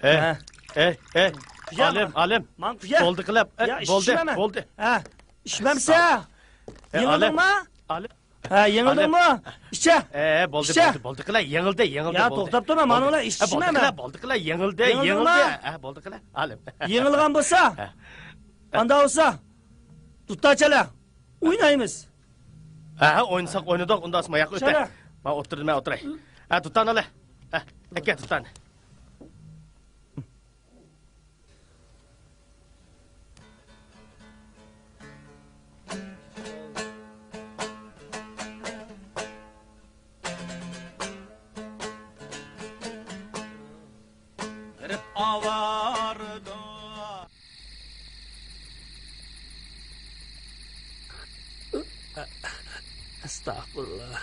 ئەي، ھە. ئەي، ئەي. قۇيا ئالىم، ماڭا. ئالىم. ماڭا قۇيا. بولدى قىلىپ. ئەي، يا، بولدى، ئىچمەيمەن. بولدى. ھە. ئىچمەمسە؟ ئە، يېڭىلدىڭمۇ؟ ئالىم. ھە، يېڭىلدىڭمۇ؟ ئالىم. ئىچە. ئە، بولدى، ئىچە. بولدى، بولدى قىلە، يېڭىلدى، يېڭىلدى، يا، بولدى. توختاپ تۇرما، مانا بولدى. ئۇلار ئە، ئىچىشمەمە. بولدى قىلە، بولدى قىلە، يېڭىلدى، يېڭىلدىڭمۇ؟ يېڭىلدى. ئە، بولدى قىلە، ئالىم. يېڭىلغان بولسا، ھە. ئاندا بولسا، دۇتار چالە. ئوينايمىز. ھە، ھە، ئوينىساق ئوينىدۇق، ئۇنداق ما ياققا ئۆتە. چالە. ما ئولتۇردۇم، مەن ئولتۇراي. ھە، دۇتارنى ئالە. ھە، ئەكە دۇتارنى. غېرىب ئاۋارىدۇ. ئەستەغپۇرۇللا.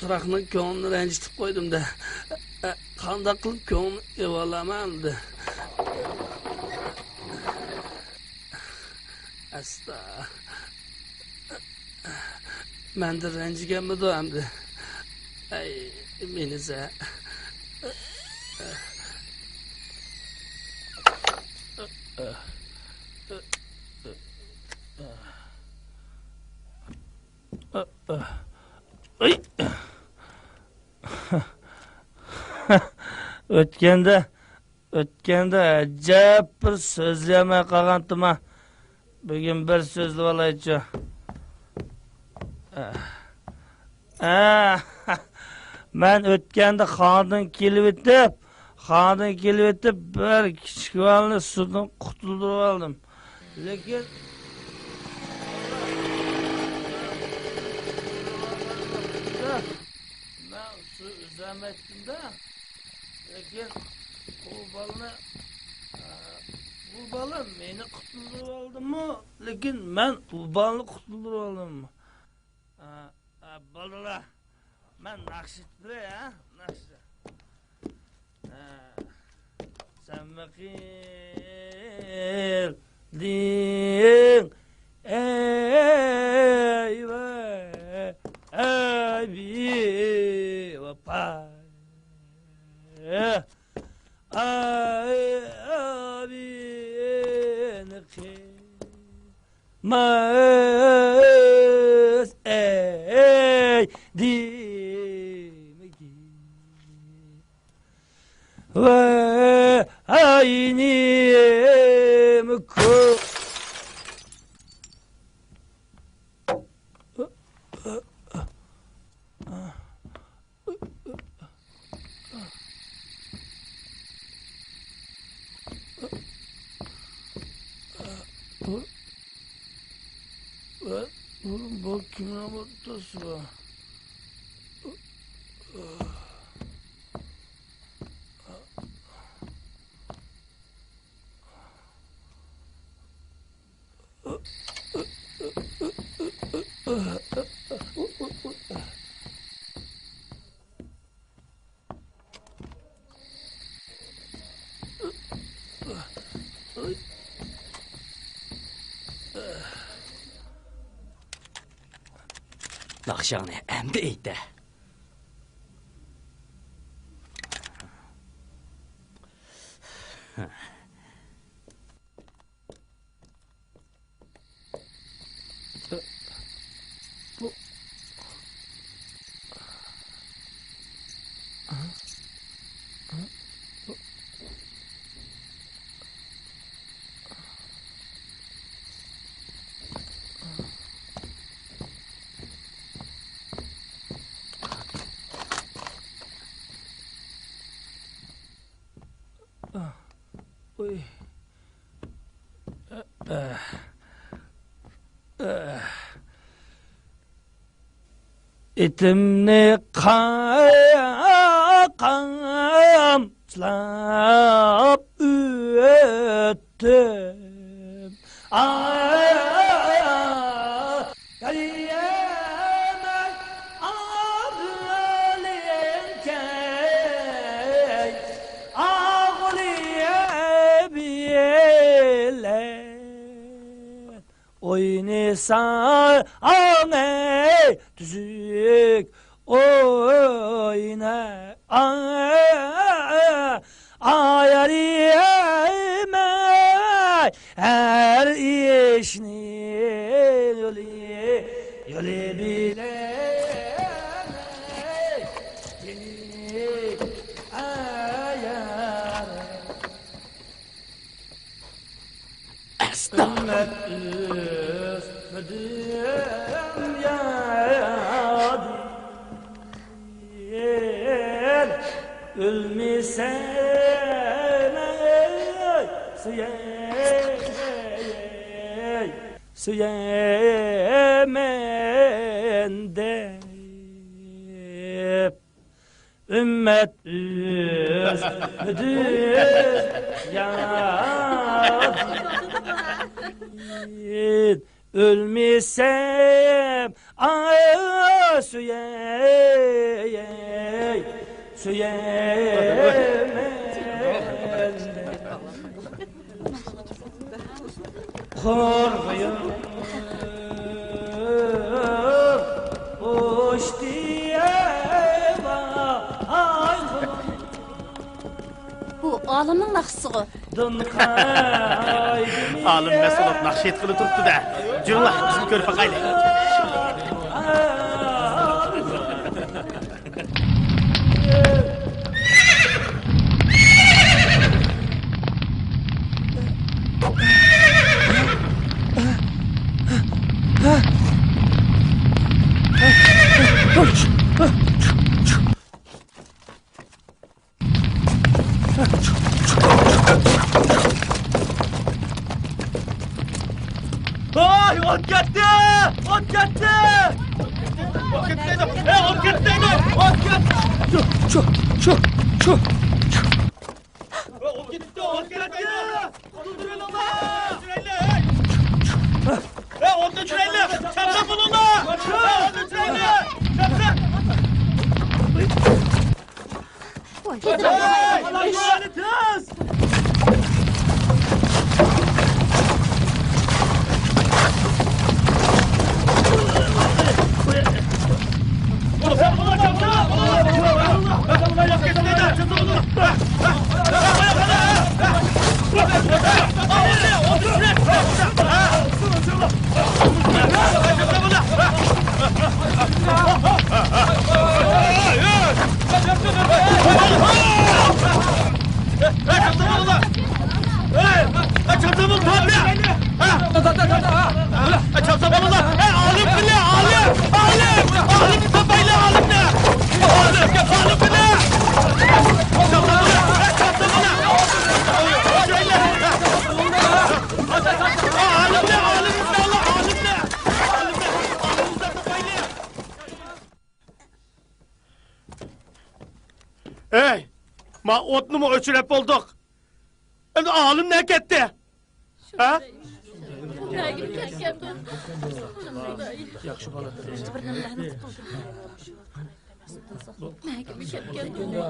تۇراقنىڭ كۆڭلىنى رەنجىتىپ قويدۇم-دە. قانداق قىلىپ كۆڭلىنى ئېۋالامەن ئەمدى؟ ئەستا. مەندىن رەنجىگەنمىدۇ ئەمدى؟ ئەي، مېنى زە. ئەي. ئۆتكەندە ئۆتكەندە ئەجەب بىر سۆزلىيەلمەي قالغانتىما. بۈگۈن بىر سۆزلىۋالايچۇ. ئە، مەن ئۆتكەندە خانىدىن كېلىۋېتىپ، خانىدىن كېلىۋېتىپ، بىر كىچىك بالىنى سۇدىن قۇتۇلدۇرۇۋالدىم. لېكىن مەن سۇ ئۈزەلمەيتتىم-دە. لېكىن ئۇ بالىنى، ئە، بۇ بالا مېنى قۇتۇلدۇرۇۋالدىمۇ؟ لېكىن مەن ئۇ بالىنى قۇتۇلدۇرۇۋالدىممۇ؟ ئە، ئە، بالىلار، مەن ناخشا ئېيتىپ بېرەي، ھە؟ ناخشا. ئە، سەنمۇ قىلدىڭ، ئەي ۋە، ئەي بىۋاپا. ئەي، ئەي، بىنى قىلماس ئەيدىمگە. ۋاي ئاينىم كۆ- بۇ، بۇ كىمنىڭ بۇ تۇسى بۇ؟ ناخشاڭنى ئەمدى ئېيتە. ئۇي. ئېتىمنى قا-، قامچىلاپ ئۆتتۈم. ئاي، ئاي، ئاي، ئابلىكەي، ئاغلىيە بىلەن ئوينىساڭ، ئەي، تۈزۈك ئوينا. ئاي، ئاي، ئايرىيەلمەي ھەر ئىشنى. يولى بىلەن ئايار. ئەستەغپۇرۇللا. ئۈممەت ئۆسمىدىم يادىن، ئۆلمىسەم ئەي سۆيەي، سۆيەمەن دەپ. ئۈممەت ئۆسمىدىم يادىن، ئۆلمىسەم ئاي سۆيەي، سۆيەمەن. قورغىيىپ ئۇچتى ئەي ۋاي قۇلۇم. بۇ ئالىمنىڭ ناخشىسىغۇ. ئالىم مەست بولۇپ ناخشا ئېيتقىلى تۇرۇپتۇ-دە. جۈرۈڭلار، بىزمۇ كۆرۈپ باقايلى. ۋاي، ئوت كەتتى! ئوت كەتتى! ئوت كەتتى دەيدۇ! ئەي، ئوت كەتتى دەيدۇ! ئوت كەتتى! چۇ، چۇ، چۇ، چۇ. ئوت كەتتى! ئوت كەتتى! ئوتنى ئۆچۈرەيلى! ئەي، ئوتنى ئۆچۈرەيلى! چاپسان بولۇڭلار! ئەي، ئوتنى ئۆچۈرەيلى! چاپسان! ئەي، ما ئوتنىمۇ ئۆچۈرۈپ بولدۇق. ئەمدى ئالىم نەگە كەتتى؟ ھە؟ نەگە كەتكەندۇ؟ ياخشى بالا. نەگە كەتكەندۇ؟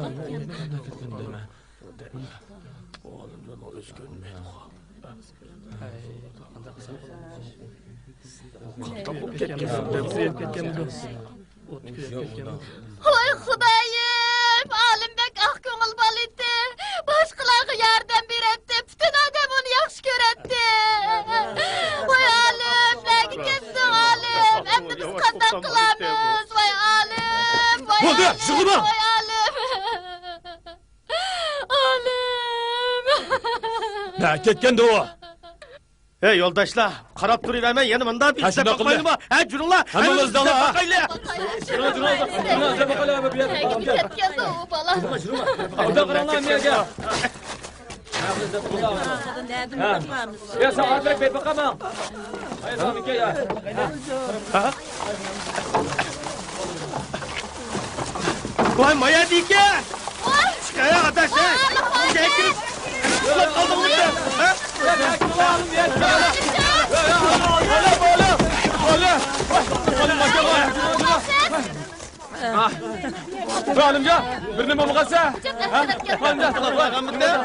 ۋاي خۇدايىم، ئالىم بەك ئاق كۆڭۈل بالا ئىدى. باشقىلارغا ياردەم بېرەتتى. پۈتۈن ئادەم ئۇنى ياخشى كۆرەتتى. ۋاي ئالىم، نەگە كەتتىڭ ئالىم؟ ئەمدى بىز قانداق قىلارمىز؟ ۋاي ئالىم، ۋاي بولدى، ئالىم، يىغلىما. ۋاي ئالىم. ئالىم. نەگە كەتكەندۇ ئۇ؟ ھەي يولداشلار، قاراپ تۇرۇۋەرمەي يەنە مۇنداق بىر ھە، ئىشلەپ شۇنداق قىلدى. باقمايلىما؟ ھە، جۈرۈڭلار. ھەممىمىز ئىزدەپ دالا. باقايلى. جۈرۈڭ، جۈرۈڭ، جۈرۈڭ، ئىزدەپ باقايلى، بىر يەرگە. نەگە كەتكەندۇ ئۇ بالا؟ ئۇنداق قاراڭلار، مەيەرگە. ھە. يا، ساڭا بەك بەك باقامەن. ھە؟ ۋاي، مايا دېيىكەن. ۋاي. چىقايا، ئاداش، ھە؟ ئىچىگە كىرىپ ئۇخلاپ قالدىڭمۇ سەن؟ ھە؟ ئالىمجان، بىر نېمە بولغانسا؟ ھە؟ ئالىمجان.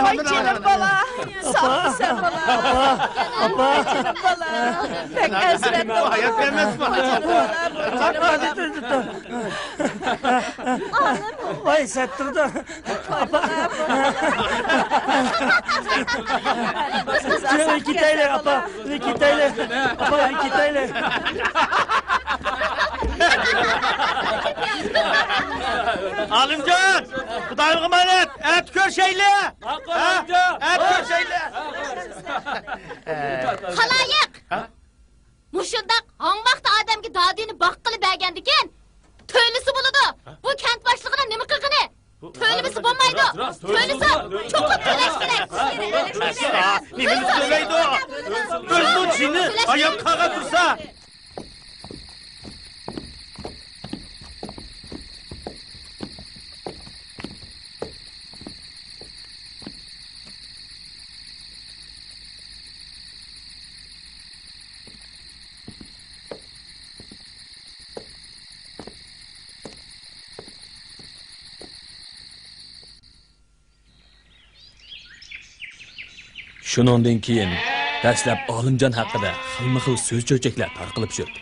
ۋاي جېنىم بالا، ساغلىسەن بالا. ئاپا، ئاپا. جېنىم بالا، بەك ئەزىمەت. ھايات ئەمەسمۇ؟ جېنىم بالا، جېنىم بالا. ۋاي سەتتۇردى. ئاپا. كېتەيلى، ئاپا. كېتەيلى. ئاپا، كېتەيلى. ئالىمجان، خۇدايىمغا ئامانەت. ئەتە كۆرۈشەيلى. ھە؟ ئەتە كۆرۈشەيلى. خالايىق! ھە؟ مۇشۇنداق ھاڭۋاقتا ئادەمگە دادىنى باققىلى بەرگەندىكىن، تۆلىسە بولىدۇ. بۇ كەنت باشلىقىنىڭ نېمە قىلغىنى؟ تۆلىمىسە بولمايدۇ. تۆلىسە، چوقۇم تۆلەش كېرەك. نېمىنى تۆلەيدۇ؟ ئۆزىنىڭ جېنى ھايات قالغان تۇرسا. شۇنىڭدىن كېيىن دەسلەپ ئالىمجان ھەققىدە خىلمۇ خىل سۆز چۆچەكلەر تارقىلىپ يۈردى.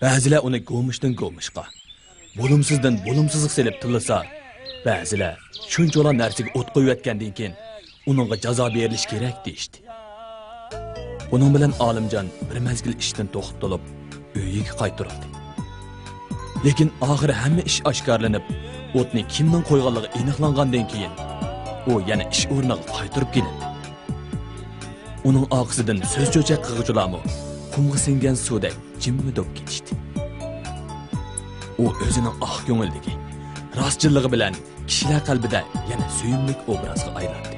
بەزىلەر ئۇنى گومۇشتىن گومۇشقا، بولۇمسىزدىن بولۇمسىزغا سېلىپ تىللىسا، بەزىلەر شۇنچىۋالا نەرسىگە ئوت قويۇۋەتكەندىن كېيىن ئۇنىڭغا جازا بېرىلىشى كېرەك دېيىشتى. بۇنىڭ بىلەن ئالىمجان بىر مەزگىل ئىشتىن توختىتىلىپ، ئۆيىگە قايتۇرۇلدى. لېكىن ئاخىرى ھەممە ئىش ئاشكارىلىنىپ، ئوتنى كىمنىڭ قويغانلىقى ئېنىقلانغاندىن كېيىن، ئۇ يەنە ئىش ئورنىغا قايتۇرۇپ كېلىندى. ئۇنىڭ ئارقىسىدىن سۆز چۆچەك قىلغۇچىلارمۇ قۇمغا سىڭگەن سۇدەك جىممىدە بولۇپ كېتىشتى. ئۇ ئۆزىنىڭ ئاق كۆڭۈللۈكى، راستچىللىقى بىلەن كىشىلەر قەلبىدە يەنە سۆيۈملۈك ئوبرازغا ئايلاندى.